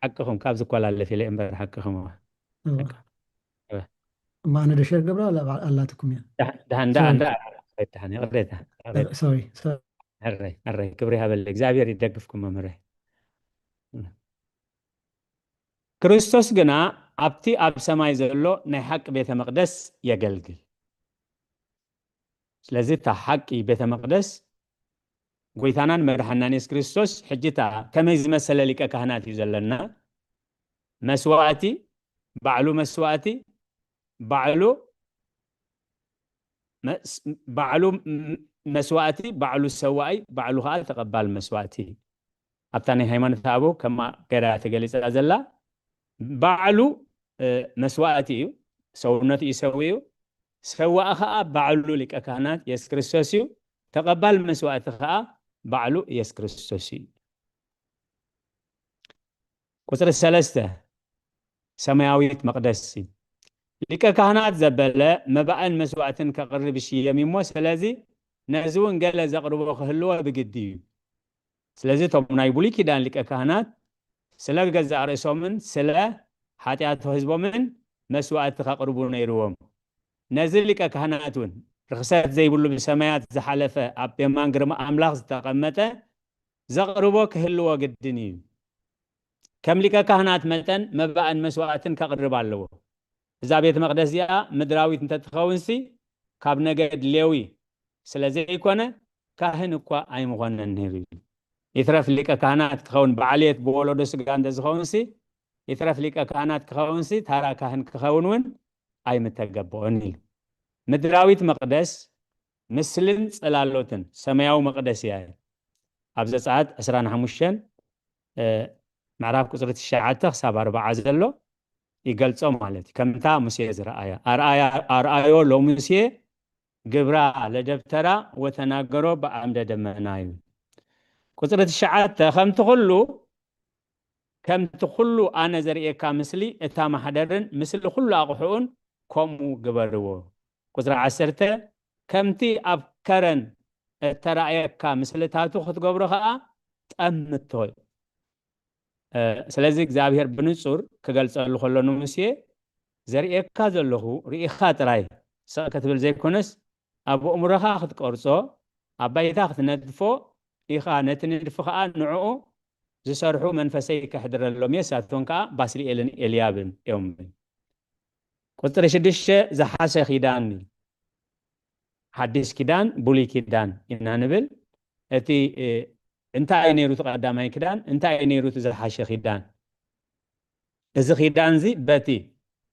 ሓቅኹም ካብ ዝኮላለፍ ኢለ እምበር ሓቅኹም እወ እወ። እወ። እማ ኣነ ደሸር ገብራ ኣላ- ኣላትኩም እያ ደሓን ደኣ ደኣ ደኣ ደሓን ይቕሬታ ይቕሬታ። ሶሪ ሶሪ። ሕረይ ሕረይ ክብሪ ሃበለ እግዚኣብሔር ይደግፍኩም መምህረይ። ክርስቶስ ግና ኣብቲ ኣብ ሰማይ ዘሎ ናይ ሓቂ ቤተ መቕደስ የገልግል። ስለዚ እታ ሓቂ ቤተ መቕደስ ጎይታናን መድሓናን የሱስ ክርስቶስ ሕጂ እታ ከመይ ዝመሰለ ሊቀ ካህናት እዩ ዘለና። መስዋእቲ ባዕሉ መስዋእቲ ባዕሉ ባዕሉ መስዋእቲ ባዕሉ ሰዋኣይ ባዕሉ ከዓ ተቐባል መስዋእቲ ኣብታ ናይ ሃይማኖት ኣበው ከማ ገይራ ተገሊፃ ዘላ ባዕሉ መስዋእቲ እዩ። ሰውነቱ እዩ ሰዊኡ። ሰዋእ ከዓ ባዕሉ ሊቀ ካህናት የሱስ ክርስቶስ እዩ። ተቐባል መስዋእቲ ከዓ ባዕሉ የሱስ ክርስቶስ እዩ። ቁፅሪ ሰለስተ ሰማያዊት መቕደስ እዩ። ሊቀ ካህናት ዘበለ መባእን መስዋእትን ከቕርብ ይሽየም እሞ ስለዚ ነዚ እውን ገለ ዘቕርቦ ክህልዎ ብግዲ እዩ። ስለዚ እቶም ናይ ብሉይ ኪዳን ሊቀ ካህናት ስለ ገዛእ ርእሶምን ስለ ሓጢኣት ህዝቦምን መስዋእቲ ከቕርቡ ነይርዎም። ነዚ ሊቀ ካህናት እውን ርኽሰት ዘይብሉ ብሰማያት ዝሓለፈ ኣብ የማን ግርማ ኣምላኽ ዝተቐመጠ ዘቕርቦ ክህልዎ ግድን እዩ። ከም ሊቀ ካህናት መጠን መባእን መስዋእትን ከቕርብ ኣለዎ። እዛ ቤት መቕደስ እዚኣ ምድራዊት እንተትኸውንሲ፣ ካብ ነገድ ሌዊ ስለ ዘይኮነ፣ ካህን እኳ ኣይምኾነን ነይሩ እዩ። ይትረፍ ሊቀ ካህናት ክኸውን፣ በዓልየት ብወለዶ ስጋ እንተዝኸውንሲ፣ ይትረፍ ሊቀ ካህናት ክኸውንሲ፣ ታራ ካህን ክኸውን እውን ኣይምተገበኦን ኢሉ። ምድራዊት መቕደስ ምስልን ጽላሎትን ሰማያዊ መቕደስ እያ። ኣብ ዘጸኣት ዕስራን ሓሙሽተን፣ እ፣ ምዕራፍ ቁጽሪ ትሽዓተ ክሳብ ኣርባዓ ዘሎ ይገልጾ ማለት እዩ። ከምታ ሙሴ ዝረኣያ፣ ኣርኣያ-፣ ኣርኣዮ ለሙሴ ግብራ ለደብተራ ወተናገሮ ብዓምደ ደመና እዩ። ቁጽሪ ትሽዓተ፣ ከምቲ ኩሉ፣ ከምቲ ኩሉ ኣነ ዘርእየካ ምስሊ እታ ማሕደርን ምስሊ ኩሉ ኣቕሑኡን ከምኡ ግበርዎ። ቁጽሪ ዓሰርተ፣ ከምቲ ኣብ ከረን እተራእየካ ምስልታቱ ክትገብሮ ኸኣ ጠምቶ። እ፣ ስለዚ እግዚኣብሔር ብንጹር ክገልጸሉ ከሎ ንሙሴ፣ "ዘርእየካ ዘለኹ ርኢኻ ጥራይ ስቕ ክትብል ዘይኮነስ፣ ኣብ ኣእምሮኻ ክትቀርጾ፣ ኣብ ባይታ ክትነድፎ ኢኻ፣ ነቲ ንድፊ ኸኣ ንዕኡ ዝሰርሑ መንፈሰይ ከሕድረሎም እየ፣ ንሳቶም ከኣ ባስልኤልን ኤልያብን እዮም." ቁጽሪ ሽዱሽተ፣ ዝሓሸ ኪዳን እዩ። ሓድሽ ኪዳን፣ ብሉይ ኪዳን ኢና ንብል። እቲ፣ እ፣ እንታይ እዩ ነይሩ እቲ ቀዳማይ ኪዳን? እንታይ እዩ ነይሩ እቲ ዝሓሸ ኪዳን? እዚ ኪዳን እዚ በቲ፣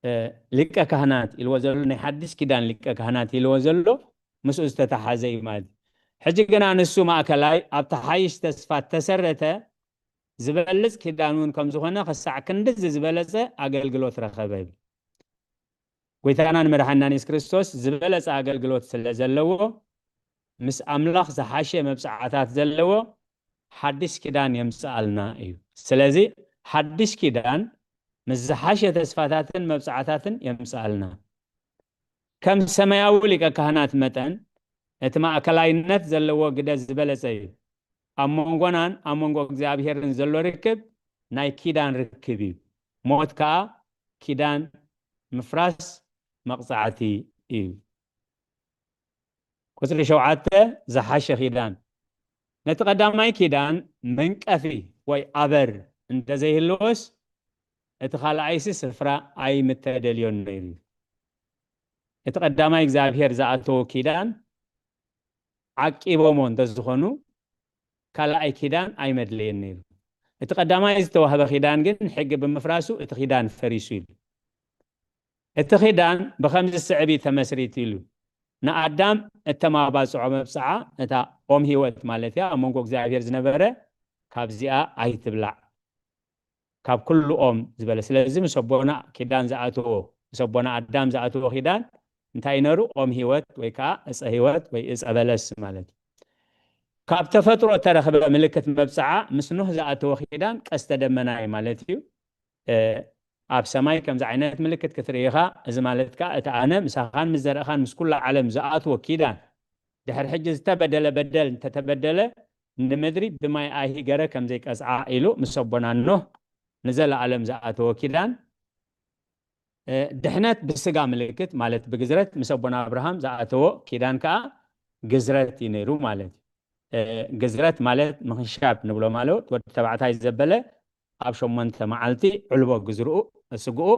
እ፣ ሊቀ ካህናት ኢልዎ ዘሎ፣ ናይ ሓድሽ ኪዳን ሊቀ ካህናት ኢልዎ ዘሎ፣ ምስኡ ዝተተሓዘ እዩ ማለት እዩ። ሕጂ ግና ንሱ ማእከላይ፣ ኣብቲ ሓይሽ ተስፋ እተሰረተ ዝበልጽ ኪዳን እውን ከም ዝኾነ፣ ክሳዕ ክንድዚ ዝበለጸ ኣገልግሎት ረኸበ ይብል። ጎይታናን መድሓኒናን የሱስ ክርስቶስ ዝበለጸ ኣገልግሎት ስለ ዘለዎ፣ ምስ ኣምላኽ ዝሓሸ መብጽዓታት ዘለዎ ሓድሽ ኪዳን የምጽኣልና እዩ። ስለዚ ሓድሽ ኪዳን ምስ ዝሓሸ ተስፋታትን መብጽዓታትን የምጽኣልና። ከም ሰማያዊ ሊቀ ካህናት መጠን፣ እቲ ማእከላይነት ዘለዎ ግደ ዝበለጸ እዩ። ኣብ መንጎናን ኣብ መንጎ እግዚኣብሔርን ዘሎ ርክብ ናይ ኪዳን ርክብ እዩ። ሞት ከኣ ኪዳን ምፍራስ መቕጻዕቲ እዩ። ቁጽሪ ሸውዓተ፣ ዝሓሸ ኪዳን። ነቲ ቀዳማይ ኪዳን መንቀፊ ወይ ኣበር እንተዘይህልዎስ፣ እቲ ካልኣይሲ ስፍራ ኣይምተደልዮን ነይሩ እዩ። እቲ ቀዳማይ እግዚኣብሔር ዝኣተዎ ኪዳን ዓቂቦሞ እንተዝኾኑ፣ ካልኣይ ኪዳን ኣይመድለየን ነይሩ። እቲ ቀዳማይ ዝተዋህበ ኪዳን ግን ሕጊ ብምፍራሱ እቲ ኪዳን ፈሪሱ ኢሉ። እቲ ኪዳን ብኸምዚ ዝስዕብ እዩ ተመስሪቱ ኢሉ። ንኣዳም እተማባጽዖ መብጽዓ፣ እታ ኦም ህይወት ማለት እያ፣ ኣብ መንጎ እግዚኣብሔር ዝነበረ፣ ካብዚኣ ኣይትብላዕ፣ ካብ ኩሉ ኦም ዝበለ። ስለዚ ምስ ኣቦና ኪዳን ዝኣተዎ፣ ምስ ኣቦና ኣዳም ዝኣተዎ ኪዳን እንታይ እዩ ነሩ? ኦም ህይወት ወይ ከዓ እፀ ህይወት ወይ እፀ በለስ ማለት እዩ። ካብ ተፈጥሮ እተረኽበ ምልክት መብጽዓ ምስ ኖህ ዝኣተወ ኪዳን ቀስተ ደመና እዩ ማለት እዩ። እ፣ ኣብ ሰማይ ከምዚ ዓይነት ምልክት ክትርኢ ኢኻ። እዚ ማለት ከኣ እቲ ኣነ ምሳኻን ምስ ዘርእኻን ምስ ኩላ ዓለም ዝኣትዎ ኪዳን፣ ድሕሪ ሕጂ ዝተበደለ በደል እንተተበደለ፣ ንምድሪ ብማይ ኣይሂገረ ከም ዘይቀጽዓ ኢሉ ምስ ኣቦና ኖህ ንዘለኣለም ዝኣተወ ኪዳን፣ እ፣ ድሕነት ብስጋ ምልክት ማለት ብግዝረት ምስ ኣቦና ኣብርሃም ዝኣተዎ ኪዳን ከኣ ግዝረት እዩ ነይሩ ማለት እዩ። እ፣ ግዝረት ማለት ምኽንሻብ ንብሎ ማለት ወዲ ተባዕታይ ዘበለ ኣብ ሸሞንተ መዓልቲ ዕልቦ ግዝርኡ፣ ስግኡ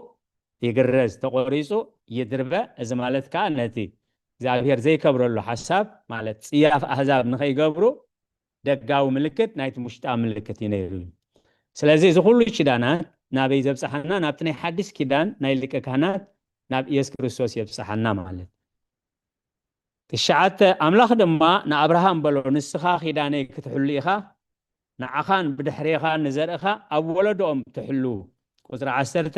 ይግረዝ፣ ተቖሪጹ ይድርበ። እዚ ማለት ከኣ ነቲ እግዚኣብሔር ዘይከብረሉ ሓሳብ ማለት ጽያፍ ኣህዛብ ንኸይገብሩ ደጋዊ ምልክት ናይቲ ውሽጣዊ ምልክት እዩ ነይሩ። ስለዚ እዚ ኩሉ ኪዳናት ናበይ ዘብጽሓና? ናብቲ ናይ ሓድሽ ኪዳን ናይ ሊቀ ካህናት ናብ ኢየሱስ ክርስቶስ የብጽሓና ማለት። ትሽዓተ፣ ኣምላኽ ድማ ንኣብርሃም በሎ፣ "ንስኻ ኪዳነይ ክትሕሉ ኢኻ፣ ንዓኻን ብድሕሬኻ ንዘርእኻ ኣብ ወለዶኦም ትሕሉ።" ቁጽሪ ዓሰርተ፣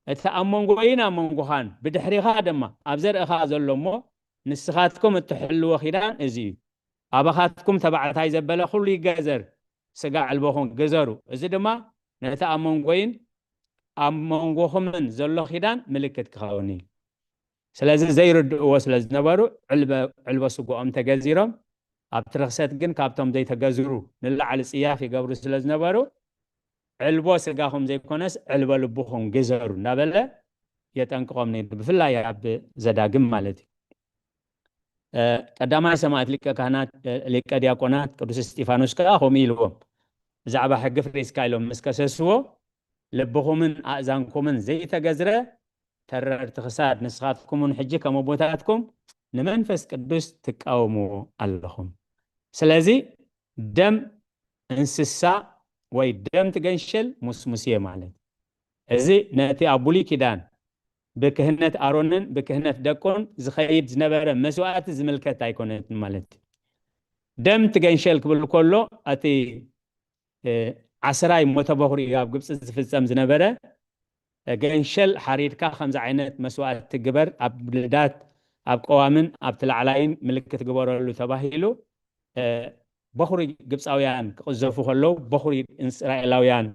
"እቲ ኣብ መንጎይን ኣብ መንጎኻን ብድሕሬኻ ድማ ኣብ ዘርእኻ ዘሎ እሞ ንስኻትኩም እትሕልዎ ኪዳን እዚ እዩ። ኣባኻትኩም ተባዕታይ ዘበለ ኩሉ ይገዘር፣ ስጋ ዕልቦኹም ግዘሩ። እዚ ድማ ነቲ ኣብ መንጎይን ኣብ መንጎኹምን ዘሎ ኪዳን ምልክት ክኸውን እዩ።" ስለዚ ዘይርድእዎ ስለ ዝነበሩ ዕልበ-፣ ዕልቦ ስግኦም ተገዚሮም፣ ኣብቲ ርኽሰት ግን ካብቶም ዘይተገዝሩ ንላዕሊ ጽያፍ ይገብሩ ስለ ዝነበሩ፣ "ዕልቦ ስጋኹም ዘይኮነስ ዕልቦ ልብኹም ግዘሩ" እናበለ የጠንቅቖም ነይሩ፣ ብፍላይ ኣብ ዘዳግም ማለት እዩ። እ፣ ቀዳማይ ሰማዕት ሊቀ ካህናት፣ እ፣ ሊቀ ዲያቆናት ቅዱስ እስጢፋኖስ ከኣ ከምኡ ኢልዎም፣ ብዛዕባ ሕጊ ፈሪስካ ኢሎም ምስ ከሰስዎ፣ ልብኹምን ኣእዛንኩምን ዘይተገዝረ ተረርቲ ክሳድ ንስኻትኩምን ሕጂ ከም ኣቦታትኩም ንመንፈስ ቅዱስ ትቃወምዎ ኣለኹም። ስለዚ ደም እንስሳ ወይ ደም ትገንሸል ሙስሙስየ ማለት እዚ ነቲ ኣብ ብሉይ ኪዳን ብክህነት ኣሮንን ብክህነት ደቁን ዝኸይድ ዝነበረ መስዋእቲ ዝምልከት ኣይኮነትን ማለት እዩ። ደም ትገንሸል ክብል ከሎ እቲ ዓስራይ ሞተ በኹሪ እዩ ኣብ ግብፂ ዝፍፀም ዝነበረ። ገንሸል ሓሪድካ ከምዚ ዓይነት መስዋእቲ ግበር፣ ኣብ ልዳት ኣብ ቀዋምን ኣብቲ ላዕላይን ምልክት ግበረሉ ተባሂሉ በኹሪ ግብፃውያን ክቕዘፉ ከለዉ በኹሪ እስራኤላውያን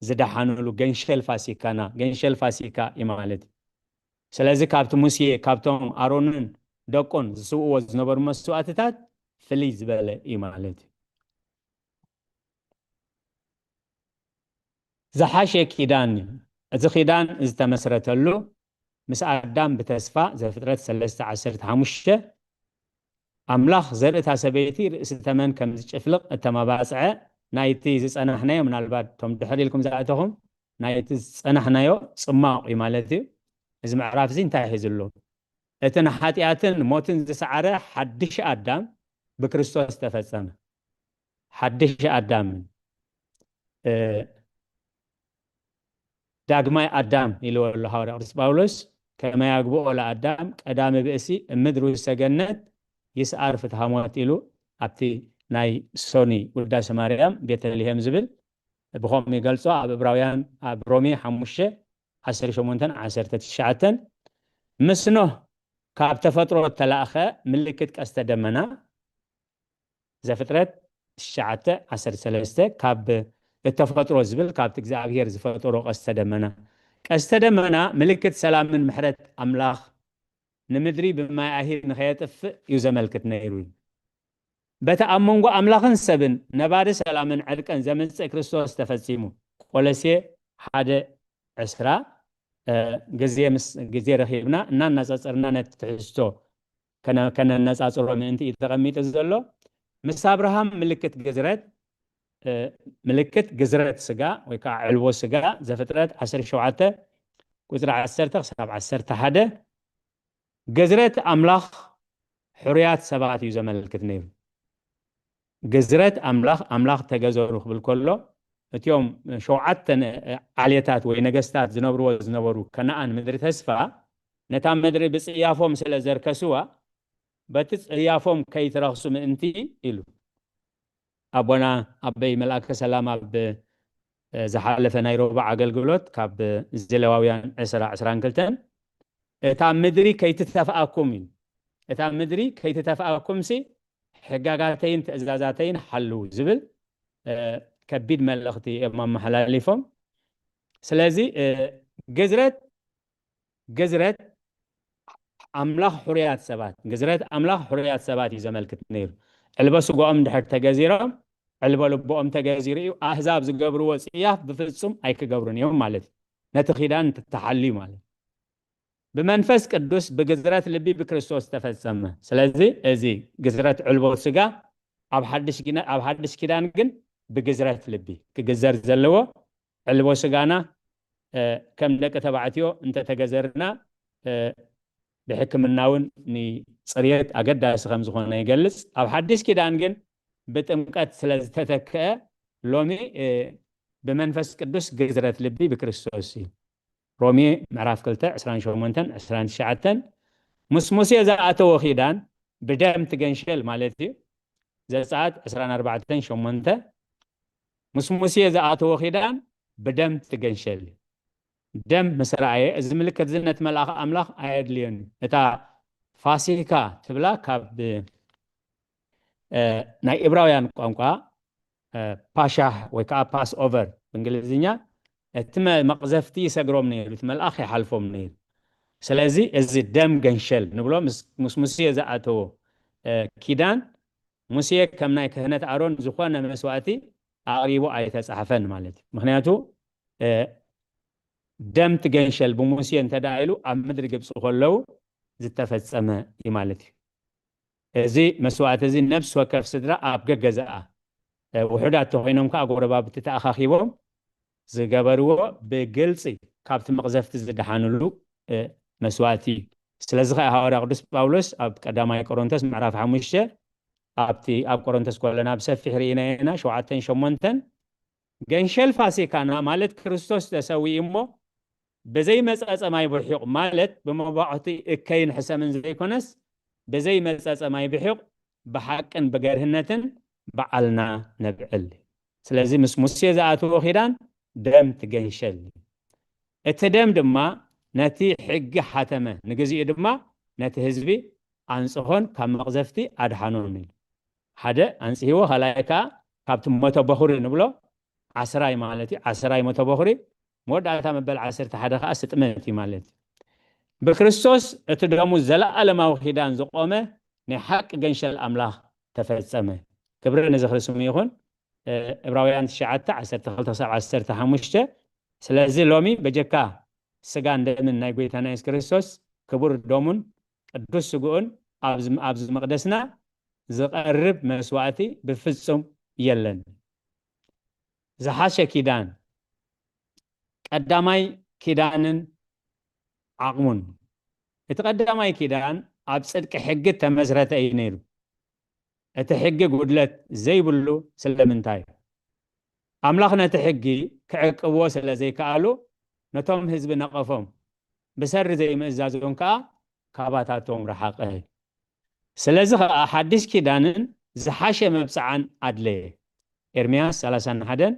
ዝደሓኑሉ ገንሸል ፋሲካና ገንሸል ፋሲካ እዩ ማለት እዩ። ስለዚ ካብቲ ሙሴ ካብቶም ኣሮንን ደቁን ዝስውእዎ ዝነበሩ መስዋእትታት ፍልይ ዝበለ እዩ ማለት እዩ። ዝሓሸ ኪዳን እዩ። እዚ ኪዳን ዝተመስረተሉ ምስ ኣዳም ብተስፋ ዘፍጥረት ሰለስተ ዓሰርተ ሓሙሽተ ኣምላኽ ዘርእታ ሰበይቲ ርእሲ ተመን ከም ዝጭፍልቕ እተመባፅዐ ናይቲ ዝፀናሕናዮ ምናልባት እቶም ድሕር ኢልኩም ዝኣተኹም ናይቲ ዝፀናሕናዮ ፅማቕ እዩ ማለት እዩ። እዚ ምዕራፍ እዚ እንታይ ሒዙ ኣሎ? እቲ ንሓጢኣትን ሞትን ዝሰዓረ ሓድሽ ኣዳም ብክርስቶስ ተፈጸመ። ሓድሽ ኣዳም ዳግማይ ኣዳም ኢልዎ ኣሎ ሃዋርያ ቅዱስ ጳውሎስ። ከመይ ኣግብኦ ለኣዳም ቀዳሚ ብእሲ እምድር ውስተ ገነት ይስኣር ፍትሃ ሞት ኢሉ ኣብቲ ናይ ሶኒ ውዳሴ ማርያም ቤተልሔም ዝብል ብኸምኡ ይገልጾ። ኣብ እብራውያን ኣብ ሮሜ ሓሙሽተ ዓሰርተ ሸሞንተን ዓሰርተ ትሽዓተን ምስ ኖህ ካብ ተፈጥሮ እተላእኸ ምልክት ቀስተ ደመና ዘፍጥረት ትሽዓተ ዓሰርተ ሰለስተ ካብ እተፈጥሮ ዝብል ካብቲ እግዚኣብሔር ዝፈጠሮ ቀስተ ደመና ቀስተ ደመና ምልክት ሰላምን ምሕረት ኣምላኽ ንምድሪ ብማይ ኣሂር ንኸየጥፍእ እዩ ዘመልክት ነይሩ እዩ። በቲ ኣብ መንጎ ኣምላኽን ሰብን ነባሪ ሰላምን ዕርቅን ዘምጽእ ክርስቶስ ተፈጺሙ። ቆሎሴ ሓደ ዕስራ ግዜ ምስ ግዜ ረኺብና እናናጻጸርና ነቲ ትሕዝቶ ከነነጻጽሮ ምእንቲ እዩ ተቐሚጡ ዘሎ። ምስ ኣብርሃም ምልክት ግዝረት ምልክት ግዝረት ስጋ ወይ ከዓ ዕልቦ ስጋ ዘፍጥረት ዓሰርተ ሸውዓተ ቁፅሪ ዓሰርተ ክሳብ ዓሰርተ ሓደ ግዝረት ኣምላኽ ሕሩያት ሰባት እዩ ዘመልክት ነይሩ። ግዝረት ኣምላኽ ኣምላኽ ተገዘሩ ክብል ከሎ እቲኦም ሸውዓተ ዓሌታት ወይ ነገስታት ዝነብርዎ ዝነበሩ ከነኣን ምድሪ ተስፋ ነታ ምድሪ ብፅያፎም ስለ ዘርከስዋ በቲ ፅያፎም ከይትረኽሱ ምእንቲ ኢሉ ኣቦና ኣበይ መልኣከ ሰላም ኣብ ዝሓለፈ ናይ ረቡዕ ኣገልግሎት ካብ ዜሌዋውያን ዕስራ ዕስራን ክልተን እታ ምድሪ ከይትተፍኣኩም እዩ። እታ ምድሪ ከይትተፍኣኩም ሲ ሕጋጋተይን ትእዛዛተይን ሓልው ዝብል ከቢድ መልእኽቲ እዮም ኣመሓላሊፎም። ስለዚ ግዝረት ግዝረት ኣምላኽ ሕሩያት ሰባት ግዝረት ኣምላኽ ሕሩያት ሰባት እዩ ዘመልክት ነይሩ። ዕልበ ስጋኦም እንድሕር ተገዚሮም ዕልበ ልቦኦም ተገዚሩ እዩ። ኣህዛብ ዝገብርዎ ጽያፍ ብፍጹም ኣይክገብሩን እዮም ማለት እዩ። ነቲ ኪዳን እንትተሓልዩ ማለት ብመንፈስ ቅዱስ ብግዝረት ልቢ ብክርስቶስ ተፈጸመ። ስለዚ እዚ ግዝረት ዕልቦ ስጋ ኣብ ሓድሽ ኪዳን ግን ብግዝረት ልቢ ክግዘር ዘለዎ ዕልቦ ስጋና ከም ደቂ ተባዕትዮ እንተተገዘርና ብሕክምና እውን ንፅርየት ኣገዳሲ ከም ዝኾነ ይገልፅ። ኣብ ሓድሽ ኪዳን ግን ብጥምቀት ስለ ዝተተክአ ሎሚ ብመንፈስ ቅዱስ ግዝረት ልቢ ብክርስቶስ እዩ። ሮሜ ምዕራፍ ክልተ ዕስራን ሸሞንተን ዕስራን ትሽዓተን ምስ ሙሴ ዝኣተወ ኪዳን ብደም ትገንሸል ማለት እዩ። ዘጸኣት ዕስራን ኣርባዕተን ሸሞንተ ምስ ሙሴ ዝኣተወ ኪዳን ብደም ትገንሸል እዩ። ደም ምስ ረኣየ እዚ ምልክት እዚ ነቲ መልኣኽ ኣምላኽ ኣየድልዮን እዩ። እታ ፋሲካ ትብላ ካብ ናይ እብራውያን ቋንቋ ፓሻህ ወይ ከዓ ፓስ ኦቨር ብእንግሊዝኛ እቲ መቕዘፍቲ ይሰግሮም ነይሩ፣ እቲ መልኣኽ ይሓልፎም ነይሩ። ስለዚ እዚ ደም ገንሸል ንብሎ ምስ ሙሴ ዝኣተዎ ኪዳን ሙሴ ከም ናይ ክህነት ኣሮን ዝኾነ መስዋእቲ ኣቕሪቡ ኣይተፃሕፈን ማለት እዩ። ምክንያቱ ደም ትገንሸል ብሙሴ እንተደኣ ኢሉ ኣብ ምድሪ ግብፂ ከለዉ ዝተፈፀመ እዩ ማለት እዩ። እዚ መስዋእቲ እዚ ነፍሲ ወከፍ ስድራ ኣብ ገገዛኣ ውሑዳት ተኮይኖም ከዓ ጎረባብቲ ተኣኻኺቦም ዝገበርዎ ብግልፂ ካብቲ መቕዘፍቲ ዝደሓንሉ መስዋእቲ እዩ። ስለዚ ከዓ ሃዋርያ ቅዱስ ጳውሎስ ኣብ ቀዳማይ ቆሮንቶስ ምዕራፍ ሓሙሽተ ኣብቲ ኣብ ቆሮንቶስ ኮለና ብሰፊሕ ርኢና ኢና ሸውዓተን ሸሞንተን ገንሸል ፋሲካና ማለት ክርስቶስ ተሰዊኡ እሞ ብዘይ መጸጸማይ ብርሒቕ ማለት ብመባዕቲ እከይን ሕሰምን ዘይኮነስ ብዘይ መጸጸማይ ብሒቕ ብሓቅን ብገርህነትን በዓልና ነብዕል። ስለዚ ምስ ሙሴ ዝኣተዎ ኪዳን ደም ትገንሸል። እቲ ደም ድማ ነቲ ሕጊ ሓተመ፣ ንግዚኡ ድማ ነቲ ህዝቢ ኣንጽሆን ካብ መቕዘፍቲ ኣድሓኖን ኢሉ። ሓደ ኣንጽህዎ፣ ካልኣይ ከኣ ካብቲ ሞተ በኹሪ ንብሎ ዓስራይ ማለት እዩ። ዓስራይ ሞተ በኹሪ፣ መወዳእታ መበል ዓሰርተ ሓደ ከኣ ስጥመት እዩ ማለት እዩ። ብክርስቶስ እቲ ደሙ ዘለኣለማዊ ኪዳን ዝቆመ ናይ ሓቂ ገንሸል ኣምላኽ ተፈጸመ። ክብሪ ንዝኽሪ ስሙ ይኹን። ዕብራውያን ትሽዓተ ዓሰርተ ክልተ ክሳብ ዓሰርተ ሓሙሽተ። ስለዚ ሎሚ በጀካ ስጋን ደምን ናይ ጎይታና የሱስ ክርስቶስ ክቡር ደሙን ቅዱስ ስግኡን ኣብዚ መቕደስና ዝቐርብ መስዋእቲ ብፍጹም የለን። ዝሓሸ ኪዳን ቀዳማይ ኪዳንን ዓቕሙን። እቲ ቀዳማይ ኪዳን ኣብ ጽድቂ ሕጊ ተመስረተ እዩ ነይሩ። እቲ ሕጊ ጉድለት ዘይብሉ ስለምንታይ? ኣምላኽ ነቲ ሕጊ ክዕቅብዎ ስለ ዘይከኣሉ ነቶም ህዝቢ ነቐፎም። ብሰሪ ዘይምእዛዞም ከኣ ካባታቶም ረሓቐ። ስለዚ ከኣ ሓድሽ ኪዳንን ዝሓሸ መብጽዓን ኣድለየ። ኤርምያስ ሰላሳን ሓደን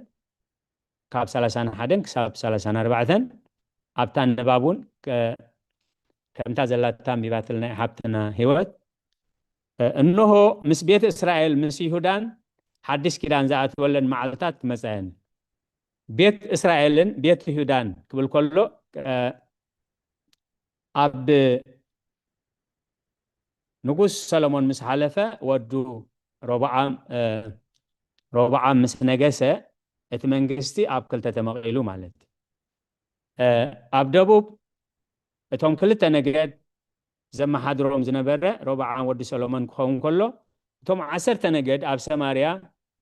ካብ ሰላሳን ሓደን ክሳብ ሰላሳን ኣርባዕተን ኣብታ ንባብ እውን ከምታ ዘላታ ኣንቢባትልና ሓብትና ህይወት። እንሆ ምስ ቤት እስራኤል ምስ ይሁዳን ሓድሽ ኪዳን ዝኣትወለን መዓልታት ክመጻ እየን። ቤት እስራኤልን ቤት ይሁዳን ክብል ከሎ ኣብ ንጉስ ሰሎሞን ምስ ሓለፈ ወዱ ሮብዓም ሮብዓም ምስ ነገሰ እቲ መንግስቲ ኣብ ክልተ ተመቒሉ ማለት። ኣብ ደቡብ እቶም ክልተ ነገድ ዘመሓድሮም ዝነበረ ሮብዓም ወዲ ሰሎሞን ክኸውን ከሎ፣ እቶም ዓሰርተ ነገድ ኣብ ሰማርያ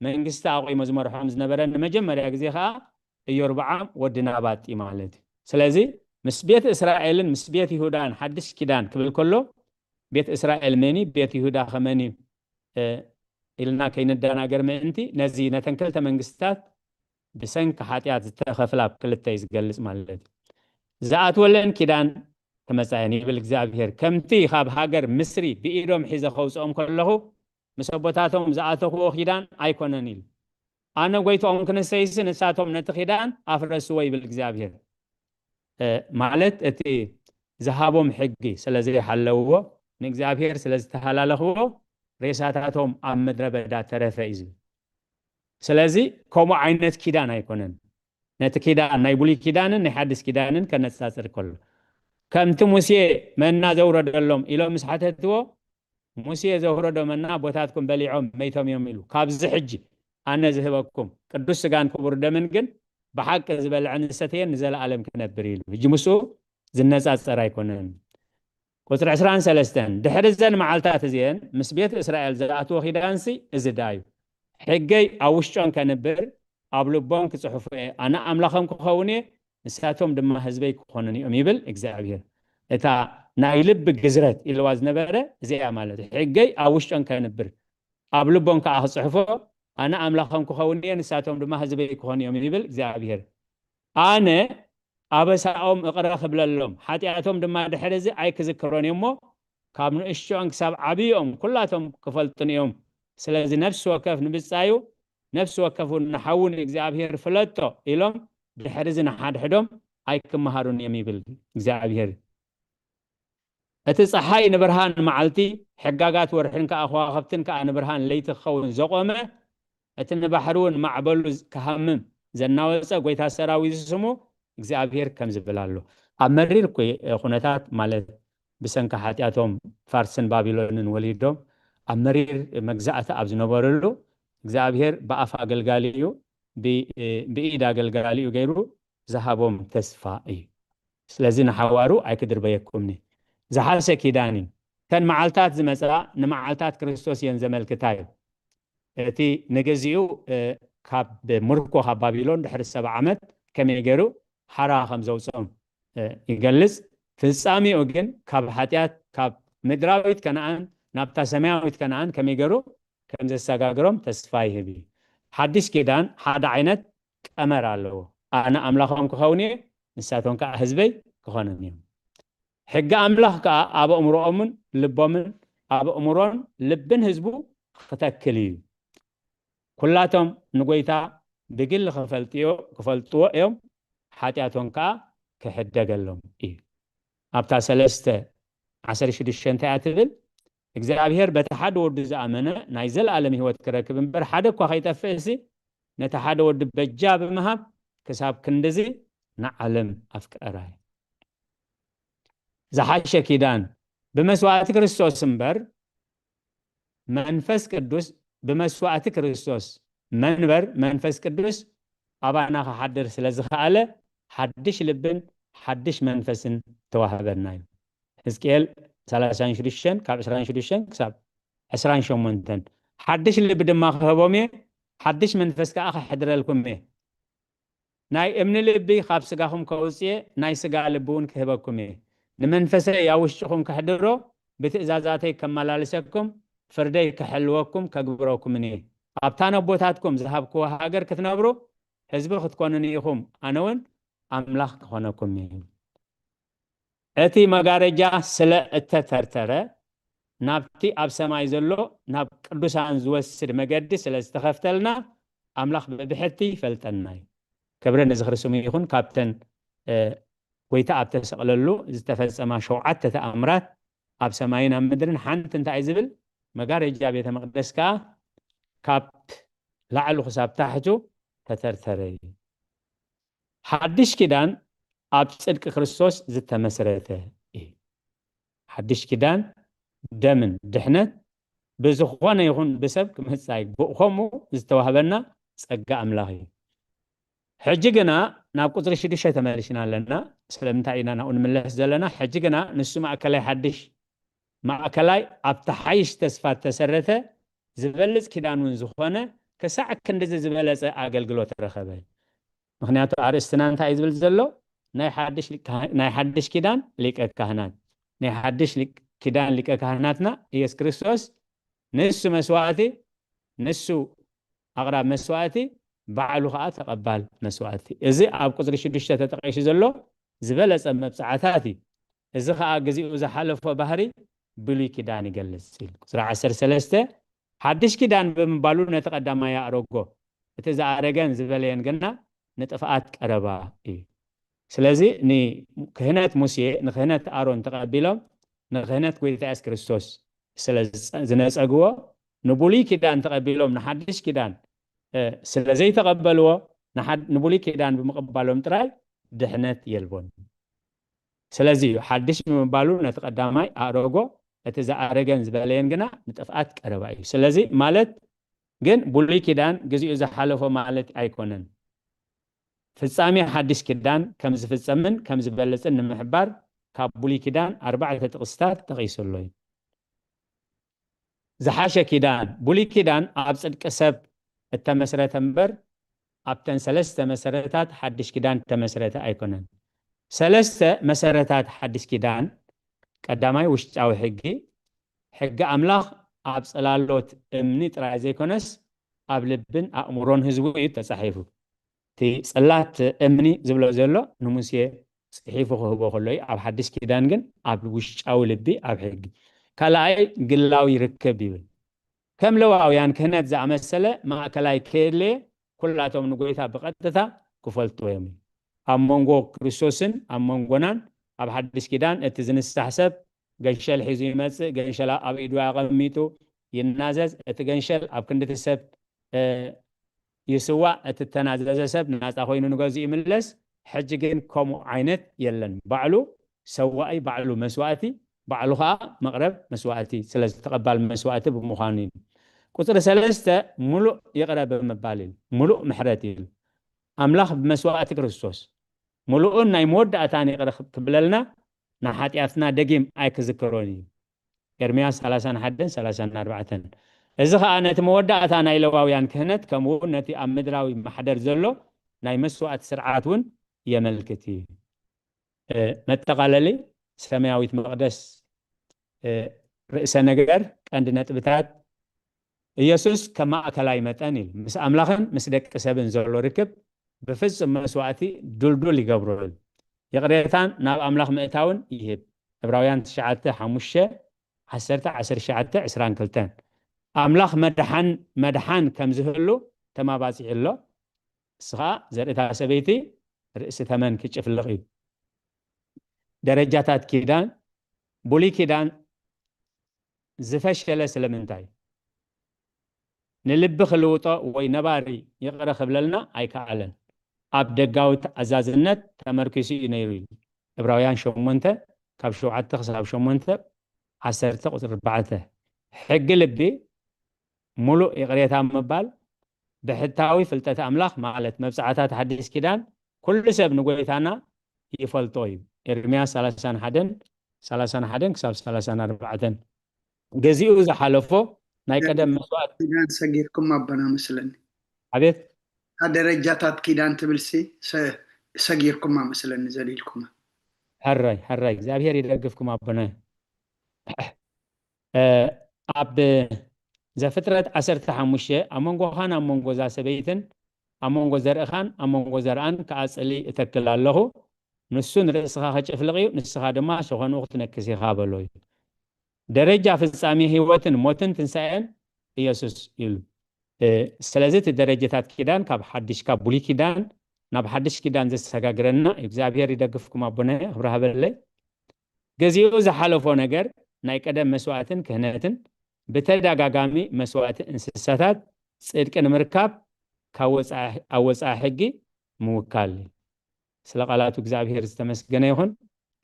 መንግስቲ ኣቑሞ ዝመርሖም ዝነበረ ንመጀመርያ ግዜ ከኣ ኢዮርብዓም ወዲ ናባጥ እዩ ማለት እዩ። ስለዚ ምስ ቤት እስራኤልን ምስ ቤት ይሁዳን ሓድሽ ኪዳን ክብል ከሎ ቤት እስራኤል መን እዩ? ቤት ይሁዳ ከመን እዩ? ኢልና ከይንደናገር ምእንቲ ነዚ ነተን ክልተ መንግስትታት ብሰንኪ ሓጢኣት ዝተኸፍላ ክልተ እዩ ዝገልጽ ማለት እዩ። ዝኣትወለን ኪዳን ክመጻ እየን ይብል እግዚኣብሄር። ከምቲ ካብ ሃገር ምስሪ ብኢዶም ሒዘ ከውጽኦም ከለኹ ምስ ኣቦታቶም ዝኣተኽዎ ኪዳን ኣይኮነን ኢሉ። ኣነ ጎይትኦም ክንሰይሲ ንሳቶም ነቲ ኪዳን ኣፍረስዎ ይብል እግዚኣብሄር። ማለት እቲ ዝሃቦም ሕጊ ስለ ዘይሓለውዎ ንእግዚኣብሄር ስለ ዝተሃላለኽዎ ሬሳታቶም ኣብ ምድረ በዳ ተረፈ እዩ ዝብል። ስለዚ ከምኡ ዓይነት ኪዳን ኣይኮነን። ነቲ ኪዳን ናይ ብሉይ ኪዳንን ናይ ሓድሽ ኪዳንን ከነጻጽር ከሎ ከምቲ ሙሴ መና ዘውረደሎም ኢሎም ምስ ሓተትዎ ሙሴ ዘውረዶ መና ኣቦታትኩም በሊዖም መይቶም እዮም ኢሉ። ካብዚ ሕጂ ኣነ ዝህበኩም ቅዱስ ስጋን ክቡር ደምን ግን ብሓቂ ዝበልዐን ዝሰተየን ንዘለኣለም ክነብር ኢሉ። ሕጂ ምስኡ ዝነጻጸር ኣይኮነን። ቁጽሪ ዕስራን ሰለስተን ድሕሪ እዘን መዓልታት እዚአን ምስ ቤት እስራኤል ዝኣትዎ ኪዳንሲ እዚ ደኣ እዩ። ሕገይ ኣብ ውሽጦም ከንብር ኣብ ልቦም ክጽሕፎ እየ። ኣነ ኣምላኾም ክኸውን እየ፣ ንሳቶም ድማ ህዝበይ ክኾኑን እዮም ይብል እግዚኣብሔር። እታ ናይ ልቢ ግዝረት ኢልዋ ዝነበረ እዚኣ ማለት እዩ። ሕገይ ኣብ ውሽጦም ከንብር ኣብ ልቦም ከዓ ክጽሕፎ ኣነ ኣምላኾም ክኸውን እየ፣ ንሳቶም ድማ ህዝበይ ክኾኑ እዮም ይብል እግዚኣብሔር። ኣነ ኣበሳኦም እቕረ ክብለሎም ሓጢኣቶም ድማ ድሕሪ እዚ ኣይክዝክሮን እየ እሞ ካብ ንእሽቶኦም ክሳብ ዓብይኦም ኩላቶም ክፈልጡን እዮም። ስለዚ ነፍሲ ወከፍ ንብጻዩ ነፍሲ ወከፍ እውን ንሓዉ ንእግዚኣብሔር ፍለጦ ኢሎም ድሕሪ እዚ ንሓድሕዶም ኣይክመሃሩን እዮም ይብል እግዚኣብሔር። እቲ ፀሓይ ንብርሃን መዓልቲ ሕጋጋት ወርሕን ከዓ ከዋኸብትን ከዓ ንብርሃን ለይቲ ክኸውን ዘቆመ እቲ ንባሕሪ እውን ማዕበሉ ክሃምም ዘናወፀ ጎይታ ሰራዊት ስሙ እግዚኣብሔር ከም ዝብል ኣሎ። ኣብ መሪር ኩነታት ማለት ብሰንኪ ሓጢኣቶም ፋርስን ባቢሎንን ወሊዶም ኣብ መሪር መግዛእቲ ኣብ ዝነበረሉ እግዚኣብሔር ብኣፍ ኣገልጋሊኡ ብኢድ ኣገልጋሊኡ ገይሩ ዝሃቦም ተስፋ እዩ። ስለዚ ንሓዋሩ ኣይክድርበየኩምኒ። ዝሓሸ ኪዳን እዩ። እተን መዓልታት ዝመፃ ንመዓልታት ክርስቶስ እየን ዘመልክታ እዩ። እቲ ንግዚኡ ካብ ምርኮ ካብ ባቢሎን ድሕሪ ሰባ ዓመት ከመይ ገይሩ ሓራ ከም ዘውፅኦም ይገልፅ። ፍፃሜኡ ግን ካብ ሓጢኣት፣ ካብ ምድራዊት ከነኣን ናብታ ሰማያዊት ከነኣን ከመይ ገይሩ ከም ዘሰጋግሮም ተስፋ ይህብ እዩ። ሓድሽ ኪዳን ሓደ ዓይነት ቀመር ኣለዎ። ኣነ ኣምላኾም ክኸውን እየ፣ ንሳቶም ከዓ ህዝበይ ክኾኑን እዮም። ሕጊ ኣምላኽ ከዓ ኣብ ኣእምሮኦምን ልቦምን፣ ኣብ ኣእምሮን ልብን ህዝቡ ክተክል እዩ። ኩላቶም ንጎይታ ብግሊ ክፈልጥዮ-፣ ክፈልጥዎ እዮም፣ ሓጢኣቶም ከዓ ክሕደገሎም እዩ። ኣብታ ሰለስተ ዓሰርተ ሽዱሽተ እንታይ እያ ትብል? እግዚኣብሔር በቲ ሓደ ወዱ ዝኣመነ ናይ ዘለኣለም ህይወት ክረክብ እምበር ሓደ እኳ ከይጠፍእሲ ነቲ ሓደ ወዱ በጃ ብምሃብ ክሳብ ክንድዚ ንዓለም ኣፍቀራ እዩ። ዝሓሸ ኪዳን ብመስዋዕቲ ክርስቶስ እምበር መንፈስ ቅዱስ ብመስዋዕቲ ክርስቶስ መንበር መንፈስ ቅዱስ ኣባና ክሓድር ስለ ዝኸኣለ ሓድሽ ልብን ሓድሽ መንፈስን ተዋህበና እዩ። ሕዝቅኤል ሰላሳን ሽዱሽተን ካብ ዕስራን ሽዱሽተን ክሳብ ዕስራን ሸሞንተን። ሓድሽ ልቢ ድማ ክህቦም እየ፣ ሓድሽ መንፈስ ከዓ ከሕድረልኩም እየ። ናይ እምኒ ልቢ ካብ ስጋኹም ከውፅእ እየ፣ ናይ ስጋ ልቢ እውን ክህበኩም እየ። ንመንፈሰይ ኣብ ውሽጥኹም ከሕድሮ፣ ብትእዛዛተይ ከመላልሰኩም፣ ፍርደይ ክሕልወኩም ከግብረኩምን እየ። ኣብታ ነቦታትኩም ዝሃብክዎ ሃገር ክትነብሩ ህዝቢ ክትኮኑኒ ኢኹም፣ ኣነ እውን ኣምላኽ ክኾነኩም እዩ። እቲ መጋረጃ ስለ እተተርተረ ናብቲ ኣብ ሰማይ ዘሎ ናብ ቅዱሳን ዝወስድ መገዲ ስለ ዝተኸፍተልና ኣምላኽ ብብሕቲ ይፈልጠና እዩ። ክብሪ ንዝኽሪ ስሙ ይኹን። ካብተን፣ እ፣ ጎይታ ኣብ ተሰቕለሉ ዝተፈጸማ ሸውዓተ ተኣምራት ኣብ ሰማይን ኣብ ምድርን ሓንቲ እንታይ እዩ ዝብል? መጋረጃ ቤተ መቕደስ ከኣ ካብ ላዕሉ ክሳብ ታሕቱ ተተርተረ እዩ። ሓድሽ ኪዳን ኣብ ጽድቂ ክርስቶስ ዝተመስረተ እዩ። ሓድሽ ኪዳን ደምን ድሕነት ብዝኾነ ይኹን ብሰብ ክምህጻ ይግብእ። ከምኡ ዝተዋህበና ጸጋ ኣምላኽ እዩ። ሕጂ ግና ናብ ቁጽሪ ሽዱሽተ ተመሊስና ኣለና። ስለምንታይ ኢና ናብኡ ንምለስ ዘለና? ሕጂ ግና ንሱ ማእከላይ ሓድሽ፣ ማእከላይ ኣብቲ ሓይሽ ተስፋ እተሰረተ ዝበልጽ ኪዳን እውን ዝኾነ ክሳዕ ክንድዚ ዝበለጸ ኣገልግሎት ረኸበ። ምኽንያቱ ኣርእስትና እንታይ እዩ ዝብል ዘሎ? ናይ ሓድሽ ሊ-፣ ናይ ሓድሽ ኪዳን ሊቀ ካህናት። ናይ ሓድሽ ሊ-፣ ኪዳን ሊቀ ካህናትና ኢየሱስ ክርስቶስ ንሱ መስዋዕቲ፣ ንሱ ኣቕራብ መስዋዕቲ፣ ባዕሉ ኸዓ ተቐባል መስዋዕቲ። እዚ ኣብ ቁጽሪ ሽዱሽተ ተጠቒሱ ዘሎ ዝበለጸ መብጽዓታት እዩ። እዚ ኸዓ ግዚኡ ዝሓለፎ ባህሪ ብሉይ ኪዳን ይገልጽ እዩ። ቁጽሪ ዓሰርተ ሰለስተ ሓድሽ ኪዳን ብምባሉ ነቲ ቀዳማይ ኣእረጎ፣ እቲ ዝኣረገን ዝበለየን ግና ንጥፍኣት ቀረባ እዩ። ስለዚ ንክህነት ሙሴ፣ ንክህነት ኣሮን ተቐቢሎም ንክህነት ጎይታ የሱስ ክርስቶስ ስለ ዝጸ-፣ ዝነጸግዎ፣ ንብሉይ ኪዳን ተቐቢሎም ንሓድሽ ኪዳን፣ እ፣ ስለ ዘይተቐበልዎ፣ ንሓድ-፣ ንብሉይ ኪዳን ብምቕባሎም ጥራይ ድሕነት የልቦን። ስለዚ እዩ ሓድሽ ብምባሉ ነቲ ቀዳማይ ኣእረጎ፣ እቲ ዝኣረገን ዝበለየን ግና ንጥፍኣት ቀረባ እዩ። ስለዚ ማለት ግን ብሉይ ኪዳን ግዚኡ ዝሓለፎ ማለት ኣይኮነን። ፍጻሜ ሓድሽ ኪዳን ከም ዝፍጸምን ከም ዝበልጽን ንምሕባር ካብ ብሉይ ኪዳን ኣርባዕተ ጥቕስታት ጠቒሱ ኣሎ እዩ። ዝሓሸ ኪዳን፣ ብሉይ ኪዳን ኣብ ጽድቂ ሰብ እተመስረተ እምበር ኣብተን ሰለስተ መሰረታት ሓድሽ ኪዳን እተመስረተ ኣይኮነን። ሰለስተ መሰረታት ሓድሽ ኪዳን፣ ቀዳማይ ውሽጣዊ ሕጊ፣ ሕጊ ኣምላኽ ኣብ ጽላሎት እምኒ ጥራይ ዘይኮነስ ኣብ ልብን ኣእምሮን ህዝቡ እዩ ተጻሒፉ። እቲ ጽላት እምኒ ዝብሎ ዘሎ ንሙሴ ጽሒፉ ክህቦ ከሎ እዩ። ኣብ ሓድሽ ኪዳን ግን ኣብ ውሽጣዊ ልቢ ኣብ ሕጊ። ካልኣይ ግላዊ ርክብ ይብል። ከም ለዋውያን ክህነት ዝኣመሰለ ማእከላይ ከየድለየ ኩላቶም ንጎይታ ብቐጥታ ክፈልጥዎ እዮም። ኣብ መንጎ ክርስቶስን ኣብ መንጎናን ኣብ ሓድሽ ኪዳን እቲ ዝንሳሕ ሰብ ገንሸል ሒዙ ይመጽእ፣ ገንሸል ኣብ ኢዱ ኣቐሚጡ ይናዘዝ። እቲ ገንሸል ኣብ ክንዲ እቲ ሰብ፣ እ፣ ይስዋእ፣ እቲ እተናዘዘ ሰብ ናጻ ኮይኑ ንገዝኡ ይምለስ። ሕጂ ግን ከምኡ ዓይነት የለን። ባዕሉ ሰዋኢ፣ ባዕሉ መስዋእቲ፣ ባዕሉ ኸኣ መቕረብ መስዋእቲ፣ ስለዚ ተቐባል መስዋእቲ ብምዃኑ እዩ። ቁጽሪ ሰለስተ ምሉእ ይቕረ ብምባል እዩ። ምሉእ ምሕረት እዩ። ኣምላኽ ብመስዋእቲ ክርስቶስ ምሉእን ናይ መወዳእታን ይቕረ ክብለልና ንሓጢኣትና ደጊም ኣይክዝክሮን እዩ። ኤርምያስ ሰላሳን ሓደን ሰላሳን ኣርባዕተን። እዚ ኸኣ ነቲ መወዳእታ ናይ ለዋውያን ክህነት፣ ከምኡ እውን ነቲ ኣብ ምድራዊ ማሕደር ዘሎ ናይ መስዋእቲ ስርዓት እውን የመልክት እዩ። መጠቓለሊ፣ ሰማያዊት መቕደስ ርእሰ ነገር፣ ቀንዲ ነጥብታት፣ ኢየሱስ ከም ማእከላይ መጠን ኢሉ ምስ ኣምላኽን ምስ ደቂ ሰብን ዘሎ ርክብ ብፍጹም መስዋእቲ ድልዱል ይገብሮ ኢሉ። ይቕሬታን ናብ ኣምላኽ ምእታውን ይህብ። ዕብራውያን ትሽዓተ ሓሙሽተ፣ ዓሰርተ፣ ዓሰርተ ትሽዓተ፣ ዕስራን ክልተን። ኣምላኽ መድሓን መድሓን ከም ዝህሉ ተማባጺዑ ኣሎ። እሱ ኸኣ ዘርእታ ሰበይቲ ርእሲ ተመን ክጭፍልቕ እዩ። ደረጃታት ኪዳን፣ ብሉይ ኪዳን ዝፈሸለ ስለምንታይ? ንልቢ ክልውጦ ወይ ነባሪ ይቕረ ክብለልና ኣይከኣለን። ኣብ ደጋዊ ተኣዛዝነት ተመርኪሱ እዩ ነይሩ ኢሉ። ዕብራውያን ሸሞንተ፣ ካብ ሸውዓተ ክሳብ ሸሞንተ፣ ዓሰርተ ቁጽሪ ኣርባዕተ። ሕጊ ልቢ፣ ምሉእ ይቕሬታ ምባል፣ ብሕታዊ ፍልጠት ኣምላኽ ማለት መብጽዓታት ሓዲስ ኪዳን፣ ኩሉ ሰብ ንጎይታና ይፈልጦ እዩ። ኤርምያስ ሰላሳን ሓደን፣ ሰላሳን ሓደን ክሳብ ሰላሳን ኣርባዕተን። ግዚኡ ዝሓለፎ ናይ ቀደም መስዋእቲ። ኪዳን ሰጊርኩም ኣቦና መስለኒ። ኣቤት። እታ ደረጃታት ኪዳን ትብልሲ ሰ-፣ ሰጊርኩማ መስለኒ ዘሊልኩማ። ሕራይ፣ ሕራይ፣ እግዚኣብሔር ይደግፍኩም ኣቦና። እ፣ ኣብ ዘፍጥረት ዓሰርተ ሓሙሽተ፣ ኣብ መንጎኻን ኣብ መንጎ እዛ ሰበይትን፣ ኣብ መንጎ ዘርእኻን ኣብ መንጎ ዘርኣን ከኣ ጽልኢ እተክል ኣለኹ። ንሱ ንርእስኻ ከጨፍልቕ እዩ፣ ንስኻ ድማ ሸኾንኡ ክትነክስ ኢኻ በሎ እዩ። ደረጃ ፍጻሜ ህይወትን ሞትን ትንሳኤን ኢየሱስ ኢሉ። እ፣ ስለዚ እቲ ደረጃታት ኪዳን ካብ ሓድሽ፣ ካብ ብሉይ ኪዳን ናብ ሓድሽ ኪዳን ዘሰጋግረና እዩ። እግዚኣብሔር ይደግፍኩም ኣቦናይ፣ ክብሪ ሃበለይ። ግዚኡ ዝሓለፎ ነገር ናይ ቀደም መስዋእትን ክህነትን ብተደጋጋሚ መስዋእቲ እንስሳታት ጽድቂ ንምርካብ ካብ ወጻኢ፣ ኣብ ወጻኢ ሕጊ ምውካል እዩ። ስለ ቃላቱ እግዚኣብሔር ዝተመስገነ ይኹን።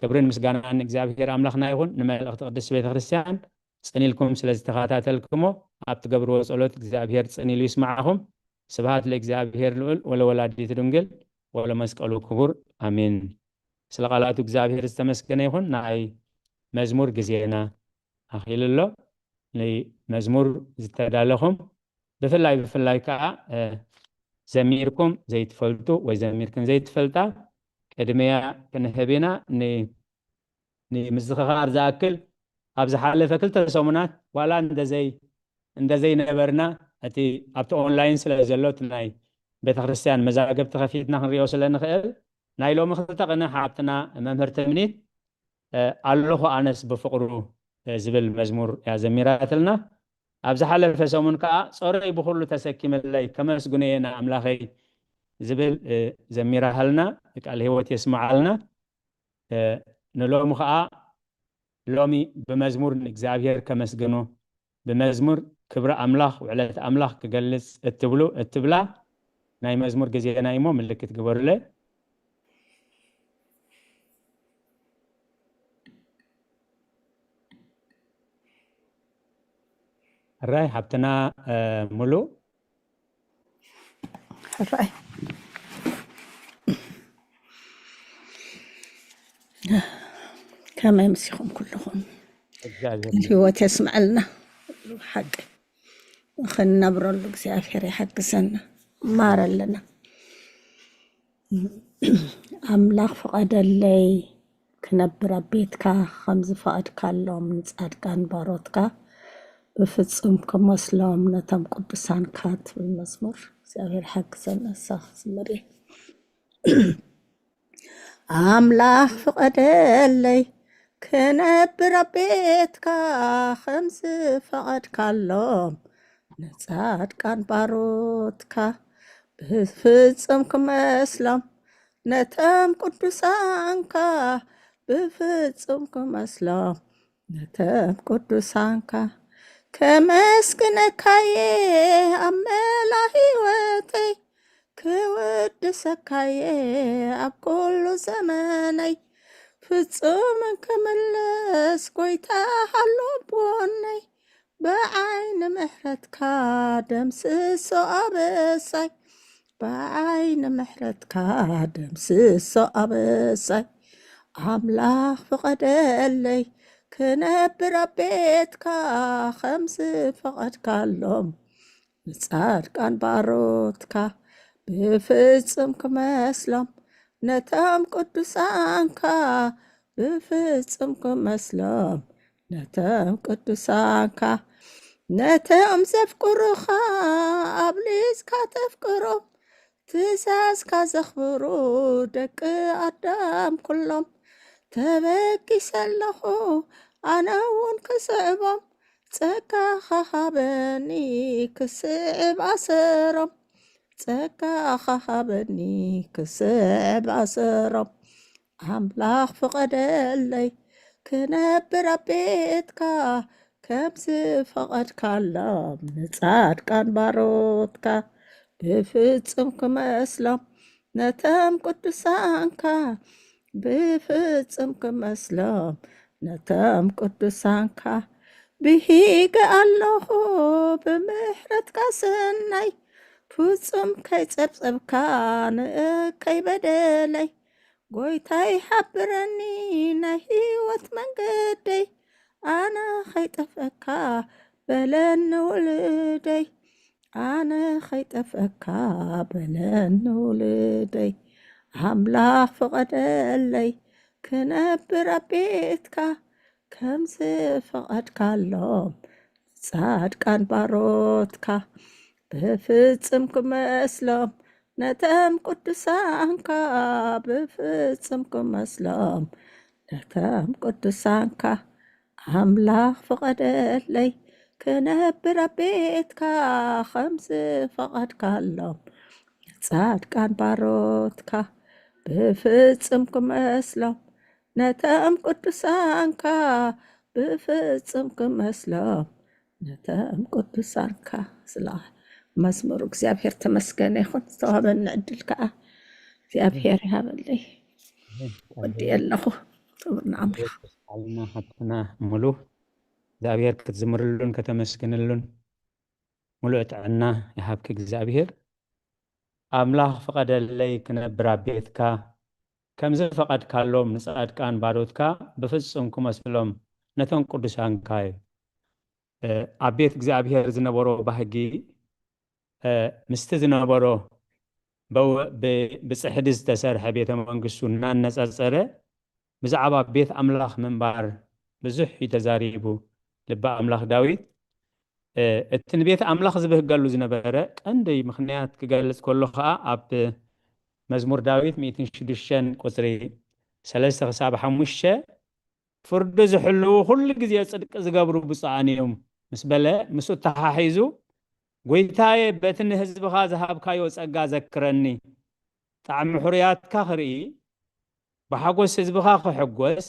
ክብርን ምስጋናን ንእግዚኣብሔር ኣምላኽና ይኹን። ንመልእኽቲ ቅድስት ቤተ ክርስቲያን ጽን ኢልኩም ስለ ዝተኸታተልኩሞ፣ ኣብ ትገብርዎ ጸሎት እግዚኣብሔር ጽን ኢሉ ይስማዕኹም። ስብሐት ለእግዚኣብሔር ልዑል ወለወላዲቱ ድንግል ወለመስቀሉ ክቡር፣ ኣሜን። ስለ ቃላቱ እግዚኣብሔር ዝተመስገነ ይኹን። ናይ መዝሙር ግዜና ኣኺሉ ኣሎ። ንመዝሙር ዝተዳለኹም ብፍላይ፣ ብፍላይ ከኣ፣ እ፣ ዘሚርኩም ዘይትፈልጡ ወይ ዘሚርክን ዘይትፈልጣ ቅድሚያ ክንህብ ኢና። ን-፣ ንምዝኽኻር ዝኣክል፣ ኣብ ዝሓለፈ ክልተ ሰሙናት ዋላ እንደዘይ-፣ እንደዘይነበርና፣ እቲ ኣብቲ ኦንላይን ስለ ዘሎ፣ እቲ ናይ ቤተክርስትያን መዛግብቲ ከፊትና ክንሪኦ ስለ ንኽእል፣ ናይ ሎሚ ክልተ ቅነ ሓብትና መምህር ትምኒት፣ እ፣ ኣለኹ ኣነስ ብፍቕሩ፣ እ፣ ዝብል መዝሙር እያ ዘሚራትልና። ኣብ ዝሓለፈ ሰሙን ከኣ ጾረይ ብኹሉ ተሰኪመለይ፣ ከመስግኖ እየ ንኣምላኸይ ዝብል፣ እ፣ ዘሚራሃልና። ቃል ህይወት የስምዓልና። እ፣ ንሎሚ ከኣ፣ ሎሚ ብመዝሙር ንእግዚኣብሔር ከመስግኖ፣ ብመዝሙር ክብሪ ኣምላኽ፣ ውዕለት ኣምላኽ ክገልጽ እትብሉ፣ እትብላ ናይ መዝሙር ግዜና እዩሞ ምልክት ግበሩለይ። ሕራይ ሓብትና፣ እ፣ ሙሉ። ሕራይ። ከመይ ምሲኹም ኩልኹም? እግዚኣብሔር ቃል ህይወት የስምዐልና። ሓቂ ንኽንነብረሉ እግዚኣብሔር ይሓግዘና። ማረለና። ኣምላኽ ፍቐደለይ ክነብር ኣብ ቤትካ፣ ከም ዝፈቐድካሎም ንጻድቃን ባሮትካ ብፍጹም ክመስሎም ነቶም ቅዱሳንካ ትብል መዝሙር። እግዚኣብሔር ይሓግዘና። ንሳ ክዝምር እየ። ኣምላኽ ፍቐደለይ ክነብር ኣብ ቤትካ፣ ከም ዝፈቐድካሎም ንጻድቃን ባሮትካ ብፍጹም ክመስሎም ነቶም ቅዱሳንካ፣ ብፍጹም ክመስሎም ነቶም ቅዱሳንካ። ከመስግነካየ ኣብ መላ ህይወተይ፣ ክውድሰካየ ኣብ ኩሉ ዘመነይ። ፍጹምን ክምለስ ጎይታ ሃሎ ኣብ ጎነይ፣ ብዓይኒ ምሕረትካ ደምስሶ ኣበሳይ፣ ብዓይኒ ምሕረትካ ደምስሶ ኣበሳይ። ኣምላኽ ፍቐደለይ ክነብር ኣብ ቤትካ፣ ከም ዝፈቐድካሎም ንጻድቃን ባሮትካ ብፍጽም ክመስሎም ነቶም ቅዱሳንካ፣ ብፍጽም ክመስሎም ነቶም ቅዱሳንካ። ነቶም ዘፍቅሩኻ ኣብሊጽካ ተፍቅሮም፣ ትእዛዝካ ዘኽብሩ ደቂ ኣዳም ኩሎም። ተበጊሰ ኣለኹ ኣነ እውን ክስዕቦም፣ ጸጋኻ ሃበኒ ክስዕብ ኣሰሮም። ጸጋኻ ሃበኒ ክስዕብ ኣሰሮም። ኣምላኽ ፍቐደለይ ክነብር ኣብ ቤትካ፣ ከም ዝፈቐድካሎም ንጻድቃን ባሮትካ። ብፍጹም ክመስሎም ነቶም ቅዱሳንካ፣ ብፍጹም ክመስሎም ነቶም ቅዱሳንካ። ብሂገ ኣለኹ ብምሕረትካ ሰናይ፣ ፍጹም ከይጸብጸብካ ንእከይ በደለይ። ጎይታይ ሓብረኒ ናይ ህይወት መንገደይ፣ ኣነ ኸይጠፍአካ በለኒ ውልደይ፣ ኣነ ኸይጠፍአካ በለኒ ውልደይ። ኣምላኽ ፍቐደለይ ክነብር ኣብ ቤትካ፣ ከም ዝፈቐድካሎም ጻድቃን ባሮትካ። ብፍጽም ክመስሎም ነቶም ቅዱሳንካ፣ ብፍጽም ክመስሎም ነቶም ቅዱሳንካ። ኣምላኽ ፍቐደለይ ክነብር ኣብ ቤትካ፣ ከም ዝፈቐድካሎም ጻድቃን ባሮትካ። ብፍጽም ክመስሎም ነቶም ቅዱሳንካ፣ ብፍጽም ክመስሎም ነቶም ቅዱሳንካ። ስለ መዝሙር እግዚኣብሔር ተመስገነ ይኹን። ዝተዋህበኒ ዕድል ከዓ እግዚኣብሔር ይሃበለይ። ወዲ ኣለኹ። ክብር ንኣምላኽ። ኣልና ሓብትና ሙሉ እግዚኣብሔር ክትዝምርሉን ከተመስግንሉን ሙሉእ ጥዕና ይሃብኪ እግዚኣብሔር። ኣምላኽ ፍቐደለይ ክነብር ኣብ ቤትካ፣ ከም ዝፈቐድካሎም ንጻድቃን ባሮትካ ብፍጹም ክመስሎም ነቶም ቅዱሳንካ እዩ። እ፣ ኣብ ቤት እግዚኣብሔር ዝነበሮ ባህጊ፣ እ፣ ምስቲ ዝነበሮ በው-፣ ብ-፣ ብጽሕዲ ዝተሰርሐ ቤተ መንግስቱ እናነጸጸረ ብዛዕባ ቤት ኣምላኽ ምንባር ብዙሕ እዩ ተዛሪቡ ልበ ኣምላኽ ዳዊት። እ፣ እቲ ንቤት ኣምላኽ ዝብህገሉ ዝነበረ ቀንዲ ምኽንያት ክገልጽ ከሎ ኸኣ ኣብ መዝሙር ዳዊት ሚእትን ሽዱሽተን ቁጽሪ ሰለስተ ክሳብ ሓሙሽተ፣ "ፍርዱ ዝሕልዉ ኩሉ ግዜ ጽድቂ ዝገብሩ ብፁዓን እዮም" ምስ በለ፣ ምስኡ ተሓሒዙ፣ "ጎይታየ፣ በቲ ንህዝብኻ ዝሃብካዮ ጸጋ ዘክረኒ፣ ጣዕሚ ሕሩያትካ ክርኢ፣ ብሓጎስ ህዝብኻ ክሕጎስ፣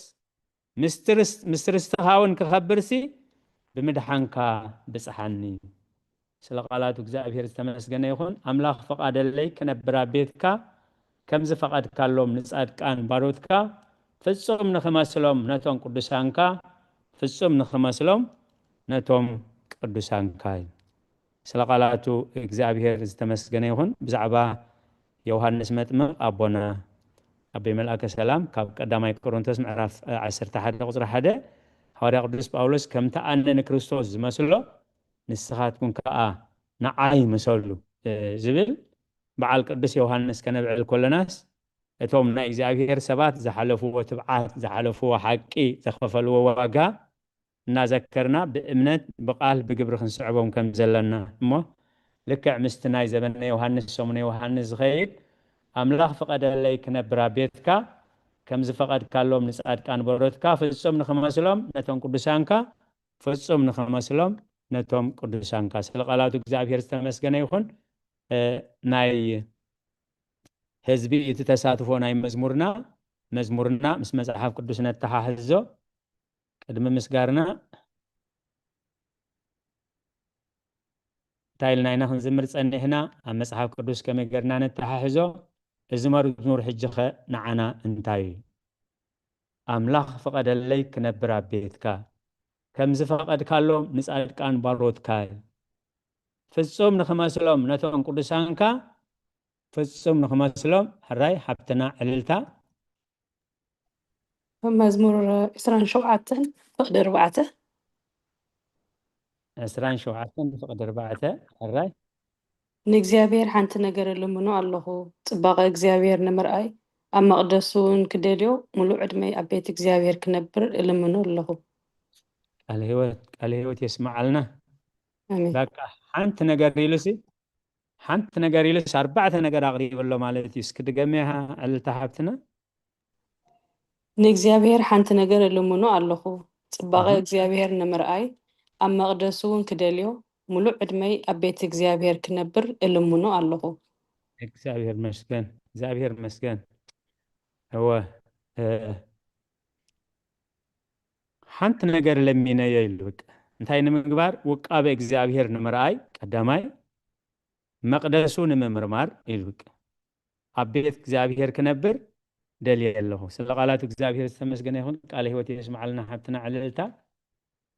ምስ ትርስ-፣ ምስ ርስትኻ እውን ክኸብርሲ፣ ብምድሓንካ ብጽሓኒ።" ስለ ቃላቱ እግዚኣብሔር ዝተመስገነ ይኹን። ኣምላኽ ፍቓደለይ ክነብር ኣብ ቤትካ፣ ከም ዝፈቐድካሎም ንጻድቃን ባሮትካ፣ ፍጹም ንኽመስሎም ነቶም ቅዱሳንካ፣ ፍጹም ንኽመስሎም ነቶም ቅዱሳንካ እዩ። ስለ ቃላቱ እግዚኣብሔር ዝተመስገነ ይኹን። ብዛዕባ ዮሃንስ መጥምቕ ኣቦና ኣቦይ መልኣከ ሰላም ካብ ቀዳማይ ቆሮንቶስ ምዕራፍ ዓሰርተ ሓደ ቁጽሪ ሓደ፣ ሃዋርያ ቅዱስ ጳውሎስ፣ "ከምቲ ኣነ ንክርስቶስ ዝመስሎ፣ ንስኻትኩም ከኣ ንዓይ ምሰሉ" ዝብል በዓል ቅዱስ ዮሃንስ ከነብዕል ከለናስ፣ እቶም ናይ እግዚኣብሔር ሰባት ዝሓለፍዎ ትብዓት፣ ዝሓለፍዎ ሓቂ፣ ዝኸፈልዎ ዋጋ እናዘከርና ብእምነት ብቓል ብግብሪ ክንስዕቦም ከም ዘለና እሞ፣ ልክዕ ምስቲ ናይ ዘበነ ዮሃንስ፣ ሰሙነ ዮሃንስ ዝኸይድ፣ "ኣምላኽ ፍቐደለይ ክነብር ኣብ ቤትካ፣ ከም ዝፈቐድካሎም ንጻድቃን በሮትካ፣ ፍጹም ንኽመስሎም ነቶም ቅዱሳንካ፣ ፍጹም ንኽመስሎም ነቶም ቅዱሳንካ።" ስለ ቃላቱ እግዚኣብሔር ዝተመስገነ ይኹን። እ፣ ናይ ህዝቢ እቲ ተሳትፎ ናይ መዝሙርና፣ መዝሙርና ምስ መጽሓፍ ቅዱስ ነተሓሕዞ። ቅድሚ ምስጋርና እንታይ ኢልና ኢና ክንዝምር ጸኒሕና? ኣብ መጽሓፍ ቅዱስ ከመይ ጌርና ነተሓሕዞ? እዚ መዝሙር ሕጂ ኸ ንዓና እንታይ እዩ? "ኣምላኽ ፍቐደለይ ክነብር ኣብ ቤትካ፣ ከም ዝፈቐድካሎም ንጻድቃን ባሮትካ፣ ፍጹም ንኽመስሎም ነቶም ቅዱሳንካ፣ ፍጹም ንኽመስሎም" ሕራይ ሓብትና ዕልልታ። መዝሙር ዕስራን ሸውዓተን ፍቕዲ ኣርባዕተ። ዕስራን ሸውዓተን ፍቕዲ ኣርባዕተ፣ ሕራይ። ንእግዚኣብሔር ሓንቲ ነገር እልምኖ ኣለኹ፣ ጽባቐ እግዚኣብሔር ንምርኣይ፣ ኣብ መቕደሱ እውን ክደልዮ፣ ምሉእ ዕድመይ ኣብ ቤት እግዚኣብሔር ክነብር እልምኖ ኣለኹ። ቃለ ህይወት ቃለ ህይወት የስምዓልና። ኣሜን። በቃ ሓንቲ ነገር ኢሉሲ ሓንቲ ነገር ኢሉስ ኣርባዕተ ነገር ኣቕሪቡ ኣሎ ማለት እዩ። እስኪ ድገምያ እልልታ ሓብትና። ንእግዚኣብሔር ሓንቲ ነገር እልምኖ ኣለኹ፣ ጽባቐ ኣሃ። እግዚኣብሔር ንምርኣይ፣ ኣብ መቕደሱ እውን ክደልዮ፣ ምሉእ ዕድመይ ኣብ ቤት እግዚኣብሔር ክነብር እልምኖ ኣለኹ። እግዚኣብሔር መስገን እግዚኣብሔር መስገን። እወ እ፣ ሓንቲ ነገር ለሚነዮ ኢሉ በቃ። እንታይ ንምግባር? ውቃበ እግዚኣብሔር ንምርኣይ ቀዳማይ፣ መቕደሱ ንምምርማር ኢሉ በቃ። ኣብ ቤት እግዚኣብሔር ክነብር ደልየ ኣለኹ። ስለ ቃላት እግዚኣብሔር ዝተመስገነ ይኹን። ቃለ ህይወት የስምዓልና ሓብትና ዕልልታ።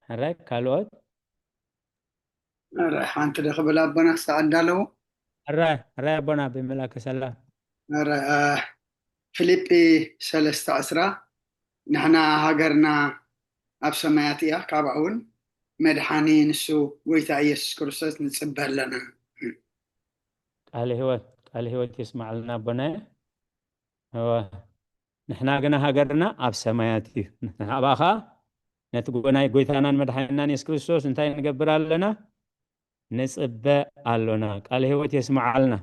ሕራይ ካልኦት ኧረ፣ ሓንቲ ዶ ክብል ኣቦና ክሳዕ ኣዳለዎ። ሕራይ ሕራይ ኣቦና ብመላከ ሰላም። ኧረ፣ እ፣ ፊልጲ ሰለስተ ዕስራ፣ ንሕና ሃገርና ኣብ ሰማያት እያ፣ ካብኣ እውን መድሓኒ ንሱ ጎይታ ኢየሱስ ክርስቶስ ንጽበ ኣለና። ቃለ ህይወት ቃለ ህይወት የስምዓልና ኣቦና። እወ፣ ንሕና ግና ሃገርና ኣብ ሰማያት እዩ። ንሕና ኣብኣ ኸዓ ነቲ ጎናይ ጎይታናን መድሓኒናን የሱስ ክርስቶስ እንታይ ንገብር ኣለና? ንጽበ ኣሎና። ቃለ ህይወት የስምዓልና።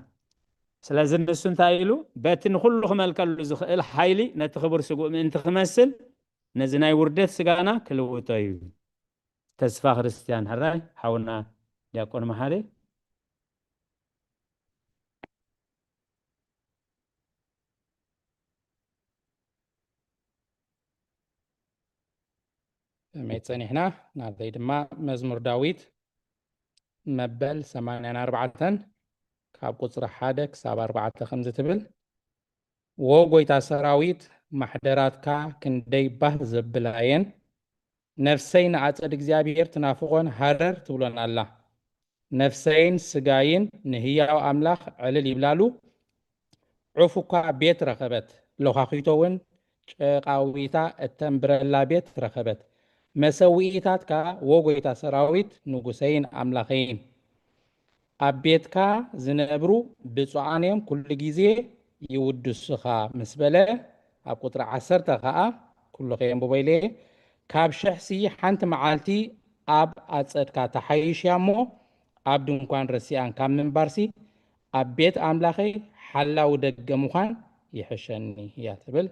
ስለዚ ንሱ እንታይ ኢሉ? በቲ ንኹሉ ክመልከሉ ዝኽእል ሓይሊ ነቲ ክቡር ስጉእ ምእንቲ ክመስል ነዚ ናይ ውርደት ስጋና ክልውጦ እዩ። ተስፋ ክርስትያን ሕራይ ሓውና ዲያቆን መሓሪ። ከመይ ጸኒሕና? ናተይ ድማ መዝሙር ዳዊት መበል ሰማንያን ኣርባዕተን ካብ ቁጽሪ ሓደ ክሳብ ኣርባዕተ ከምዚ ትብል፣ "ዎ ጎይታ ሰራዊት፣ ማሕደራትካ ክንደይ ባህ ዘብላ እየን! ነፍሰይ ንኣጸድ እግዚኣብሔር ትናፍቖን ሃረር ትብሎን ኣላ። ነፍሰይን ስጋይን ንህያው ኣምላኽ ዕልል ይብላሉ። ዑፍ እኳ ቤት ረኸበት፣ ሎኻኺቶ እውን ጨቓዊታ እተንብረላ ቤት ረኸበት። መሰውኢታትካ፣ ዎ ጎይታ ሰራዊት፣ ንጉሰይን ኣምላኸይን፣ ኣብ ቤትካ ዝነብሩ ብፁዓን እዮም፣ ኩሉ ግዜ ይውድሱኻ" ምስ በለ፣ ኣብ ቁጽሪ ዓሰርተ ኸኣ፣ ኩሉ ከየንብቦ ኢለ እየ፣ "ካብ ሽሕሲ ሓንቲ መዓልቲ ኣብ ኣጸድካ ተሓይሽ እያ እሞ፣ ኣብ ድንኳን ረሲኣን ካብ ምንባርሲ፣ ኣብ ቤት ኣምላኸይ ሓላዊ ደገ ምዃን ይሕሸኒ" እያ ትብል።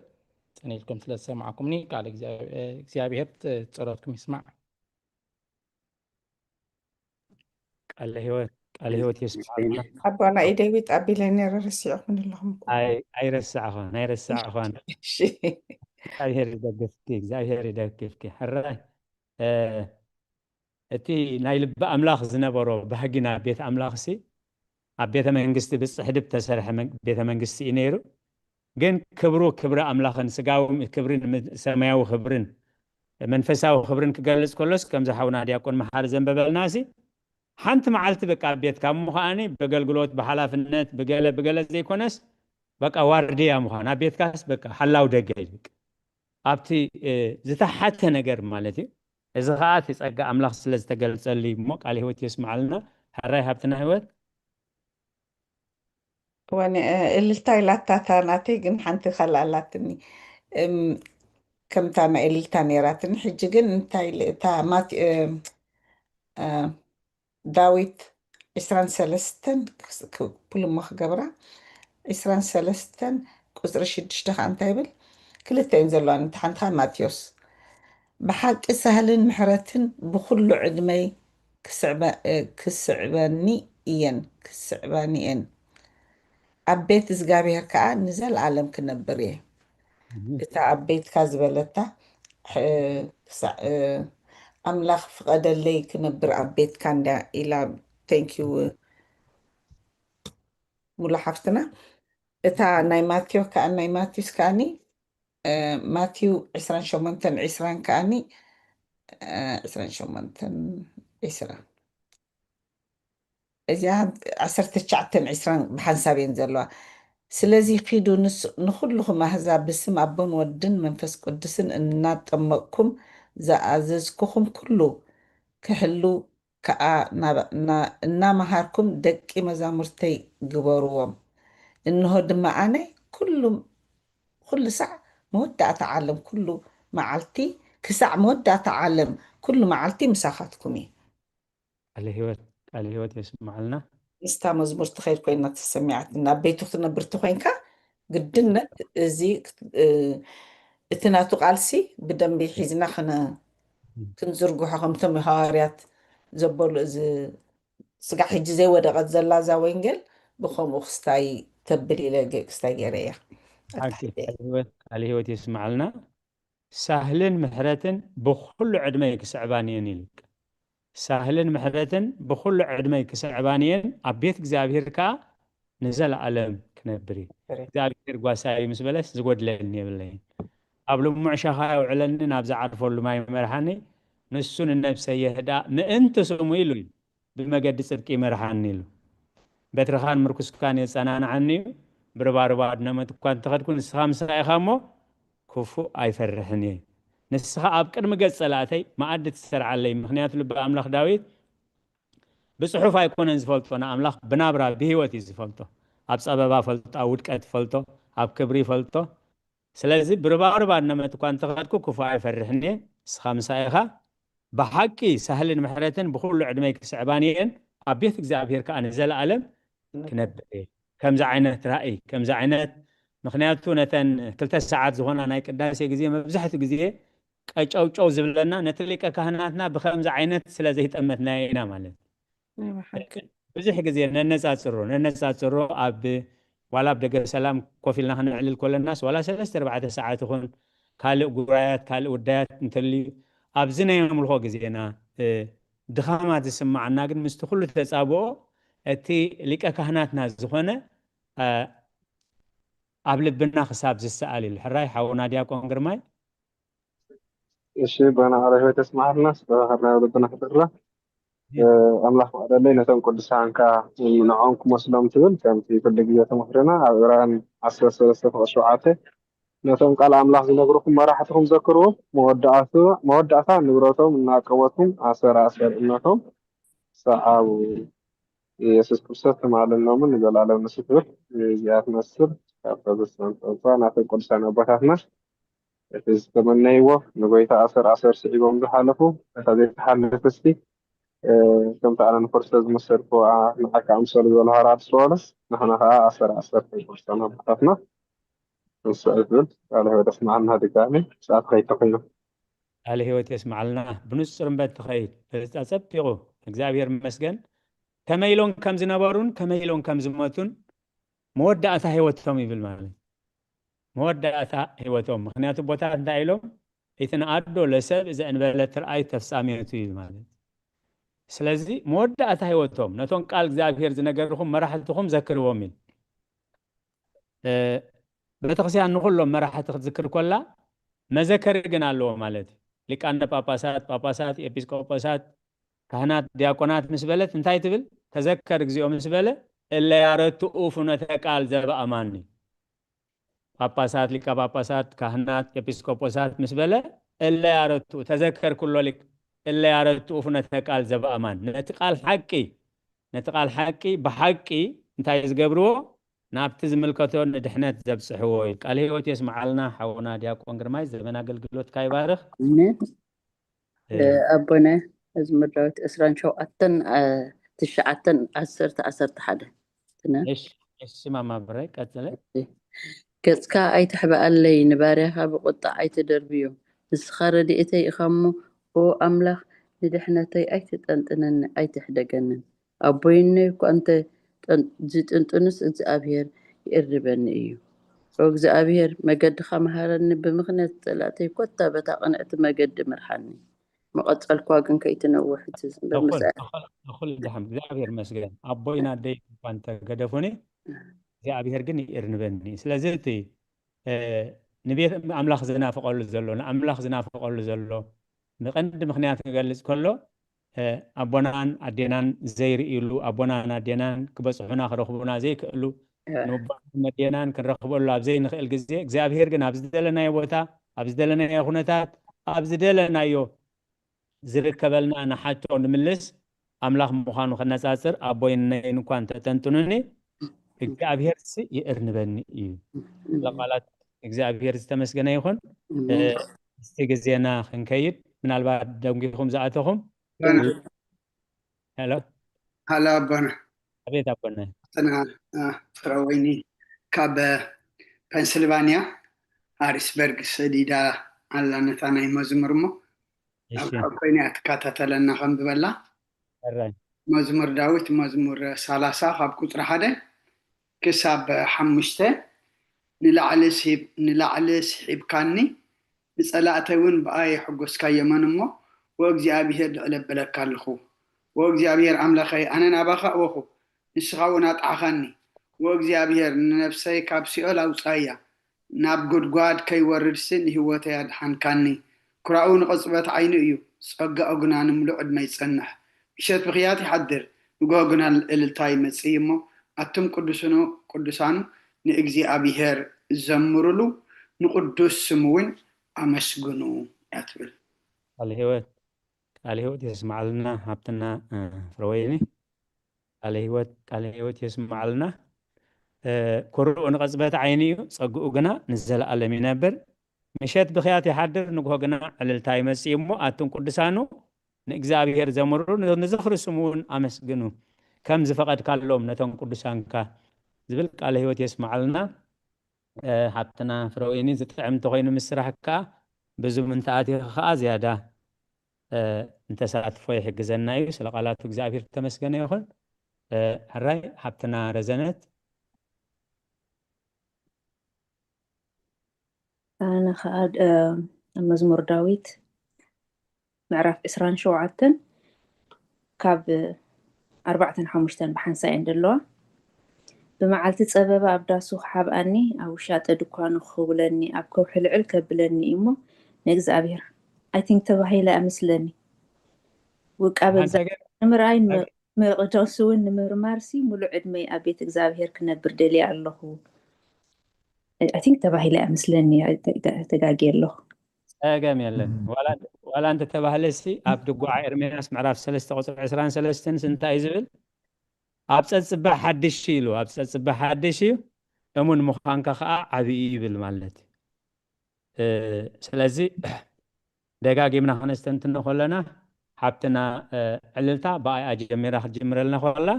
ጽን ኢልኩም ስለ ዝሰማዕኩምኒ፣ ቃል እግዚኣብ-፣ እግዚኣብሔር ጸሎትኩም ይስማዕ። ቃለ ህይወት ቃለ ህይወት የስምዓልና። ኣቦና ኢደይ ጣቢለ ነረ ረሲዕኹም ኣለኹም። ኣይ ኣይረሳዕኹን ኣይረሳዕኹን። እሺ። እግዚኣብሔር ይደግፍኪ፣ እግዚኣብሔር ይደግፍኪ። ሕራይ እ፣ እቲ ናይ ልቢ ኣምላኽ ዝነበሮ ባህጊ ናብ ቤት ኣምላኽሲ ኣብ ቤተ መንግስቲ ብጽሕድብ ተሰርሐ መን-፣ ቤተ መንግስቲ እዩ ነይሩ። ግን ክብሩ ክብሪ ኣምላኽን ስጋዊ ክብርን ም-፣ ሰማያዊ ክብርን መንፈሳዊ ክብርን ክገልጽ ከሎስ፣ ከምዚ ሓውና ዲያቆን መሓሪ ዘንበበልናሲ፣ ሓንቲ መዓልቲ በቃ ኣብ ቤትካ እሞ ከኣኒ ብኣገልግሎት ብሓላፍነት ብገለ ብገለ ዘይኮነስ፣ በቃ ዋርድያ ምዃን ኣብ ቤትካስ በቃ ሓላው ደገ እዩ። በቃ ኣብቲ እ፣ ዝተሓተ ነገር ማለት እዩ። እዚ ኸዓ እቲ ጸጋ ኣምላኽ ስለ ዝተገልጸሉ እዩ እሞ፣ ቃለ ህይወት የስምዓልና። ሕራይ ሃብትና ህይወት። ወነ እልልታ ኢላታታ ናተይ ግን ሓንቲ ካልእ ኣላትኒ። እም፣ ከምታ ናይ እልልታ ነይራትኒ። ሕጂ ግን እንታይ ኢለ እታ ማት-፣ እም፣ እ፣ ዳዊት ዕስራን ሰለስተን ክስ-፣ ክ-፣ ክብሉ እሞ ክገብራ። ዕስራን ሰለስተን ቁጽሪ ሽዱሽተ ከኣ እንታይ ይብል? ክልተ እየን ዘለዋን፣ እታ ሓንቲ ከኣ ማቴዎስ። "ብሓቂ ሳህልን ምሕረትን ብኹሉ ዕድመይ ክስዕበ-፣ እ፣ ክስዕበኒ እየን፣ ክስዕባኒ እየን። ኣብ ቤት እግዚኣብሔር ከኣ ንዘለኣለም ክነብር እየ።" እታ ኣብ ቤትካ ዝበለታ፣ ሕ-፣ ክሳዕ፣ እ፣ ኣምላኽ ፍቐደለይ ክነብር ኣብ ቤትካ እንድያ ኢላ። Thank you ሙሉ ሓፍትና። እታ ናይ ማቴዎ ከኣ፣ ናይ ማቴዎስ ከኣኒ፣ እ፣ ማቴዎ ዕስራን ሸሞንተን ዕስራን ከኣኒ፣ እ፣ ዕስራን ሸሞንተን ዕስራ። እዚኣ ዓሰርተ ትሽዓተን ዕስራን ብሓንሳብ እየን ዘለዋ። "ስለዚ ኺዱ ንስ-፣ ንኹልኹም ኣህዛብ ብስም ኣቦን ወድን መንፈስ ቅዱስን እናጠመቕኩም ዝኣዘዝኩኹም ኩሉ ክሕሉ-፣ ከዓ እናመሃርኩም ደቂ መዛሙርተይ ግበርዎም። እንሆ ድማ ኣነ ኩሉ ሳዕ መወዳእታ ዓለም ኩሉ መዓልቲ ክሳዕ መወዳእታ ዓለም ኩሉ መዓልቲ ምሳኻትኩም እየ። ቃለ ህይወት ቃለ ህይወት የስምዓልና። ምስታ መዝሙር ትኸይድ ኮይና ተሰሚዓትና፣ ኣበይቱ ክትነብር ተኮይንካ ግድነት እዚ እቲ ናቱ ቃልሲ ብደንቢ ሒዝና ክንዝርግሖ ከምቶም ሃዋርያት ዘበሉ እዚ ስጋዕ ሕጂ ዘይወደቐት ዘላ እዛ ወንጌል ብከምኡ ክስታይ ተብል ኢለ ክስታይ ገይረ እያ። ቃለ ህይወት የስምዓልና። ሳህልን ምሕረትን ብኹሉ ዕድመይ ክስዕባን እየን ኢሉ። ሳህልን ምሕረትን ብኹሉ ዕድመይ ክስዕባን እየን፣ ኣብ ቤት እግዚኣብሔር ከኣ ንዘለኣለም ክነብር እየ። እግዚኣብሔር ጓሳይ እዩ ምስ በለስ ዝጎድለኒ የብለይን። ኣብ ልሙዕ ሻኻ የውዕለኒ፣ ናብ ዝዓርፈሉ ማይ መርሓኒ፣ ንሱ ንነብሰይ የህዳ ምእንቲ ስሙ ኢሉ እዩ። ብመገዲ ጽድቂ ይመርሓኒ ኢሉ። በትርኻን ምርኩስካን የጸናንዓኒ እዩ። ብርባርባ ኣድነመት እኳ እንተኸድኩ ንስኻ ምሳይ ኢኻ እሞ ክፉእ ኣይፈርሕን እየ። ንስኻ ኣብ ቅድሚ ገጽ ጸላእተይ መኣዲ ትሰርዓለይ። ምኽንያቱ ልበ ኣምላኽ ዳዊት ብጽሑፍ ኣይኮነን ዝፈልጦ ንኣምላኽ ብናብራ ብህይወት እዩ ዝፈልጦ። ኣብ ጸበባ ፈልጦ፣ ኣብ ውድቀት ፈልጦ፣ ኣብ ክብሪ ፈልጦ። ስለዚ ብርባርባ ኣድነመት እኳ እንተኸድኩ ክፉእ ኣይፈርሕን እየ። ንስኻ ምሳይ ኢኻ። ብሓቂ ሳህልን ምሕረትን ብኹሉ ዕድመይ ክስዕባን እየን፣ ኣብ ቤት እግዚኣብሔር ከኣ ንዘለኣለም ክነብር እየ። ከምዚ ዓይነት ራእይ ከምዚ ዓይነት ምክንያቱ ነተን ክልተ ሰዓት ዝኾና ናይ ቅዳሴ ግዜ መብዛሕትኡ ግዜ ቀጨውጨው ዝብለና ነቲ ሊቀ ካህናትና ብከምዚ ዓይነት ስለ ዘይጠመትናዮ ኢና ማለት እዩ። ብዙሕ ግዜ ነነጻጽሮ ነነጻጽሮ ኣብ ዋላ ኣብ ደገ ሰላም ኮፍ ኢልና ክነዕልል ከለናስ ዋላ ሰለስተ ኣርባዕተ ሰዓት ይኹን ካልእ ጉራያት ካልእ ውዳያት እንተልዩ ኣብዚ ናይ ኣምልኾ ግዜና ድኻማት ዝስማዓና ግን ምስቲ ኩሉ ተጻብኦ እቲ ሊቀ ካህናትና ዝኾነ ኣብ ልብና ክሳብ ዝሰኣል ኢሉ ሕራይ ሓውና ዲያቆን ግርማይ። እሺ ኣቦና ቃለ ህይወት የስምዓልና። ዝተባህርናዮ ልብና ክጥራ ኣምላኽ ፍቐደለይ ነቶም ቅዱሳን ከኣ ንዕኦም ክመስሎም ትብል ከምቲ ኩሉ ግዜ ተመኽረና ኣብ ዕብራውያን ዓሰርተ ሰለስተ ፍቕዲ ሸውዓተ ነቶም ቃል ኣምላኽ ዝነግሩኹም መራሕትኹም ዘክርዎም መወዳእታ ንብረቶም እናቀወትኩም ኣሰር ኣሰር እምነቶም ሰዓቡ። ኢየሱስ ክርስቶስ ትማልን ሎምን ንዘለኣለም ንሱ ክብር። እዚኣ ትመስል ካብ ፕሮቴስታንት እኳ ናቶም ቅዱሳን ኣቦታትና እቲ ዝተመነይዎ ንጎይታ ኣሰር ኣሰር ስዒቦም ዝሓለፉ እታ ዘይትሓልፍ እስቲ ከምቲ ኣነ ንክርስቶስ ዝመሰልኩ ንዓካ ኣምሰሉ ዝበልሃ ራድስ ጳውሎስ ንሕና ከዓ ኣሰር ኣሰር ናይ ቅዱሳን ኣቦታትና ንስዕብ ዝብል ቃለ ህይወት ኣስምዓልና ድጋሚ ሰዓት ከይተኮይኑ ቃለ ህይወት የስምዓልና ብንጹር እምበር ትኸይድ ፈለስታ ጸቢቑ እግዚኣብሔር ይመስገን ከመይ ኢሎም ከም ዝነበሩን ከመይ ኢሎም ከም ዝመቱን መወዳእታ ህይወቶም ይብል ማለት መወዳእታ ህይወቶም ምክንያቱ ቦታት እንታይ ኢሎም ኢትንኣዶ ለሰብ ዘእንበለ ትርኣይ ተፍጻሜቱ እዩ ማለት ስለዚ መወዳእታ ህይወቶም ነቶም ቃል እግዚኣብሔር ዝነገርኹም መራሕትኹም ዘክርዎም ኢል ቤተክርስትያን ንኩሎም መራሕቲ ክትዝክር ኮላ መዘከሪ ግን ኣለዎ ማለት እዩ ሊቃነ ጳጳሳት ጳጳሳት ኤጲስቆጶሳት ካህናት ዲያቆናት ምስ በለት እንታይ ትብል ተዘከር እግዚኣብሔር ምስ በለ እለ ያረትኡ ፍኖተ ቃል ዘበኣማኒ ጳጳሳት ሊቀ ጳጳሳት ካህናት ኤጲስቆጶሳት ምስ በለ እለ ያረትኡ ተዘከር ኩሎ ሊቅ እለ ያረትኡ ፍኖተ ቃል ዘበኣማን ነቲ ቃል ሓቂ ነቲ ቃል ሓቂ ብሓቂ እንታይ ዝገብርዎ ናብቲ ዝምልከቶ ንድሕነት ዘብፅሕዎ እዩ ቃል ህይወት የስምዓልና ሓውና ዲያቆን ግርማይ ዘመን ኣገልግሎትካ ይባርኽ ኣቦነ መዝሙር ዳዊት ዕስራን ሸውዓተን ትሽዓተን ዓሰርተ ዓሰርተ ሓደ እሺ ማማ ብራይ ቀፅለ ገጽካ ኣይትሕበኣለይ ንባርያኻ ብቁጣ ኣይትደርብዮ ንስኻ ረድኤተይ ኢኻ እሞ ኦ ኣምላኽ ንድሕነተይ ኣይትጠንጥነኒ ኣይትሕደገንን ኣቦይነይ እኳ እንተ ዝጥንጥኑስ እግዚኣብሔር ይእርበኒ እዩ ኦ እግዚኣብሔር መገድኻ መሃረኒ ብምኽንያት ጸላእተይ ኮታ በታ ቅንዕቲ መገዲ ምርሓኒ መቐጸልኳ ግን ከይትነውሕ እቲ ዝንበር ምሳይ እኹል ዛሕም እግዚኣብሔር መስገን ኣቦይን ኣደይ እኳ እንተገደፉኒ እግዚኣብሔር ግን ይእርንበኒ ስለዚ እቲ ንቤት ኣምላኽ ዝናፍቀሉ ዘሎ ንኣምላኽ ዝናፍቀሉ ዘሎ ንቐንዲ ምክንያት ክገልጽ ከሎ ኣቦናን ኣዴናን ዘይርእሉ ኣቦናን ኣዴናን ክበፅሑና ክረኽቡና ዘይክእሉ ንቦናን ኣዴናን ክንረኽበሉ ኣብ ዘይንኽእል ግዜ እግዚኣብሔር ግን ኣብ ዝደለናዮ ቦታ ኣብ ዝደለናዮ ኩነታት ኣብ ዝደለናዮ ዝርከበልና ንሓቶ ንምልስ ኣምላኽ ምዃኑ ከነጻጽር ኣቦይን ነይን እኳ እንተጠንጥኑኒ እግዚኣብሔር ሲ ይእርንበኒ እዩ። ለቃላት እግዚኣብሔር ዝተመስገነ ይኹን። እስቲ ግዜና ክንከይድ ምናልባት ደንጊኹም ዝኣተኹም። ሄሎ ሃላ ኣቦና ኣቤት ኣቦና ጥና ፍረወይኒ ካብ ፔንስልቫኒያ ሃሪስበርግ ሰዲዳ ኣላ ነታ ናይ መዝሙር እሞ ኣብ ኮይና ትከታተለና ከም ዝበላ ሕራይ መዝሙር ዳዊት መዝሙር ሰላሳ ካብ ቁፅሪ ሓደ ክሳብ ሓሙሽተ ንላዕሊ ስሒብ- ንላዕሊ ስሒብካኒ ንፀላእተይ እውን ብኣይ የሐጎስካዮምን እሞ ወእግዚኣብሄር ልዕል ኣበለካ ኣለኹ። ወእግዚኣብሄር ኣምላኸይ ኣነ ናባኻ እወኹ ንስኻ እውን ኣጥዓኻኒ። ወእግዚኣብሄር ንነፍሰይ ካብ ሲኦል ኣውፃያ ናብ ጉድጓድ ከይወርድሲ ንህይወተይ ኣድሓንካኒ። ኩራኡ ንቐፅበት ዓይኑ እዩ፣ ፀጋኡ ግና ንምሉእ ዕድመ ይፀንሕ። ምሸት ብኽያት ይሓድር፣ ንግሆ ግና እልልታ ይመፅእ እሞ ኣቱም ቅዱስኑ ቅዱሳኑ ንእግዚኣብሔር ዘምሩሉ፣ ንቅዱስ ስሙ እውን ኣመስግኑ እያ ትብል። ቃል ህይወት ቃል ህይወት የስማዓልና ሃብትና ፍረወይኒ ቃል ህይወት ቃል ህይወት የስማዓልና። ኩርኡ ንቐፅበት ዓይኒ እዩ፣ ፀግኡ ግና ንዘለኣለም ይነብር። ምሸት ብኽያት ይሓድር፣ ንግሆ ግና ዕልልታ ይመፅእ እሞ ኣቱም ቅዱሳኑ ንእግዚኣብሔር ዘምሩ፣ ንዝኽሪ ስሙ እውን ኣመስግኑ፣ ከም ዝፈቐድካሎም ነቶም ቅዱሳንካ ዝብል ቃለ ህይወት የስማዓልና። ሓብትና ፍረወይኒ ዝጥዕም እንተኮይኑ ምስ ስራሕ ከዓ ብዙም እንተኣትዩ ከዓ ዝያዳ እንተሳትፎ ይሕግዘና እዩ። ስለ ቃላቱ እግዚኣብሔር ተመስገነ ይኹን። ሕራይ ሓብትና ረዘነት ኣነ ከዓ ኣብ መዝሙር ዳዊት ምዕራፍ ዕስራን ሸውዓተን ካብ ኣርባዕተን ሓሙሽተን ብሓንሳእ እየን ዘለዋ። ብመዓልቲ ጸበባ ኣብ ዳሱ ክሓብኣኒ፣ ኣብ ውሻጠ ድኳኑ ክኽውለኒ፣ ኣብ ከውሒ ልዕል ከብለኒ እዩ እሞ፣ ንእግዚኣብሔር ኣይ ቲንክ ተባሂለ እመስለኒ። ውቃበ ሓንሳእ ንምርኣይ ንመቕደሱ እውን ንምርማርሲ ሙሉእ ዕድመይ ኣብ ቤት እግዚኣብሔር ክነብር ደልየ ኣለኹ። ኣይ ቲንክ ተባሂለ እመስለኒ፣ ተጋግየ ኣለኹ። ጸገም የለን። ዋላ እንተተባህለ ሲ ኣብ ድጓዓ ኤርምያስ ምዕራፍ ሰለስተ ቁፅሪ ዕስራን ሰለስተን እንታይ እዩ ዝብል? ኣብ ፀፅበ ሓድሽ ኢሉ ኣብ ፀፅበ ሓድሽ እዩ እሙን ምዃንካ ከዓ ዓብዪ ይብል ማለት እዩ። ስለዚ ደጋጊምና ከነስተንትኖ ከለና ሓብትና ዕልልታ ብኣይ ኣጀሚራ ክትጅምረልና ከላ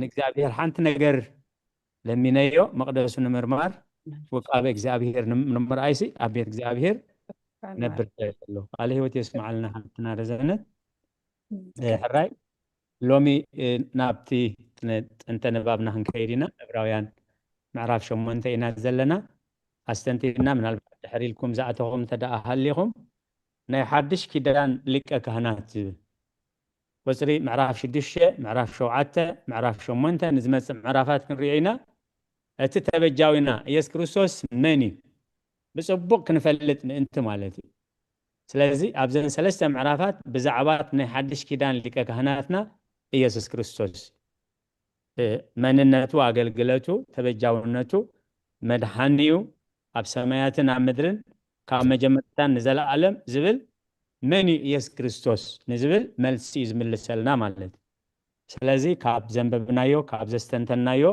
ንእግዚኣብሔር ሓንቲ ነገር ለሚነዮ መቕደሱ ንምርማር ውቃበ እግዚኣብሔር ንምርኣይሲ ኣብ ቤት እግዚኣብሔር ነብር ኣሎ። ቃለ ህይወት የስማዓልና ሓብትና ረዘነት። ሕራይ ሎሚ ናብቲ ጥንተ ንባብና ክንከይድ ኢና። ዕብራውያን ምዕራፍ ሸሞንተ ኢና ዘለና። ኣስተንቲና ምናልባት ድሕር ኢልኩም ዝኣተኹም እንተደኣ ሃሊኹም ናይ ሓድሽ ኪዳን ሊቀ ካህናት ዝብል ቁፅሪ ምዕራፍ ሽዱሽተ፣ ምዕራፍ ሸውዓተ፣ ምዕራፍ ሸሞንተ ንዝመፅእ ምዕራፋት ክንሪኦ ኢና። እቲ ተበጃዊና ኢየሱስ ክርስቶስ መን እዩ ብፅቡቕ ክንፈልጥ ምእንቲ ማለት እዩ። ስለዚ ኣብዘን ሰለስተ ምዕራፋት ብዛዕባ ናይ ሓድሽ ኪዳን ሊቀ ካህናትና ኢየሱስ ክርስቶስ መንነቱ፣ ኣገልግለቱ፣ ተበጃውነቱ፣ መድሓኒኡ ኣብ ሰማያትን ኣብ ምድርን ካብ መጀመርታን ንዘለኣለም ዝብል መን እዩ ኢየሱስ ክርስቶስ ንዝብል መልሲ እዩ ዝምልሰልና ማለት እዩ። ስለዚ ካብ ዘንበብናዮ ካብ ዘስተንተናዮ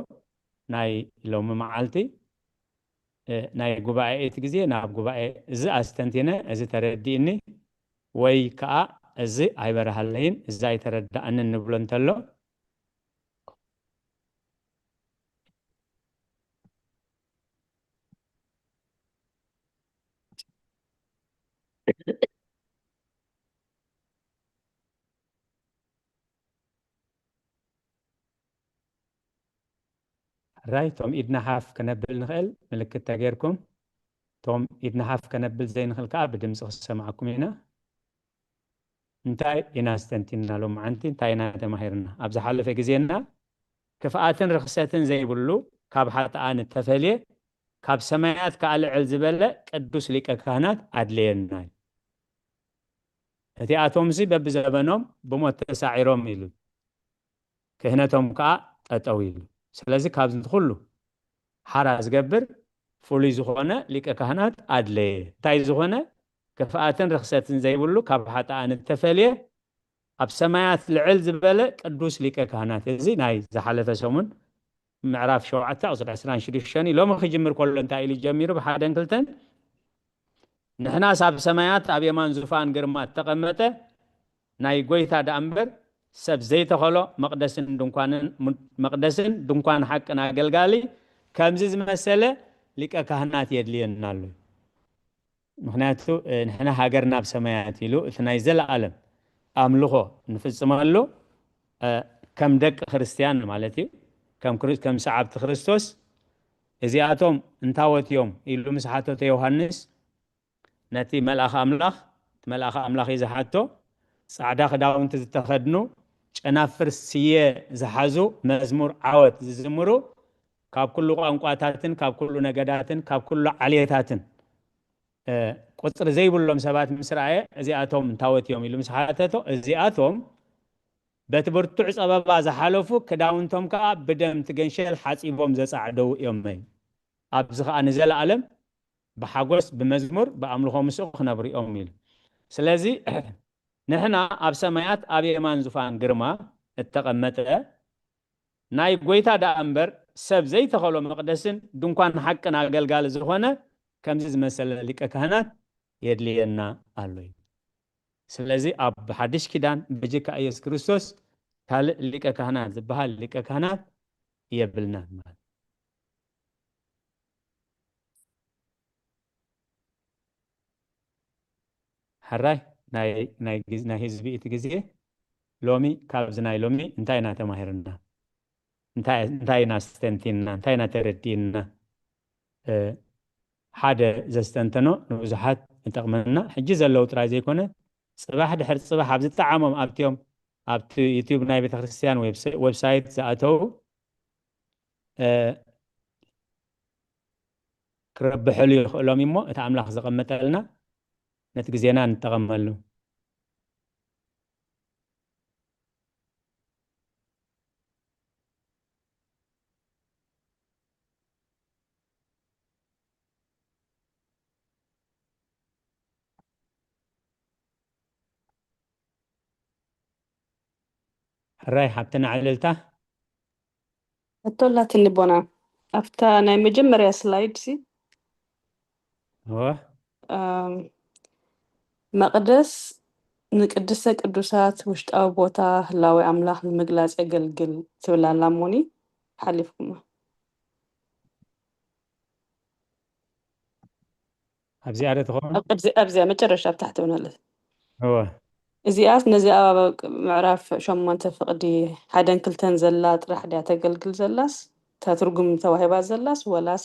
ናይ ሎሚ መዓልቲ ናይ ጉባኤ እቲ ግዜ ናብ ጉባኤ እዚ ኣስተንቲነ እዚ ተረዲእኒ ወይ ከዓ እዚ ኣይበረሃለይን እዚ ኣይተረዳእንን ንብሎ እንተሎ ሕራይ ቶም ኢድና ሓፍ ከነብል ንኽእል ምልክት ተገይርኩም ቶም ኢድና ሓፍ ከነብል ዘይንኽእል ከዓ ብድምፂ ክሰማዕኩም ኢና። እንታይ ኢና ኣስተንቲና ሎምዓንቲ እንታይ ኢና ተማሂርና? ኣብ ዝሓለፈ ግዜና ክፍኣትን ርኽሰትን ዘይብሉ ካብ ሓጥኣን እተፈልየ ካብ ሰማያት ከዓ ልዕል ዝበለ ቅዱስ ሊቀ ካህናት ኣድለየና እዩ። እቲኣቶምሲ በብዘበኖም ብሞት ተሳዒሮም ኢሉ ክህነቶም ከዓ ጠጠው ኢሉ። ስለዚ ካብዚ ኩሉ ሓራ ዝገብር ፍሉይ ዝኾነ ሊቀ ካህናት ኣድለየ። እንታይ ዝኾነ ክፍኣትን ርኽሰትን ዘይብሉ ካብ ሓጥኣን እተፈልየ ኣብ ሰማያት ልዕል ዝበለ ቅዱስ ሊቀ ካህናት። እዚ ናይ ዝሓለፈ ሰሙን ምዕራፍ ሸውዓተ ቁፅሪ ዕስራን ሽዱሽተን እዩ። ሎሚ ክጅምር ከሎ እንታይ ኢሉ ጀሚሩ? ብሓደን ክልተን ንሕናስ ኣብ ሰማያት ኣብ የማን ዙፋን ግርማ እተቐመጠ ናይ ጎይታ ደኣ እምበር ሰብ ዘይተኸሎ መቕደስን ድንኳንን፣ መቕደስን ድንኳን ሓቅን ኣገልጋሊ ከምዚ ዝመሰለ ሊቀ ካህናት የድልየና ኣሎ። ምኽንያቱ ንሕና ሃገርና ኣብ ሰማያት ኢሉ እቲ ናይ ዘለኣለም ኣምልኾ ንፍጽመሉ ከም ደቂ ክርስትያን ማለት እዩ፣ ከም ሰዓብቲ ክርስቶስ። እዚኣቶም እንታወት እዮም ኢሉ ምስ ሓተተ ዮሃንስ፣ ነቲ መልኣኽ ኣምላኽ፣ እቲ መልኣኽ ኣምላኽ እዩ ዝሓቶ፣ ጻዕዳ ክዳውንቲ ዝተኸድኑ፣ ጨናፍር ስየ ዝሓዙ፣ መዝሙር ዓወት ዝዝምሩ፣ ካብ ኩሉ ቋንቋታትን ካብ ኩሉ ነገዳትን ካብ ኩሉ ዓሌታትን ቁፅሪ ዘይብሎም ሰባት ምስ ረኣየ፣ እዚኣቶም እንታወት እዮም ኢሉ ምስ ሓተቶ፣ እዚኣቶም በቲ ብርቱዕ ፀበባ ዝሓለፉ፣ ክዳውንቶም ከዓ ብደም እቲ ገንሸል ሓፂቦም ዘፃዕደው እዮም። ኣብዚ ከዓ ንዘለኣለም ብሓጎስ ብመዝሙር ብኣምልኾ ምስኡ ክነብሩ እዮም ኢሉ። ስለዚ ንሕና ኣብ ሰማያት ኣብ የማን ዙፋን ግርማ እተቐመጠ ናይ ጎይታ ደኣ እምበር ሰብ ዘይተኸሎ መቕደስን ድንኳን ሓቅን ኣገልጋሊ ዝኾነ ከምዚ ዝመሰለ ሊቀ ካህናት የድልየና ኣሎ እዩ። ስለዚ ኣብ ሓድሽ ኪዳን ብጅካ ኢየሱስ ክርስቶስ ካልእ ሊቀ ካህናት ዝበሃል ሊቀ ካህናት የብልናን ማለት። ሕራይ ናይ ህዝቢ እቲ ግዜ ሎሚ ካብዚ ናይ ሎሚ እንታይ ኢና ተማሂርና? እንታይ ኢና ኣስተንቲንና? እንታይ ኢና ተረዲእና? ሓደ ዘስተንተኖ ንብዙሓት ይጠቕመና። ሕጂ ዘለዉ ጥራይ ዘይኮነ፣ ጽባሕ ድሕሪ ጽባሕ ኣብ ዝጠዓሞም ኣብቲኦም ኣብቲ ዩቲዩብ ናይ ቤተክርስትያን ዌብሳይት ዝኣተዉ ክረብሐሉ ይኽእሎም እሞ፣ እቲ ኣምላኽ ዘቐመጠልና ነቲ ግዜና ንጠቐመሉ። ሕራይ ሓብትና ዕልልታ። ሕቶ ኣላትኒ ቦና፣ ኣብታ ናይ መጀመርያ ስላይድ ሲ እወ ኣም፣ መቕደስ ንቅድስተ ቅዱሳት ውሽጣዊ ቦታ ህላዌ ኣምላኽ ንምግላጽ የገልግል ትብል ኣላ እሞኒ ሓሊፍኩማ። ኣብዚኣ ዶ ትኸውን? ኣብዚኣ መጨረሻ ኣብ ታሕቲ ውን ኣለት። እወ እዚኣስ ነዚ ኣብ ምዕራፍ ሸሞንተ ፍቕዲ ሓደን ክልተን ዘላ ጥራሕ ድያ ተገልግል ዘላስ እታ ትርጉም ተዋሂባ ዘላስ ወላስ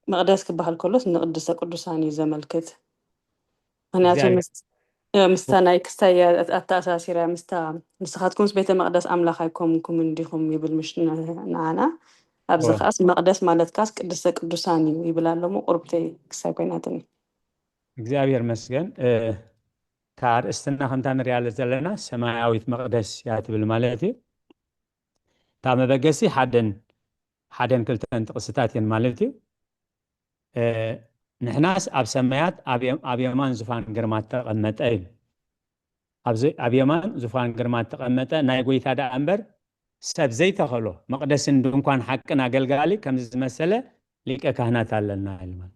መቕደስ ክበሃል ከሎስ ንቅድስተ ቅዱሳን እዩ ዘመልክት። ምክንያቱ ምስታ ናይ ክስታይ ኣተኣሳሲራ ምስታ ንስኻትኩምስ ቤተ መቕደስ ኣምላኽ ኣይኮንኩምን ዲኹም ይብል ምሽ ንዓና። ኣብዚ ከዓስ መቕደስ ማለት ከዓስ ቅድስተ ቅዱሳን እዩ ይብል ኣሎ። እሞ ቁርብተይ ክሳይ ኮይናትኒ። እግዚኣብሔር መስገን። እታ ኣርእስትና ከምታ ንሪኣ ዘለና ሰማያዊት መቕደስ እያ ትብል ማለት እዩ። እታ መበገሲ ሓደን ሓደን ክልተን ጥቕስታት እየን ማለት እዩ። ንሕናስ ኣብ ሰማያት ኣብ የማን ዙፋን ግርማ ተቐመጠ ኢሉ። ኣብ የማን ዙፋን ግርማ ተቐመጠ ናይ ጎይታ ደኣ እምበር ሰብ ዘይተኸሎ መቕደስን ድንኳን ሓቅን ኣገልጋሊ ከምዚ ዝመሰለ ሊቀ ካህናት ኣለና ኢሉ ማለት።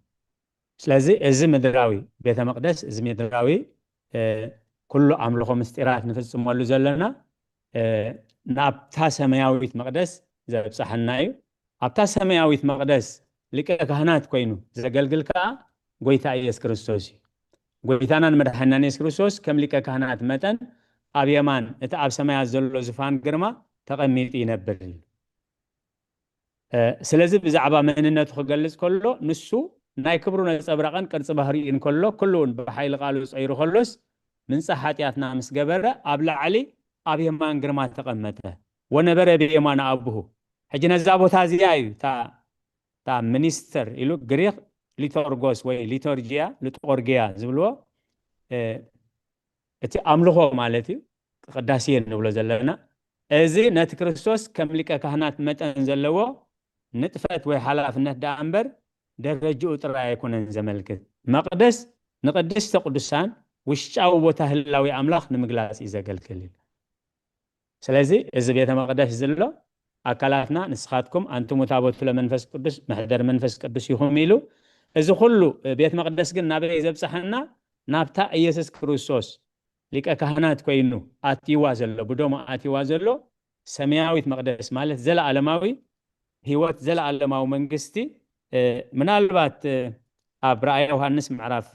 ስለዚ እዚ ምድራዊ ቤተ መቕደስ፣ እዚ ምድራዊ ኩሉ ኣምልኾ ምስጢራት ንፍጽመሉ ዘለና ናብታ ሰማያዊት መቕደስ ዘብጽሓና እዩ። ኣብታ ሰማያዊት መቕደስ ሊቀ ካህናት ኮይኑ ዘገልግል ከኣ ጎይታ ኢየሱስ ክርስቶስ እዩ። ጎይታናን መድሓናን ኢየሱስ ክርስቶስ ከም ሊቀ ካህናት መጠን ኣብ የማን እቲ ኣብ ሰማያት ዘሎ ዙፋን ግርማ ተቐሚጡ ይነብር እዩ። ስለዚ ብዛዕባ መንነቱ ክገልጽ ከሎ ንሱ ናይ ክብሩ ነጸብራቕን ቅርጺ ባህሪኡን ከሎ ኩሉ እውን ብሓይሊ ቃሉ ጸይሩ ከሎስ ምንጻሕ ሓጢኣትና ምስ ገበረ ኣብ ላዕሊ ኣብ የማን ግርማ ተቐመጠ። ወነበረ ብየማን ኣብሁ። ሕጂ ነዛ ቦታ እዚኣ እዩ እታ ሚኒስተር ኢሉ ግሪክ ሊቶርጎስ ወይ ሊቶርጂያ ልጦርጊያ ዝብልዎ እቲ ኣምልኾ ማለት እዩ። ቅዳሴ ንብሎ ዘለና እዚ ነቲ ክርስቶስ ከም ሊቀ ካህናት መጠን ዘለዎ ንጥፈት ወይ ሓላፍነት ደኣ እምበር ደረጅኡ ጥራይ ኣይኮነን ዘመልክት። መቕደስ ንቅድስተ ቅዱሳን ውሽጣዊ ቦታ ህላዊ ኣምላኽ ንምግላጽ እዩ ዘገልግል። ስለዚ እዚ ቤተ መቕደስ ዘሎ ኣካላትና ንስኻትኩም ኣንቱም ታቦቱ ለመንፈስ ቅዱስ፣ መሕደር መንፈስ ቅዱስ ኢኹም ኢሉ፣ እዚ ኩሉ ቤት መቕደስ ግን ናበይ ዘብጽሓና? ናብታ ኢየሱስ ክርስቶስ ሊቀ ካህናት ኮይኑ ኣትይዋ ዘሎ፣ ብደሙ ኣትይዋ ዘሎ ሰማያዊት መቕደስ ማለት ዘለኣለማዊ ህይወት፣ ዘለኣለማዊ መንግስቲ። ምናልባት ኣብ ራእይ ዮሃንስ ምዕራፍ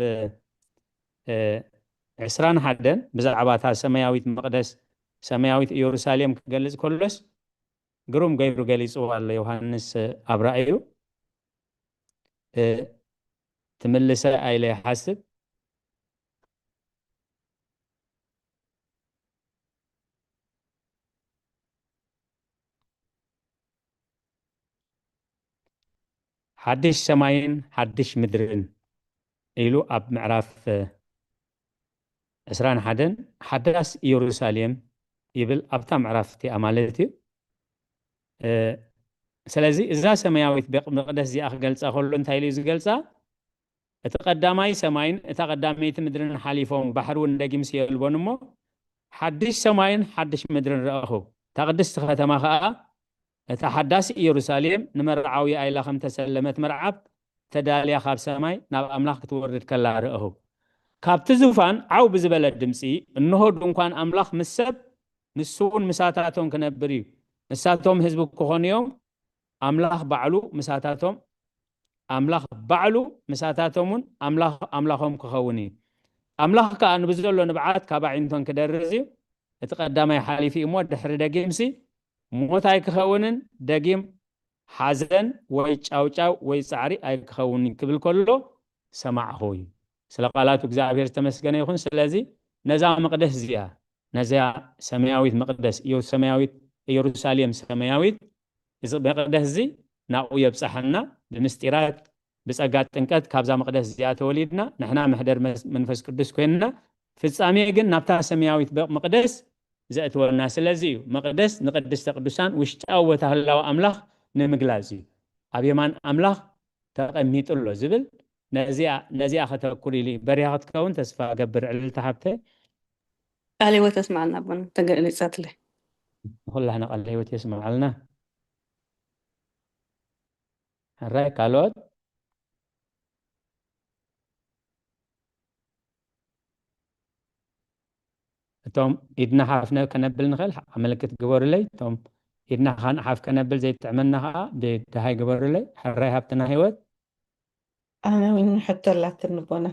ዕስራን ሓደን ብዛዕባ እታ ሰማያዊት መቕደስ፣ ሰማያዊት ኢየሩሳሌም ክገልጽ ከሎስ ግሩም ገይሩ ገሊጽዋ ኣሎ ዮሃንስ ኣብ ራእዩ። ትምልሰ ኣይለ ይሓስብ። ሓድሽ ሰማይን ሓድሽ ምድርን ኢሉ ኣብ ምዕራፍ ዕስራን ሓደን ሓዳስ ኢየሩሳሌም ይብል ኣብታ ምዕራፍ እቲኣ ማለት እዩ። ስለዚ እዛ ሰማያዊት ቤት መቕደስ እዚኣ ክገልጻ ከሎ እንታይ ኢሉ እዩ ዝገልጻ? እቲ ቀዳማይ ሰማይን እታ ቀዳመይቲ ምድርን ሓሊፎም፣ ባሕሪ እውን ደጊምሲ የልቦን እሞ ሓድሽ ሰማይን ሓድሽ ምድርን ረኣኹ። እታ ቅድስቲ ከተማ ኸኣ እታ ሓዳስ ኢየሩሳሌም ንመርዓዊ ኣይላ ከም ተሰለመት መርዓብ ተዳልያ ካብ ሰማይ ናብ ኣምላኽ ክትወርድ ከላ ረኣኹ። ካብቲ ዙፋን ዓው ብዝበለ ድምጺ፣ እንሆ ድንኳን ኣምላኽ ምስ ሰብ፣ ንሱ እውን ምሳታቶም ክነብር እዩ። ንሳቶም ህዝቢ ክኾኑ እዮም፣ ኣምላኽ ባዕሉ ምሳታቶም፣ ኣምላኽ ባዕሉ ምሳታቶም እውን ኣምላኽ ኣምላኾም ክኸውን እዩ። ኣምላኽ ከኣ ንብዘሎ ንብዓት ካብ ኣዒንቶን ክደርዝ እዩ። እቲ ቀዳማይ ሓሊፉ እዩ እሞ ድሕሪ ደጊምሲ ሞት ኣይክኸውንን፣ ደጊም ሓዘን ወይ ጫውጫው ወይ ጻዕሪ ኣይክኸውንን ክብል ከሎ ሰማዕኹ እዩ። ስለ ቃላቱ እግዚኣብሔር ዝተመስገነ ይኹን። ስለዚ ነዛ መቕደስ እዚኣ፣ ነዚኣ ሰማያዊት መቕደስ፣ ኢዮ-፣ ሰማያዊት ኢየሩሳሌም ሰማያዊት፣ እዚ መቕደስ እዚ ናብኡ የብጽሓና። ብምስጢራት ብጸጋ ጥምቀት ካብዛ መቕደስ እዚኣ ተወሊድና፣ ንሕና መሕደር መስ-፣ መንፈስ ቅዱስ ኮይንና፣ ፍጻሜ ግን ናብታ ሰማያዊት ቤት መቕደስ ዘእትወና። ስለዚ እዩ መቕደስ ንቅድስተ ቅዱሳን ውሽጣዊ ቦታ ህላወ ኣምላኽ ንምግላጽ እዩ። ኣብ የማን ኣምላኽ ተቐሚጡ ኣሎ ዝብል ነዚኣ፣ ነዚኣ ከተኩር ኢሉ እዩ። በሪኻ ክትከውን ተስፋ እገብር ዕልልቲ ሓብተይ። ቃለ ህይወት የስምዓልና ኣቦና፣ ተገሊጻትለይ። ንኹላህና ቃለ ህይወት የስምዓልና። ሕራይ ካልኦት? እቶም ኢድና ሓፍ ነ-፣ ከነብል ንኽእል፣ ሓ-፣ ምልክት ግበሩለይ። እቶም ኢድና ኻን ሓፍ ከነብል ዘይጥዕመና ኸዓ ብ-፣ ደሃይ ግበሩለይ። ሕራይ ሃብትና ህይወት። ኣነ እውን ሕቶ ኣላትኒ ኣቦና።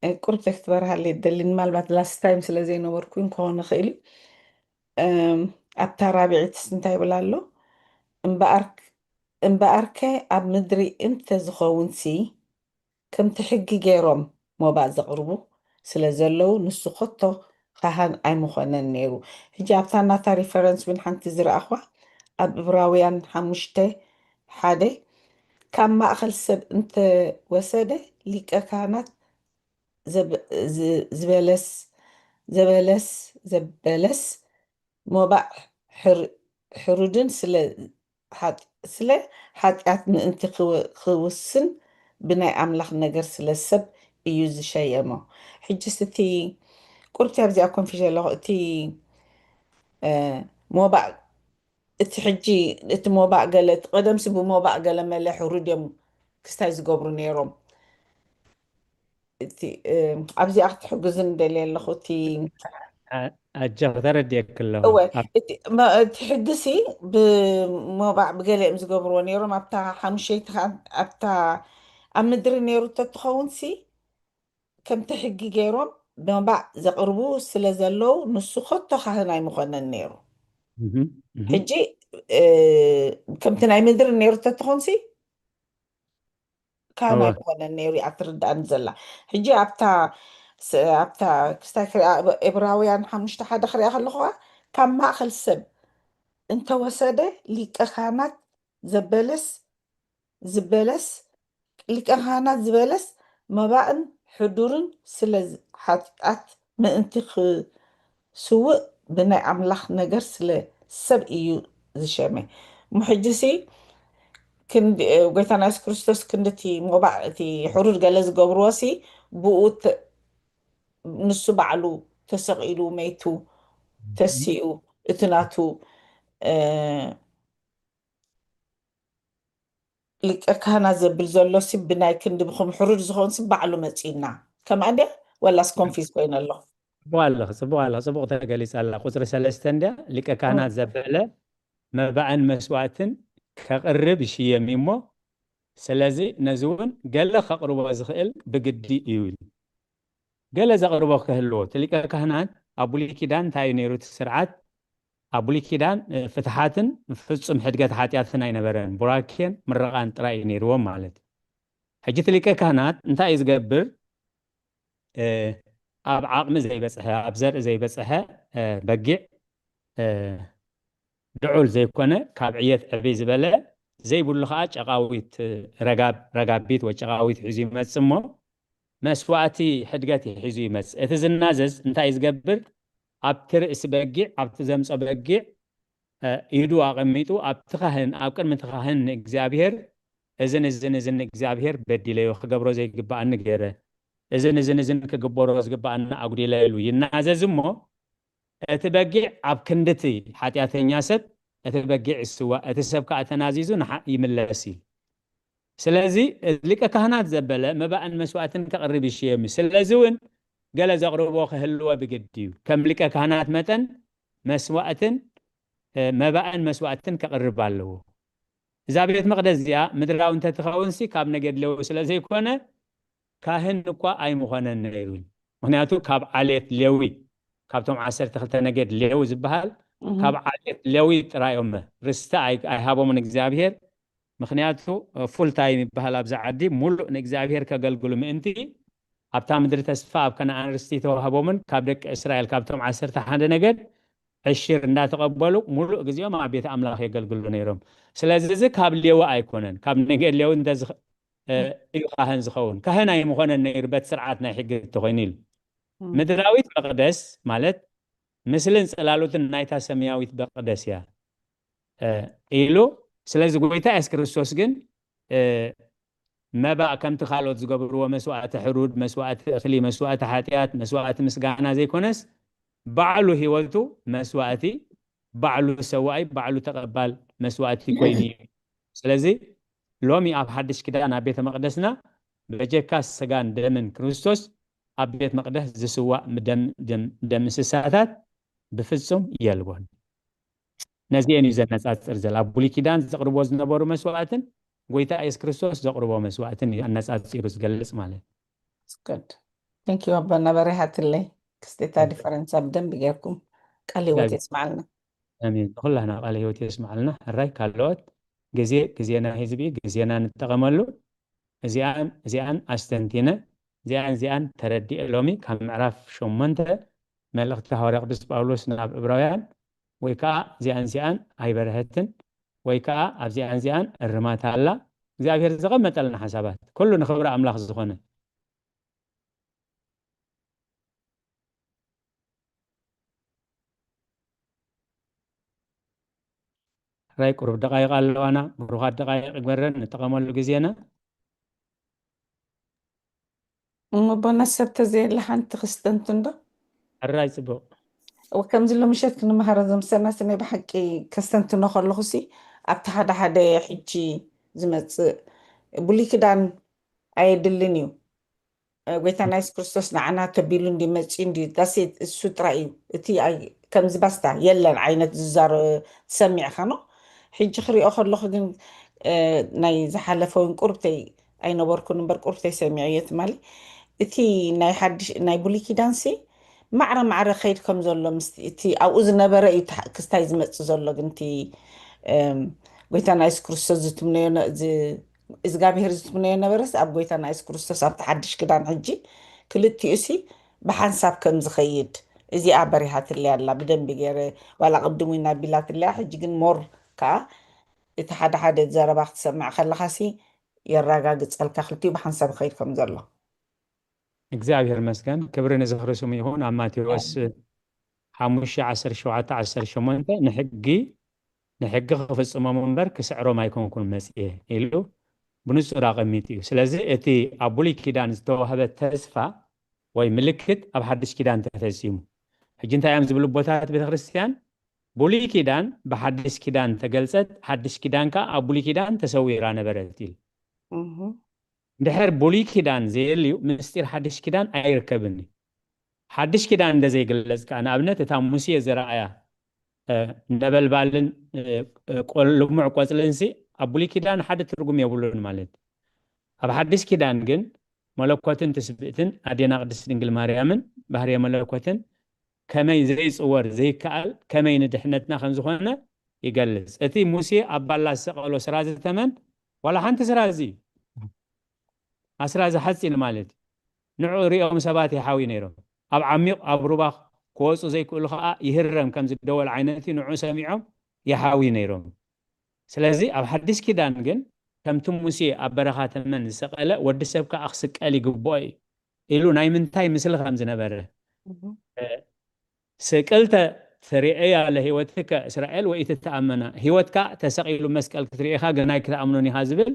እ፣ ቁርብ ክትበርሃለይ ይደሊ። ምናልባት ላስት ታይም ስለ ዘይነበርኩ እውን ክኸውን ይኽእል እዩ። እም፣ ኣብታ ራብዒትስ እንታይ ይብል ኣሎ? እምበኣር-፣ እምበኣርከ ኣብ ምድሪ እንተ ዝኸውንሲ፣ ከምቲ ሕጊ ገይሮም ሞባእ ዘቕርቡ ስለ ዘለዉ፣ ንሱ ኸቶ ኻህን ኣይምኾነን ነይሩ። ሕጂ ኣብታ ናታ ሪፈረንስ እውን ሓንቲ ዝረኣኽዋ፣ ኣብ ዕብራውያን ሓሙሽተ ሓደ፣ ካብ ማእኸል ሰብ እንተወሰደ፣ ሊቀ ካህናት ዘበ-፣ ዝ-፣ ዝበለስ፣ ዘበለስ፣ ዘበለስ፣ ሞባእ ሕር-፣ ሕሩድን ስለ ሓጥ-፣ ስለ ሓጢኣት ምእንቲ ክው-፣ ክውስን ብናይ ኣምላኽ ነገር ስለ ሰብ እዩ ዝሸየሞ። ሕጅስ እቲ ቁርብቲ ኣብዚኣ ኮንፊዥ ኣለኹ። እቲ፣ እ፣ ሞባእ፣ እቲ ሕጂ፣ እቲ ሞባእ ገለ፣ እቲ ቀደምሲ ብሞባእ ገለ መለ ሕሩድ እዮም ክስታይ ዝገብሩ ነይሮም። እቲ፣ እ፣ ኣብዚኣ ክትሕግዙን ደልየ ኣለኹ። እቲ ኣ-፣ ኣጀኺ ተረዲኤኪ ኣለኹ። እወ፣ ኣብ እቲ፣ መ-፣ እቲ ሕጊሲ ብሞባእ ብገለ እዮም ዝገብርዎ ነይሮም። ኣብታ ሓሙሸይቲ ኸዓ፣ ኣብታ ኣብ ምድሪ ነይሩ ተትኸውንሲ፣ ከምቲ ሕጊ ገይሮም ሞባእ ዘቕርቡ ስለ ዘለዉ፣ ንሱ ኸቶ ኻህን ኣይምኾነን ነይሩ። እህ፣ እህ። ሕጂ፣ እ፣ ከምቲ ናይ ምድሪ ነይሩ ተትኾንሲ፣ ካህን እወ። ኣይኮነን ነይሩ እያ ትርድኣኒ ዘላ። ሕጂ ኣብታ ስ-፣ ኣብታ ክስታይ ክሪኣ፣ እብ-፣ ዕብራውያን ሓሙሽተ ሓደ ክሪኣ ከለኹ ኸዓ፣ ካብ ማእኸል ሰብ እንተወሰደ ሊቀ ካህናት ዘበለስ፣ ዝበለስ፣ ሊቀ ካህናት ዝበለስ መባእን ሕዱርን ስለ ዝ-፣ ሓጢኣት ምእንቲ ክ-፣ ስውእ ብናይ ኣምላኽ ነገር ስለ ሰብ እዩ ዝሸመ። እሞ ሕጂሲ ክንዲ፣ ጎይታና የሱስ ክርስቶስ ክንዲ እቲ ሞባእ፣ እቲ ሕሩድ ገለ ዝገብርዎሲ ብኡ ተ-፣ ንሱ ባዕሉ ተሰቒሉ መይቱ ተሲኡ እቲ ናቱ እ፣ ሊቀ ካህናት ዘብል ዘሎ ሲ ብናይ ክንዲ ብኹም ሕሩድ ዝኸውን ሲ ባዕሉ መጺና ከምኣ ድያ ወላስ ኮንፊዝ ኮይነ ኣሎ? ጽቡቕ ኣለኺ፣ ጽቡቕ ኣለኺ፣ ጽቡቕ ተገሊጻ ኣላ። ቁጽሪ ሰለስተ እንድያ ሊቀ ካህናት ዘበለ መባእን መስዋእትን ከቕርብ ይሽየም እዩ እሞ፣ ስለዚ ነዚ እውን ገለ ከቕርቦ ዝኽእል ብግዲ እዩ ኢሉ። ገለ ዘቕርቦ ክህልዎ፣ እቲ ሊቀ ካህናት ኣብ ብሉይ ኪዳን እንታይ እዩ ነይሩ እቲ ስርዓት? ኣብ ብሉይ ኪዳን እ፣ ፍትሓትን ፍጹም ሕድገት ሓጢኣትን ኣይነበረን። ቡራኬን ምርቓን ጥራይ እዩ ነይርዎም ማለት እዩ። ሕጂ እቲ ሊቀ ካህናት እንታይ እዩ ዝገብር? እ፣ ኣብ ዓቕሚ ዘይበጽሐ፣ ኣብ ዘርኢ ዘይበጽሐ እ፣ በጊዕ እ፣ ልዑል ዘይኮነ ካብ ዕየት ዕብይ ዝበለ ዘይብሉ ከዓ ጨቃዊት እ፣ ረጋብ ረጋቢት ወይ ጨቃዊት ሒዙ ይመጽእ እሞ መስዋእቲ ሕድገት እዩ ሒዙ ይመጽእ። እቲ ዝናዘዝ እንታይ እዩ ዝገብር? ኣብቲ ርእሲ በጊዕ ኣብቲ ዘምጾ በጊዕ እ፣ ኢዱ ኣቐሚጡ ኣብቲ ካህን ኣብ ቅድሚ እቲ ካህን ንእግዚኣብሔር እዝን እዝን እዝን ንእግዚኣብሔር በዲለዮ ክገብሮ ዘይግባኣኒ ገይረ እዝን እዝን እዝን ክግበሮ ዝግባኣኒ ኣጉዲለ ኢሉ ይናዘዝ እሞ እቲ በጊዕ ኣብ ክንድቲ ሓጢኣተኛ ሰብ እቲ በጊዕ ይስዋእ፣ እቲ ሰብ ከዓ ተናዚዙ ንሓ ይምለስ እዩ። ስለዚ ሊቀ ካህናት ዘበለ መባእን መስዋእትን ከቕርብ ይሽየም እዩ። ስለዚ እውን ገለ ዘቕርቦ ክህልዎ ብግዲ እዩ። ከም ሊቀ ካህናት መጠን መስዋእትን እ፣ መባእን መስዋእትን ከቕርብ ኣለዎ። እዛ ቤት መቕደስ እዚኣ ምድራዊ እንተትኸውን ሲ ካብ ነገድ ሌዊ ስለ ዘይኮነ ካህን እኳ ኣይምኾነን ነይሩ። ምክንያቱ ካብ ዓሌት ሌዊ ካብቶም ዓሰርተ ክልተ ነገድ ሌዊ ዝበሃል ካብ ዓሌት ሌዊ ጥራይ እዮም ርስቲ ኣይ- ኣይሃቦምን እግዚኣብሔር። ምክንያቱ ፉል ታይም ይበሃል ኣብዚ ዓዲ ሙሉእ ንእግዚኣብሔር ከገልግሉ ምእንቲ ኣብታ ምድሪ ተስፋ ኣብ ከነኣን ርስቲ ተዋህቦምን ካብ ደቂ እስራኤል ካብቶም ዓሰርተ ሓደ ነገድ ዕሽር እንዳተቐበሉ ሙሉእ ግዜኦም ኣብ ቤት ኣምላኽ የገልግሉ ነይሮም። ስለዚ እዚ ካብ ሌዊ ኣይኮነን። ካብ ነገድ ሌዊ እንተ ዝኸ- እ፣ እዩ ካህን ዝኸውን። ካህን ኣይምኾነን ነይሩ በቲ ስርዓት ናይ ሕጊ እንተኾይኑ ኢሉ። ምድራዊት መቕደስ ማለት ምስልን ጽላሎትን ናይታ ሰማያዊት መቕደስ እያ እ፣ ኢሉ። ስለዚ ጎይታ የሱስ ክርስቶስ ግን እ፣ መባእ ከምቲ ካልኦት ዝገብርዎ መስዋእቲ ሕሩድ፣ መስዋእቲ እኽሊ፣ መስዋእቲ ሓጢኣት፣ መስዋእቲ ምስጋና ዘይኮነስ ባዕሉ ህይወቱ መስዋእቲ፣ ባዕሉ ሰዋኢ፣ ባዕሉ ተቐባል መስዋእቲ ኮይኑ እዩ። ስለዚ ሎሚ ኣብ ሓድሽ ኪዳን ኣብ ቤተ መቕደስና በጀካ ስጋን ደምን ክርስቶስ ኣብ ቤት መቕደስ ዝስዋእ ደም ደም ደም እንስሳታት ብፍጹም የልቦን። ነዚአን እዩ ዘነጻጽር ዘሎ። ኣብ ብሉይ ኪዳን ዘቕርቦ ዝነበሩ መስዋእትን ጎይታ የሱስ ክርስቶስ ዘቕርቦ መስዋእትን እዩ ኣነጻጺሩ ዝገልጽ ማለት እዩ። Good. Thank you ኣቦና በሪሃትለይ ክስቴታ ዲፈረንሳ ብደንብ ጌርኩም ቃል ህይወት የስማዓልና። ኣሜን። ንኩላህና ቃል ህይወት የስማዓልና። ሕራይ ካልኦት ግዜ ግዜና ህዝቢ ግዜና ንጠቐመሉ። እዚኣን እዚኣን ኣስተንቲነ እዚኣን እዚኣን ተረዲኤ ሎሚ ካብ ምዕራፍ ሸሞንተ መልእኽቲ ሃዋርያ ቅዱስ ጳውሎስ ናብ ዕብራውያን ወይ ከዓ እዚኣን እዚኣን ኣይበረሀትን ወይ ከዓ ኣብዚኣን እዚኣን እርማት ኣላ እግዚኣብሔር ዘቐመጠልና ሓሳባት ኩሉ ንኽብሪ ኣምላኽ ዝኾነ ሕራይ ቁሩብ ደቃይቕ ኣለዋና ብሩኻት ደቃይቕ ይግበረን ንጠቐመሉ ግዜና እሞ ቦና ሰብ ተዘየለ ሓንቲ ክስተንት እንዶ ሕራይ ፅቡቕ ከምዚ ሎምሸት ክንመሃረ ዘምሰና ስናይ ብሓቂ ከስተንትኖ ከለኹ ሲ ኣብቲ ሓደ ሓደ ሕጂ ዝመፅእ ብሉይ ክዳን ኣየድልን እዩ ጎይታና የሱስ ክርስቶስ ንዓና ተቢሉ እንዲ መፂኡ እንዲ ዳሴት እሱ ጥራይ እዩ እቲ ከምዚ ባስታ የለን ዓይነት ዝዛረ ትሰሚዕኻ ኖ ሕጂ ክሪኦ ከለኹ ግን ናይ ዝሓለፈ እውን ቁርብተይ ኣይነበርኩን እምበር ቁርብተይ ሰሚዐ እየ ትማሊ እቲ ናይ ሓድሽ ናይ ብሉይ ኪዳንሲ ማዕረ ማዕረ ከይድ ከም ዘሎ ምስ እቲ ኣብኡ ዝነበረ እዩ ክስታይ ዝመፅእ ዘሎ ግን እቲ ጎይታና የሱስ ክርስቶስ ዝትምነዮ እግዚኣብሄር ዝትምነዮ ነበረስ ኣብ ጎይታና የሱስ ክርስቶስ ኣብቲ ሓድሽ ክዳን ሕጂ ክልቲኡ ሲ ብሓንሳብ ከም ዝኸይድ እዚኣ በሪሃትለይ ኣላ ብደንቢ ገይረ ዋላ ቅድም ኢና ቢላትለያ ሕጂ ግን ሞር ከዓ እቲ ሓደ ሓደ ዘረባ ክትሰምዕ ከለኻ ሲ የረጋግፀልካ ክልቲኡ ብሓንሳብ ይኸይድ ከም ዘሎ እግዚኣብሔር መስገን ክብሪ ንዝኽሪ ስሙ ይኹን ኣብ ማቴዎስ ሓሙሽተ ዓሰርተ ሸውዓተ ዓሰርተ ሸሞንተ ንሕጊ ንሕጊ ክፍጽሞም እምበር ክስዕሮም ኣይኮንኩን መጽየ ኢሉ ብንጹር ኣቐሚጡ እዩ ስለዚ እቲ ኣብ ብሉይ ኪዳን ዝተዋህበ ተስፋ ወይ ምልክት ኣብ ሓድሽ ኪዳን ተፈጺሙ። ሕጂ እንታይ እዮም ዝብሉ ኣቦታት ቤተክርስትያን? ብሉይ ኪዳን ብሓድሽ ኪዳን ተገልጸት፣ ሓድሽ ኪዳን ከኣ ኣብ ብሉይ ኪዳን ተሰዊራ ነበረት ይብል። እንድሕር ብሉይ ኪዳን ዘየልዩ ምስጢር ሓድሽ ኪዳን ኣይርከብን እዩ። ሓድሽ ኪዳን እንደ ዘይግለጽ ከኣ ንኣብነት እታ ሙሴ ዝረኣያ ነበልባልን ልሙዕ ቆጽልን ሲ ኣብ ብሉይ ኪዳን ሓደ ትርጉም የብሉን ማለት እዩ። ኣብ ሓድሽ ኪዳን ግን መለኮትን ትስብእትን ኣዴና ቅድስት ድንግል ማርያምን ባህርየ መለኮትን ከመይ ዘይጽወር ዘይከኣል ከመይ ንድሕነትና ከም ዝኾነ ይገልጽ። እቲ ሙሴ ኣብ ባላ ዝሰቐሎ ስራዚ ተመን ዋላ ሓንቲ ስራዚ ኣስራዚ ሓፂን ማለት እዩ። ንዑ ሪኦም ሰባት ይሓዊ ነይሮም። ኣብ ዓሚቕ ኣብ ሩባ ክወፁ ዘይክእሉ ከዓ ይህረም ከም ዝደወል ዓይነት እዩ። ንዑ ሰሚዖም ይሓዊ ነይሮም። ስለዚ ኣብ ሓድሽ ኪዳን ግን ከምቲ ሙሴ ኣብ በረኻ ተመን ዝሰቀለ ወዲ ሰብ ከዓ ክስቀል ይግብኦ እዩ ኢሉ ናይ ምንታይ ምስሊ ከም ዝነበረ ስቅልተ ትርእያ ለህይወትከ እስራኤል ወኢትተኣመና፣ ህይወትካ ተሰቒሉ መስቀል ክትርእኻ ግናይ ክትኣምኖን ኢኻ ዝብል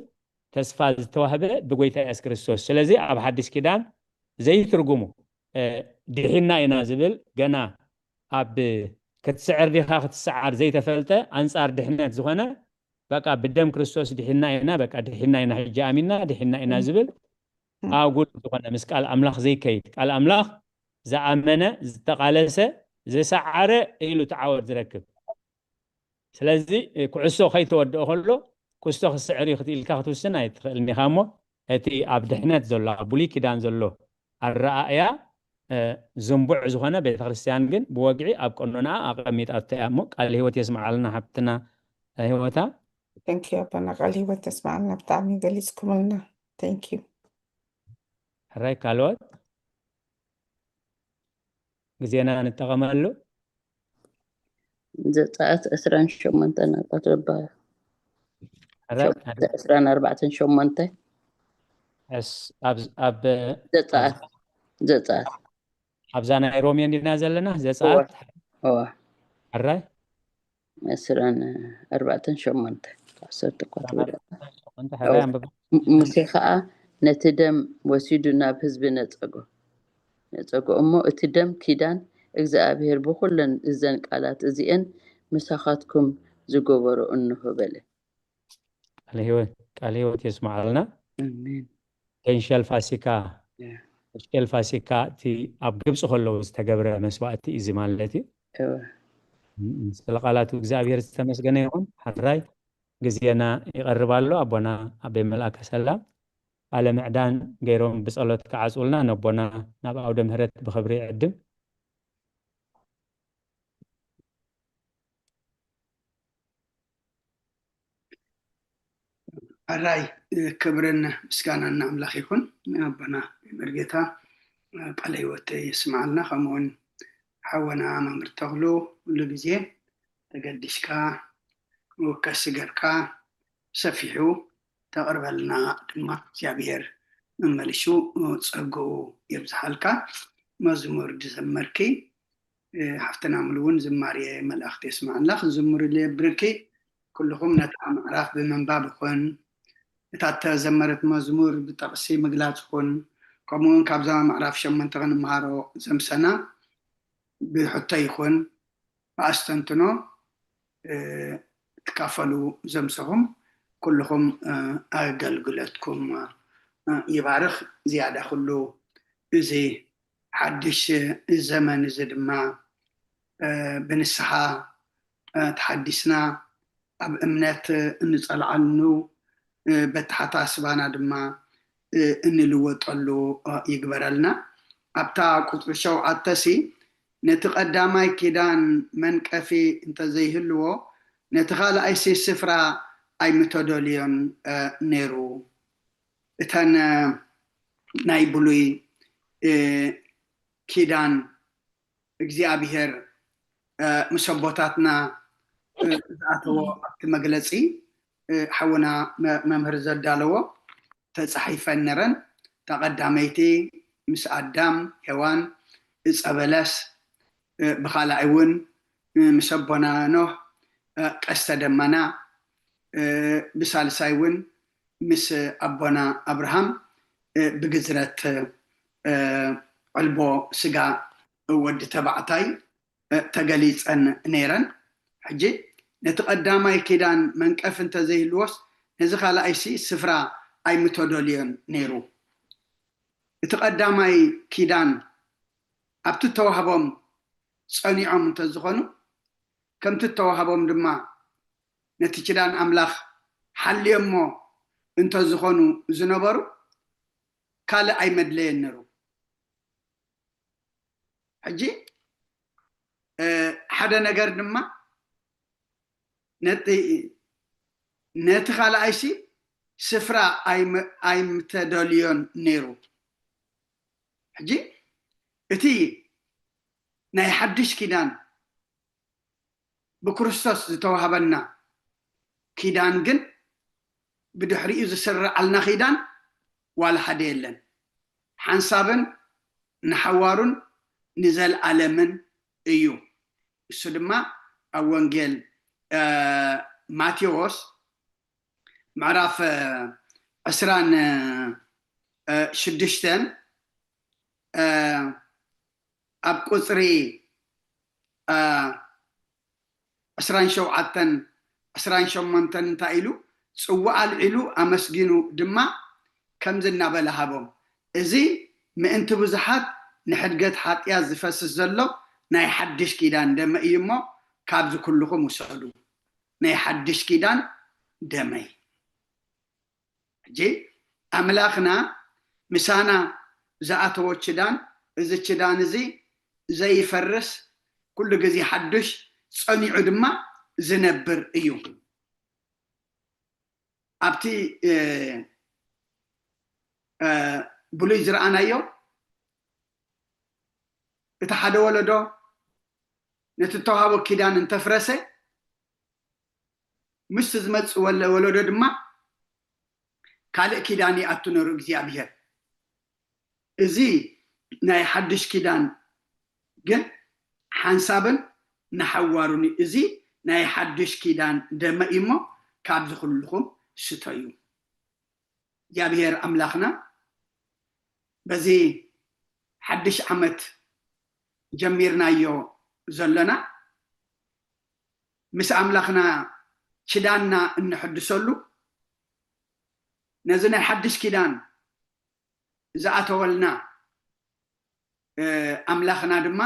ተስፋ ዝተዋህበ ብጎይታ የሱስ ክርስቶስ። ስለዚ ኣብ ሓድሽ ኪዳን ዘይትርጉሙ ድሒና ኢና ዝብል ገና ኣብ ክትስዕር ዲኻ ክትሰዓር ዘይተፈልጠ ኣንጻር ድሕነት ዝኾነ በቃ ብደም ክርስቶስ ድሒና ኢና በቃ ድሒና ኢና ሕጂ ኣሚና ድሒና ኢና ዝብል ኣጉል ዝኾነ ምስ ቃል ኣምላኽ ዘይከይድ ቃል ኣምላኽ ዝኣመነ ዝተቓለሰ ዝሰዓረ ኢሉ ተዓወት ዝረክብ። ስለዚ ኩዕሶ ከይተወድኦ ከሎ ኩስቶ ክስዕር እዩ ክትኢልካ ክትውስን ኣይትኽእልን ኢኻ እሞ እቲ ኣብ ድሕነት ዘሎ ኣብ ብሉይ ኪዳን ዘሎ ኣረኣእያ ዝንቡዕ ዝኾነ ቤተክርስትያን ግን ብወግዒ ኣብ ቀኖና ኣቐሚጣቶ እያ እሞ ቃል ህይወት የስምዓልና ሓብትና ህይወታ። ተንኪዩ ኣቦና ቃል ህይወት ተስምዓልና ብጣዕሚ ገሊፅኩምልና። ተንኪዩ። ሕራይ ካልኦት ግዜና ንጠቐመሉ። ዘፀኣት ዕስራን ሸሞንተን ናብታ ትረባ ዕስራን ኣርባዕተን ሸሞንተ ኣብ ዘፀኣት ዘፀኣት ኣብዛ ናይ ሮሜ እንዲና ዘለና ዘፀኣት እዋ ሕራይ ዕስራን ኣርባዕተን ሸሞንተ ዓሰርተ እኳ ትብል ሕራይ ኣንብባ ሙሴ ከዓ ነቲ ደም ወሲዱ ናብ ህዝቢ ነፀጎ ነፀጎ እሞ እቲ ደም ኪዳን እግዚኣብሔር ብኩለን እዘን ቃላት እዚኤን ምሳኻትኩም ዝገበሮ እንሆ በለ። ቃለ ህይወት ቃለ ህይወት የስማዓልና። ኣሜን። ቴንሸል ፋሲካ ያ። ቴንሸል ፋሲካ እቲ ኣብ ግብፂ ከለዉ ዝተገብረ መስዋእቲ እዚ ማለት እዩ። እወ። ስለ ቃላቱ እግዚኣብሔር ዝተመስገነ ይኹን። ሓራይ ግዜና ይቐርብ ኣሎ። ኣቦና ኣበይ መልኣከ ሰላም ቃለ ምዕዳን ገይሮም ብጸሎት ክዓጽውልና ነቦና ናብ ኣውደ ምህረት ብኽብሪ ይዕድም። ሕራይ ክብርን ምስጋናን ንኣምላኽ ይኹን። ኣቦና መርጌታ ቃለ ህይወት ይስምዓልና። ከምኡውን ሓወና መምህር ተኽሉ ኩሉ ግዜ ተገዲስካ ወከሲ ገርካ ሰፊሑ ተቕርበልና ድማ እግዚኣብሔር መመሊሱ ጸግኡ የብዝሓልካ። መዝሙር ዝዘመርኪ ሓፍትና ሙሉ እውን ዝማሬ መላእኽቲ የስምዓልና። ክንዝምር የብርኪ ኩልኹም ነታ ምዕራፍ ብምንባብ ይኹን እታ እተዘመረት መዝሙር ብጠቕሲ ምግላጽ ይኹን ከምኡ እውን ካብዛ ምዕራፍ ሸሞንተ ክንምሃሮ ዘምሰና ብሕቶ ይኹን ብኣስተንትኖ ትካፈሉ ዘምሰኹም ኩልኹም ኣገልግሎትኩም ይባርኽ። ዝያዳ ኩሉ እዚ ሓድሽ ዘመን እዚ ድማ ብንስሓ ተሓዲስና ኣብ እምነት እንጸልዓሉ በተሓሳስባና ድማ እንልወጠሉ ይግበረልና። ኣብታ ቁፅሪ ሸውዓተ ሲ ነቲ ቀዳማይ ኪዳን መንቀፊ እንተዘይህልዎ ነቲ ካልኣይሲ ስፍራ ኣይምተደልዮን ነይሩ። እተን ናይ ብሉይ ኪዳን እግዚኣብሔር ምስ ኣቦታትና ዝኣተዎ ኣብቲ መግለፂ ሓውና መምህር ዘዳለዎ ተፃሒፈን ነረን። እታ ቀዳመይቲ ምስ ኣዳም ሄዋን እፀ በለስ፣ ብካልኣይ እውን ምስ ኣቦና ኖህ ቀስተ ደመና፣ ብሳልሳይ እውን ምስ ኣቦና ኣብርሃም ብግዝረት ዕልቦ ስጋ ወዲ ተባዕታይ ተገሊጸን ነይረን። ሕጂ ነቲ ቀዳማይ ኪዳን መንቀፍ እንተዘይህልዎስ ነዚ ካልኣይሲ ስፍራ ኣይምተደልዮን ነይሩ። እቲ ቀዳማይ ኪዳን ኣብቲ ተዋህቦም ጸኒዖም እንተዝኾኑ፣ ከምቲ ተዋህቦም ድማ ነቲ ኪዳን ኣምላኽ ሓልዮሞ እንተዝኾኑ ዝነበሩ፣ ካልእ ኣይመድለየን ነይሩ። ሕጂ ሓደ ነገር ድማ ነቲ ካልኣይሲ ስፍራ ኣይምተደልዮን ነይሩ። ሕጂ እቲ ናይ ሓድሽ ኪዳን ብክርስቶስ ዝተዋህበና ኪዳን ግን ብድሕሪኡ ዝስረዓልና ኪዳን ዋላ ሓደ የለን። ሓንሳብን ንሓዋሩን ንዘልኣለምን እዩ። እሱ ድማ ኣብ ወንጌል ማቴዎስ ምዕራፍ ዕስራን ሽዱሽተን ኣብ ቁፅሪ ዕስራን ሸውዓተን ዕስራን ሸሞንተን እንታይ ኢሉ? ጽዋእ ኣልዒሉ ኣመስጊኑ ድማ ከምዚ እናበለ ሃቦም፣ እዚ ምእንቲ ብዙሓት ንሕድገት ሓጢኣት ዝፈስስ ዘሎ ናይ ሓድሽ ኪዳን ደመ እዩ እሞ ካብዚ ኩልኹም ውሰዱ። ናይ ሓድሽ ኪዳን ደመይ። ሕጂ ኣምላኽና ምሳና ዝኣተዎ ችዳን፣ እዚ ችዳን እዚ ዘይፈርስ፣ ኩሉ ግዜ ሓዱሽ፣ ጸኒዑ ድማ ዝነብር እዩ። ኣብቲ ብሉይ ዝረኣናዮ እቲ ሓደ ወለዶ ነቲ እተዋህቦ ኪዳን እንተፍረሰ፣ ምስ ዝመጽእ ወለዶ ድማ ካልእ ኪዳን ይኣቱ ነሩ እግዚኣብሔር። እዚ ናይ ሓድሽ ኪዳን ግን ሓንሳብን ንሓዋሩን እዩ። እዚ ናይ ሓድሽ ኪዳን ደመ እዩ እሞ ካብዚ ኩልኹም ስተዩ። እግዚኣብሔር ኣምላኽና በዚ ሓድሽ ዓመት ጀሚርናዮ ዘለና ምስ ኣምላኽና ችዳንና እንሕድሰሉ ነዚ ናይ ሓድሽ ኪዳን ዝኣተወልና ኣምላኽና ድማ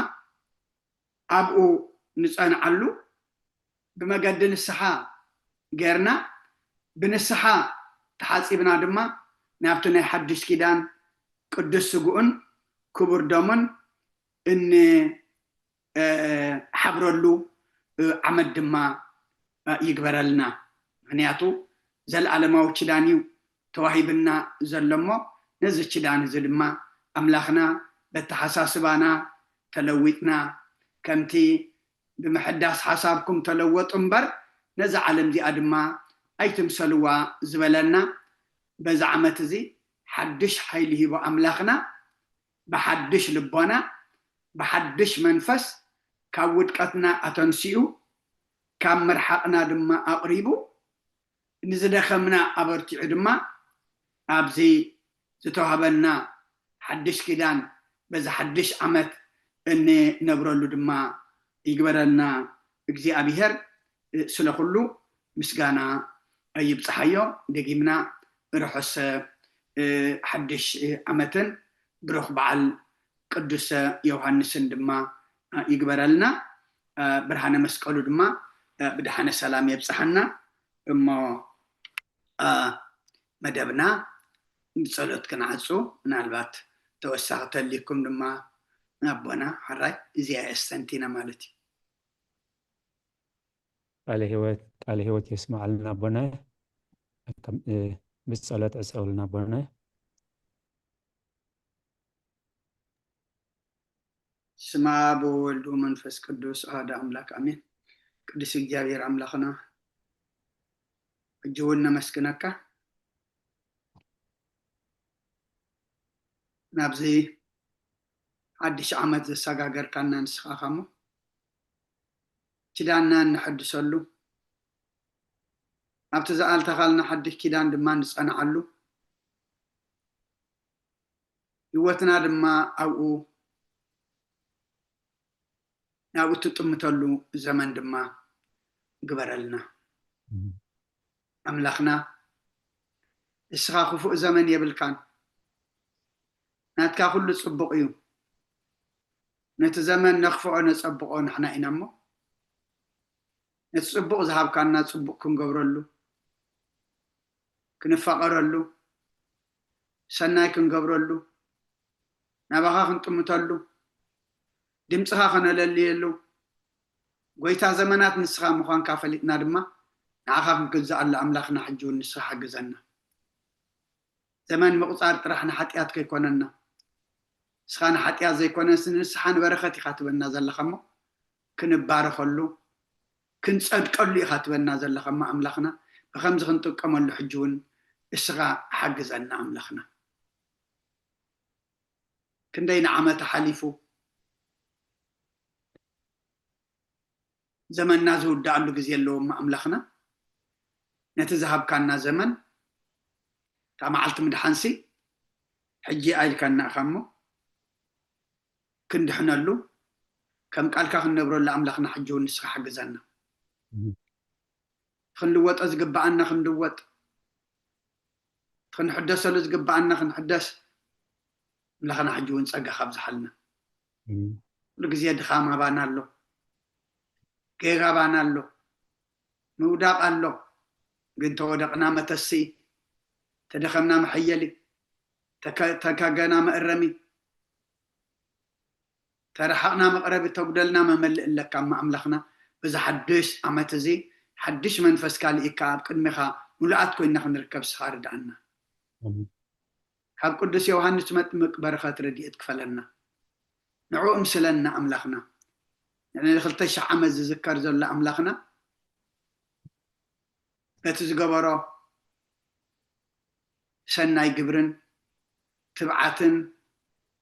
ኣብኡ ንጸንዓሉ ብመገዲ ንስሓ ጌርና ብንስሓ ተሓጺብና ድማ ናብቲ ናይ ሓድሽ ኪዳን ቅዱስ ስግኡን ክቡር ደሙን እንሓብረሉ ዓመት ድማ ይግበረልና። ምክንያቱ ዘለዓለማዊ ችዳን እዩ ተዋሂብና ዘሎ እሞ ነዚ ችዳን እዚ ድማ ኣምላኽና በተሓሳስባና ተለዊጥና ከምቲ ብምሕዳስ ሓሳብኩም ተለወጡ እምበር ነዛ ዓለም እዚኣ ድማ ኣይትምሰልዋ ዝበለና በዚ ዓመት እዚ ሓድሽ ሓይሊ ሂቦ ኣምላኽና ብሓድሽ ልቦና ብሓድሽ መንፈስ ካብ ውድቀትና ኣተንሲኡ ካብ ምርሓቕና ድማ ኣቕሪቡ ንዝደኸምና ኣበርቲዑ ድማ ኣብዚ ዝተዋህበና ሓድሽ ኪዳን በዚ ሓድሽ ዓመት እንነብረሉ ድማ ይግበረልና እግዚኣብሔር። ስለ ኩሉ ምስጋና ይብፅሓዮ። ደጊምና ርሑስ ሓድሽ ዓመትን ብሩኽ በዓል ቅዱስ ዮሃንስን ድማ ይግበረልና። ብርሃነ መስቀሉ ድማ ብድሓነ ሰላም የብፅሓና። እሞ መደብና ብፀሎት ክንዓፁ ምናልባት ተወሳኺ ተልይኩም ድማ ኣቦና ሓራይ እዚኣ የስተንቲና ማለት እዩ። ቃለ ህይወት ቃለ ህይወት የስማዓልና ኣቦናይ። ብጸሎት ዕጸውልና ኣቦናይ። ስማ ብወልዱ መንፈስ ቅዱስ ኣሃደ ኣምላክ ኣሜን። ቅዱስ እግዚኣብሔር ኣምላኽና ሕጂ እውን ነመስግነካ ናብዚ ሓድሽ ዓመት ዘሰጋገርካና ንስኻ ኢኻ እሞ ኪዳንና እንሐድሰሉ ኣብቲ ዝኣልተኻልና ሓድሽ ኪዳን ድማ ንጸንዓሉ ህይወትና ድማ ኣብኡ ናብኡ እትጥምተሉ ዘመን ድማ ግበረልና። ኣምላኽና፣ እስኻ ክፉእ ዘመን የብልካን። ናትካ ኩሉ ጽቡቕ እዩ። ነቲ ዘመን ነኽፍኦ ነጸብቖ ንሕና ኢና እሞ፣ ነቲ ጽቡቕ ዝሃብካና ጽቡቕ ክንገብረሉ፣ ክንፋቐረሉ፣ ሰናይ ክንገብረሉ፣ ናባኻ ክንጥምተሉ፣ ድምፅኻ ከነለልየሉ፣ ጎይታ ዘመናት ንስኻ ምዃንካ ፈሊጥና ድማ ንዓኻ ክንግዛኣሉ ኣምላኽና ሕጂ እውን ንስኻ ሓግዘና። ዘመን ምቑፃር ጥራሕ ንሓጢኣት ከይኮነና፣ ንስኻ ንሓጢኣት ዘይኮነስ ንንስሓ ንበረኸት ኢኻ ትበና ዘለኻ እሞ ክንባረኸሉ ክንፀድቀሉ ኢኻ ትበና ዘለኻ እሞ ኣምላኽና ብኸምዚ ክንጥቀመሉ ሕጂ እውን እስኻ ሓግዘና ኣምላኽና። ክንደይ ንዓመት ሓሊፉ ዘመንና ዝውዳኣሉ ግዜ ኣለዎ እሞ ኣምላኽና ነቲ ዝሃብካና ዘመን እታ መዓልቲ ምድሓንሲ ሕጂ ኣኢልካና ኢኻ እሞ ክንድሕነሉ ከም ቃልካ ክንነብረሉ ኣምላኽና ሕጂ እውን ንስኻ ሓግዘና። ክንልወጦ ዝግበኣና ክንልወጥ፣ ክንሕደሰሉ ዝግበኣና ክንሕደስ ኣምላኽና ሕጂ እውን ጸጋ ካብዝሓልና። ኩሉ ግዜ ድኻም ኣባና ኣሎ፣ ጌጋ ኣባና ኣሎ፣ ምውዳቕ ኣሎ። ግን ተወደቕና መተሲ፣ ተደኸምና መሐየሊ፣ ተከ- ተካገና መእረሚ፣ ተረሓቕና መቕረቢ፣ ተጉደልና መመልእ ኣለካ እሞ ኣምላኽና በዚ ሓድሽ ዓመት እዚ ሓድሽ መንፈስካ ልኢካ ኣብ ቅድሜኻ ምሉኣት ኮይና ክንርከብ ስኻ ርድኣና። ካብ ቅዱስ ዮሃንስ መጥምቅ በረኸት ረድኤት ክፈለና። ንዕኡ እምስለና ኣምላኽና። ንዕሊ ክልተ ሽሕ ዓመት ዝዝከር ዘሎ ኣምላኽና ነቲ ዝገበሮ ሰናይ ግብርን ትብዓትን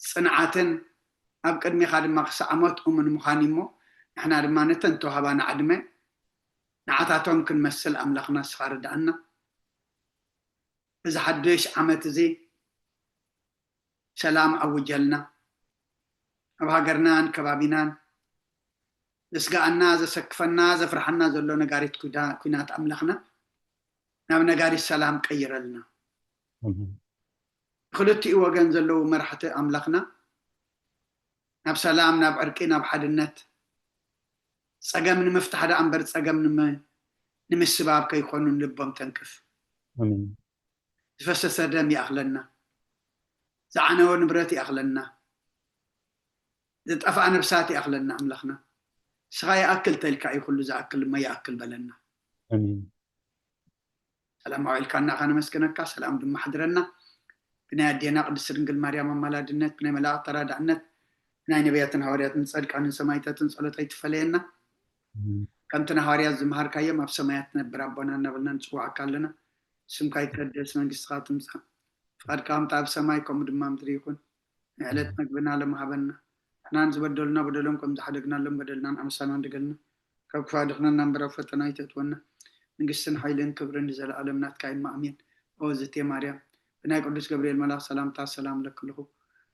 ጽንዓትን ኣብ ቅድሜኻ ድማ ክሳዕ ሞት እሙን ምዃን እሞ ንሕና ድማ ነተን ተዋህባና ዕድመ ንዓታቶም ክንመስል ኣምላኽና ንስኻ ርድኣና። እዚ ሓድሽ ዓመት እዚ ሰላም ኣውጀልና። ኣብ ሃገርናን ከባቢናን ዘስጋኣና፣ ዘሰክፈና፣ ዘፍርሓና ዘሎ ነጋሪት ኩዳ- ኩናት ኣምላኽና ናብ ነጋሪት ሰላም ቀይረልና። ክልቲኡ ወገን ዘለዉ መራሕቲ ኣምላኽና ናብ ሰላም፣ ናብ ዕርቂ፣ ናብ ሓድነት፣ ጸገም ንምፍታሕ ደኣ እምበር ጸገም ንመ- ንምስባብ ከይኮኑ ንልቦም ተንክፍ። ዝፈሰሰ ደም ይኣኽለና፣ ዝዓነወ ንብረት ይኣኽለና፣ ዝጠፍኣ ነብሳት ይኣኽለና። ኣምላኽና ንስኻ ይኣክል ተልካ እዩ፣ ኩሉ ዝኣክል እሞ ይኣክል በለና። ሰላም ኣውዒልካና ከነመስግነካ፣ ሰላም ድማ ኣሕድረና። ብናይ ኣዴና ቅድስቲ ድንግል ማርያም ኣማላድነት፣ ብናይ መላእኽቲ ተራዳእነት፣ ብናይ ነቢያትን ሃዋርያትን ጸድቃንን ሰማይታትን ጸሎት ኣይትፈለየና። ከምቲ ንሃዋርያት ዝመሃርካዮም ኣብ ሰማያት ትነብር ኣቦና እናበልና ንጽውዓካ ኣለና። ስምካ ይቀደስ፣ መንግስትኻ ትምጻእ፣ ፍቓድካ ከምቲ ኣብ ሰማይ ከምኡ ድማ ምድሪ ይኹን። ንዕለት መግብና ሎም ሃበና። ንሕናን ዝበደሉና በደሎም ከም ዝሓደግናሎም በደልናን ኣመሳና ንድገልና። ካብ ክፉእ ኣድሕነና እምበር ኣብ ፈተና ኣይተእትወና። መንግስትን ሓይልን ክብርን ንዘለኣለም ናትካ እዩ እሞ ኣሜን። ኦ ዝቴ ማርያም፣ ብናይ ቅዱስ ገብርኤል መልኣኽ ሰላምታ ሰላም እለኪ ኣለኹ።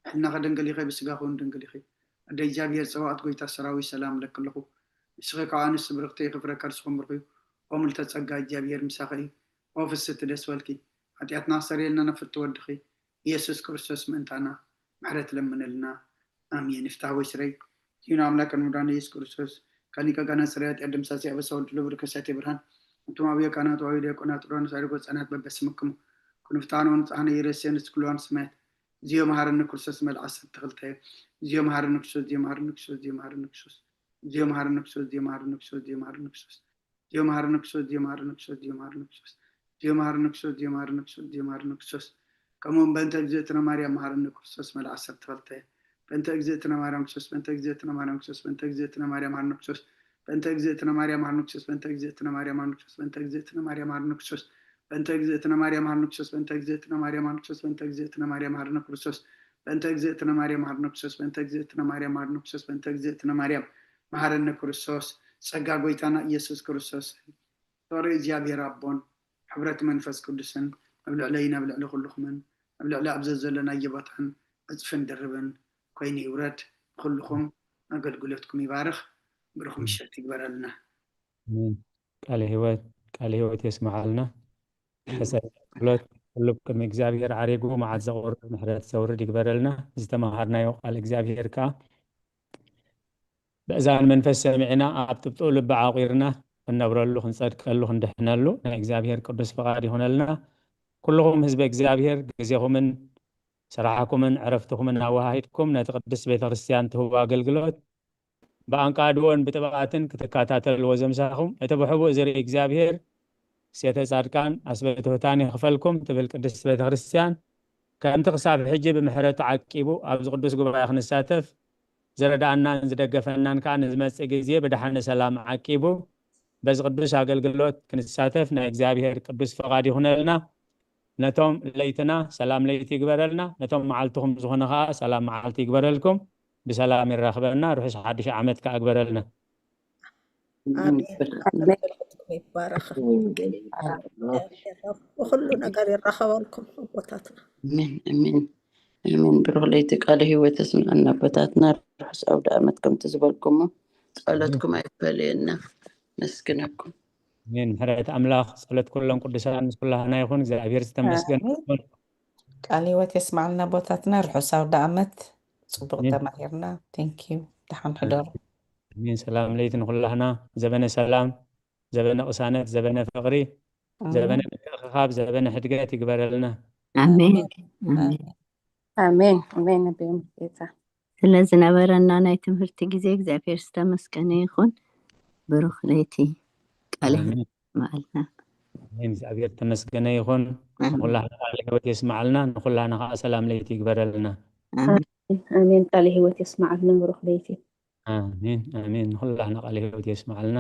ብሕልናኺ ድንግል ኢኺ፣ ብስጋኺ እውን ድንግል ኢኺ። ኣደ እግዚኣብሔር ጸባኦት፣ ጎይታ ሰራዊት፣ ሰላም እለኪ ኣለኹ። ንስኺ ካብ ኣንስቲ ብርኽቲ ኢኺ፣ ፍረ ከርስኺ እውን ብሩኽ እዩ። ኦ ምልዕተ ጸጋ፣ እግዚኣብሔር ምሳኺ እዩ። ኦ ፍስሕቲ ደስ በልኪ፣ ሓጢኣትና ክሰርየልና ናብ ፍትው ወድኺ ኢየሱስ ክርስቶስ ምእንታና ምሕረት ለምንልና። ኣሜን። ይፍታህ ወይ ስረይ ዚዩን ኣምላክ ንሙዳን ኢየሱስ ክርስቶስ ካሊቀ ጋና ስረያት ያደምሳሲ ኣበሳ ወድሎ ብርከሳት ብርሃን እንቱም ኣብዮ ካህናት ዋዊ ዲያቆናት ሮን ሳሪጎ ህጻናት በበስምክሙ ኩንፍታን ወንጻህነ ይረስየን ስክልዋን ስማያት ዚዮ መሃረኒ ክርስቶስ መልኣስ ተኽልተ ዚዮ መሃረኒ ክርስቶስ ዚዮ መሃረኒ ክርስቶስ ዚዮ መሃረኒ ክርስቶስ ዚዮ መሃረኒ ክርስቶስ ዚዮ መሃረኒ ክርስቶስ ዚዮ መሃረኒ ክርስቶስ ዚዮ መሃረነ ክርስቶስ ዚዮ መሃረነ ክርስቶስ ዚዮ መሃረነ ክርስቶስ ዚዮ መሃረነ ክርስቶስ ዚዮ መሃረነ ክርስቶስ ዚዮ መሃረነ ክርስቶስ ከምኡውን በእንተ እግዝእትነ ማርያም መሃረነ ክርስቶስ መልኣ ዓሰርተ ክልተ በእንተ እግዝእትነ ማርያም ክርስቶስ በእንተ እግዝእትነ ማርያም ክርስቶስ በእንተ እግዝእትነ ማርያም መሃረነ ክርስቶስ በእንተ እግዝእትነ ማርያም መሃረነ ክርስቶስ በእንተ እግዝእትነ ማርያም መሃረነ ክርስቶስ በእንተ እግዝእትነ ማርያም መሃረነ ክርስቶስ በእንተ እግዝእትነ ማርያም መሃረነ ክርስቶስ በእንተ እግዝእትነ ማርያም መሃረነ ክርስቶስ በእንተ እግዝእትነ ማርያም መሃረነ ክርስቶስ በእንተ እግዝእትነ ማርያም መሃረነ ክርስቶስ በእንተ እግዝእትነ ማርያም መሃረነ ክርስቶስ ጸጋ ጎይታና ኢየሱስ ክርስቶስ ፍቕሪ እግዚኣብሔር ኣቦን ሕብረት መንፈስ ቅዱስን ኣብ ልዕለይን ኣብ ልዕሊ ኩልኹምን ኣብ ልዕሊ ኣብ ዘዘለናዮ ቦታን ዕጽፍን ድርብን ኮይኑ ይውረድ። ንኹልኹም ኣገልግሎትኩም ይባርኽ። ብሩኽ ምሸት ይግበረልና። ኣሜን። ቃለ ህይወት ቃለ ህይወት የስምዓልና። ሕሰ ጸሎት ኩሉ ቅድሚ እግዚኣብሔር ዓሪጉ መዓት ዘቑርብ ምሕረት ዘውርድ ይግበረልና። ዝተመሃርናዮ ቃል እግዚኣብሔር ከዓ ብእዛን መንፈስ ሰሚዕና ኣብ ጥብጥኡ ልቢ ዓቑርና ክንነብረሉ ክንጸድቀሉ ክንድሕነሉ ናይ እግዚኣብሔር ቅዱስ ፍቓድ ይኹነልና። ኩልኹም ህዝቢ እግዚኣብሔር ግዜኹምን ስራሕኩምን ዕረፍትኹምን ኣወሃሂድኩም ነቲ ቅድስት ቤተ ክርስቲያን ትህቡ ኣገልግሎት ብኣንቃድዎን ብጥብኣትን ክትከታተልዎ ዘምሳኹም እቲ ብሕቡእ ዝርኢ እግዚኣብሔር ሴተ ጻድቃን ኣስበትሁታን ይኽፈልኩም ትብል ቅድስት ቤተ ክርስቲያን ከምቲ ክሳብ ሕጂ ብምሕረቱ ዓቂቡ ኣብዚ ቅዱስ ጉባኤ ክንሳተፍ ዝረዳኣናን ዝደገፈናን ከዓ ንዝመጽእ ግዜ ብድሓን ሰላም ዓቂቡ በዚ ቅዱስ ኣገልግሎት ክንሳተፍ ናይ እግዚኣብሔር ቅዱስ ፈቓድ ይኹነልና። ነቶም ለይትና ሰላም ለይቲ ይግበረልና፣ ነቶም መዓልትኹም ዝኾነ ከዓ ሰላም መዓልቲ ይግበረልኩም። ብሰላም ይራኽበና፣ ርሑስ ሓድሽ ዓመት ከዓ ግበረልና። ኣሜን። ኣገልግሎትኩም ይባረኽ። ብኩሉ ነገር ይራኸበልኩም ኣቦታትና። ኣሜን ኣሜን ኣሜን። ብሩኽ ለይቲ ቃለ ህይወት የስምዐና ኣቦታትና። ርሑስ ኣውደ ኣመት ከምቲ ዝበልኩሞ ጸሎትኩም ኣይፈለየና። መስግነኩም። ኣሜን። ምሕረት ኣምላኽ ጸሎት ኩሎም ቅዱሳን ምስ ኩላህና ይኹን። እግዚኣብሔር ዝተመስገነ ኣሜን። ይኹን። ቃለ ህይወት የስምዓልና ኣቦታትና። ርሑስ ኣውደ ኣመት። ጽቡቕ ኣሜን። ተማሂርና። Thank you። ደሓን ሕደሩ። ኣሜን። ሰላም ለይቲ ንኩላህና። ዘበነ ሰላም፣ ዘበነ ቅሳነት፣ ዘበነ ፍቕሪ፣ ዘበነ ምትእኽኻብ፣ ዘበነ ሕድገት ይግበረልና። ኣሜን ኣሜን። ኣሜን ኣሜን። ኣቤም ጌታ ስለ ዝነበረና ናይ ትምህርቲ ግዜ እግዚኣብሔር ዝተመስገነ ይኹን። ብሩኽ ለይቲ ቃለ ኣሜን። መዓልና ኣሜን። እግዚኣብሔር ተመስገነ ይኹን። ንኹላህና ቃለ ህይወት የስምዓልና፣ ንኹላህና ከዓ ሰላም ለይቲ ይግበረልና። ኣሜን። ኣሜን። ቃለ ህይወት የስምዓልና። ብሩኽ ለይቲ። ኣሜን ኣሜን። ንኹላህና ቃለ ህይወት የስምዓልና።